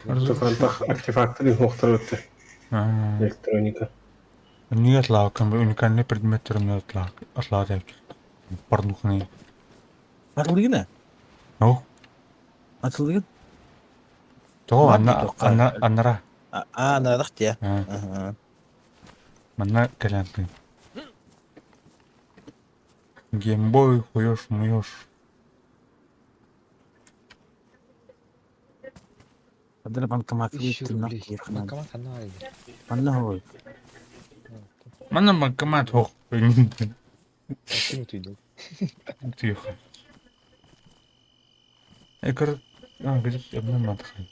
Тукантах артефакты уохтар электроника. Нет, лаакан уникальный предмет атлаат порнухный. Атылыгын Ну, Атылыгын? то анна анна аннара. А, наадах тиэ. Манна кэлэнтин. Геймбой, хуёш, муёш. Адара банкомат Тысячу рублей. Банкомат ханна баар Манна хой. Манна банкомат хох. Ким утуйду? Тихо. Экер, а, где обмен мантхай.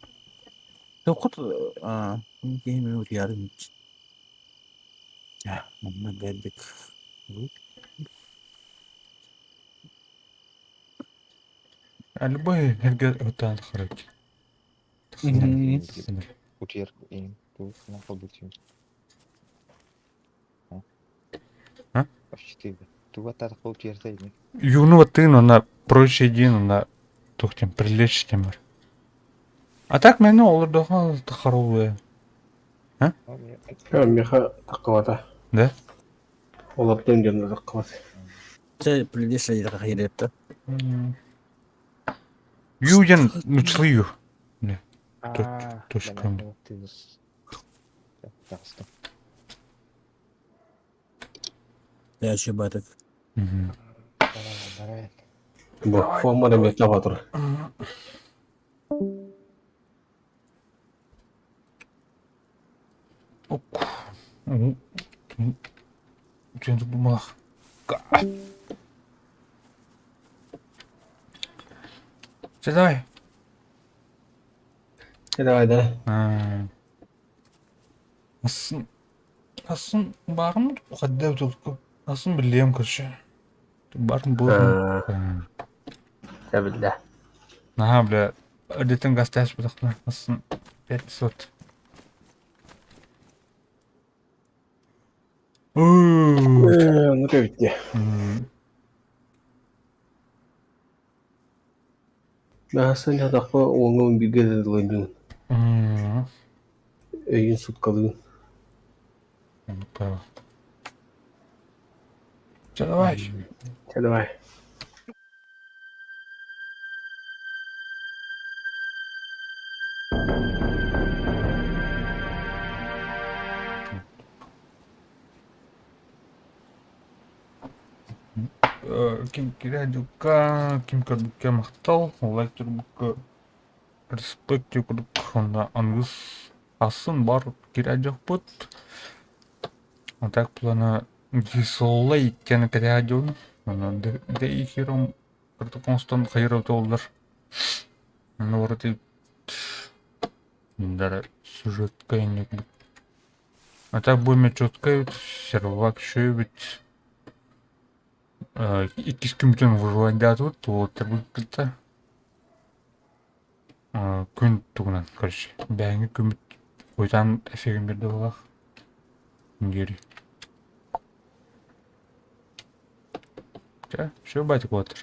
Тоқут а, киһи утуйарын. Манна бэрдик. А любой эрге отан харак. Утуйар им. Бу ханна холбутуйум. А? Вообще Туга тар холбутуйарта ини. Юну ты, но на прочий день на тухтем прилечь темыр. А так мен олар дохан тахарулы. А, меха таққабата. Да? Олар дем таққабата. Чэ, прилечь хайрепта. Юден нучлы ю. Точка. Я еще баток. Бу формада метаватор. Ок. Тен бумах. Чэ давай. Давай, да. Асын асын барым хадда толку. Асын билем короче. Барым бу. Да билля. Наха бля. Өдетен гасташ бутахна. Асын 500. Ну кебитте. Наасан ятақпа оңын бирге дылынын. Өйін суткалыын. Чэ, давай. Чэ, давай. Ким кирәдюка, ким көрбүккэ махтал, лайк турбукка респект курдук онда ангыс асын бар кирәдюкпут. А так плана Дисоллай иккиэн кэтэһэ дьон, онон дэйхиром протоконстон хайыра толлар. Ну вроде даже сюжетка не. А так будем четко сервак ведь иккис күммүтүн выживать тут вот күн тугунан короче бэйэҥи күммүт уйтаан эфирин биэрдэ буоллах диэри Чэ, все батик уотар.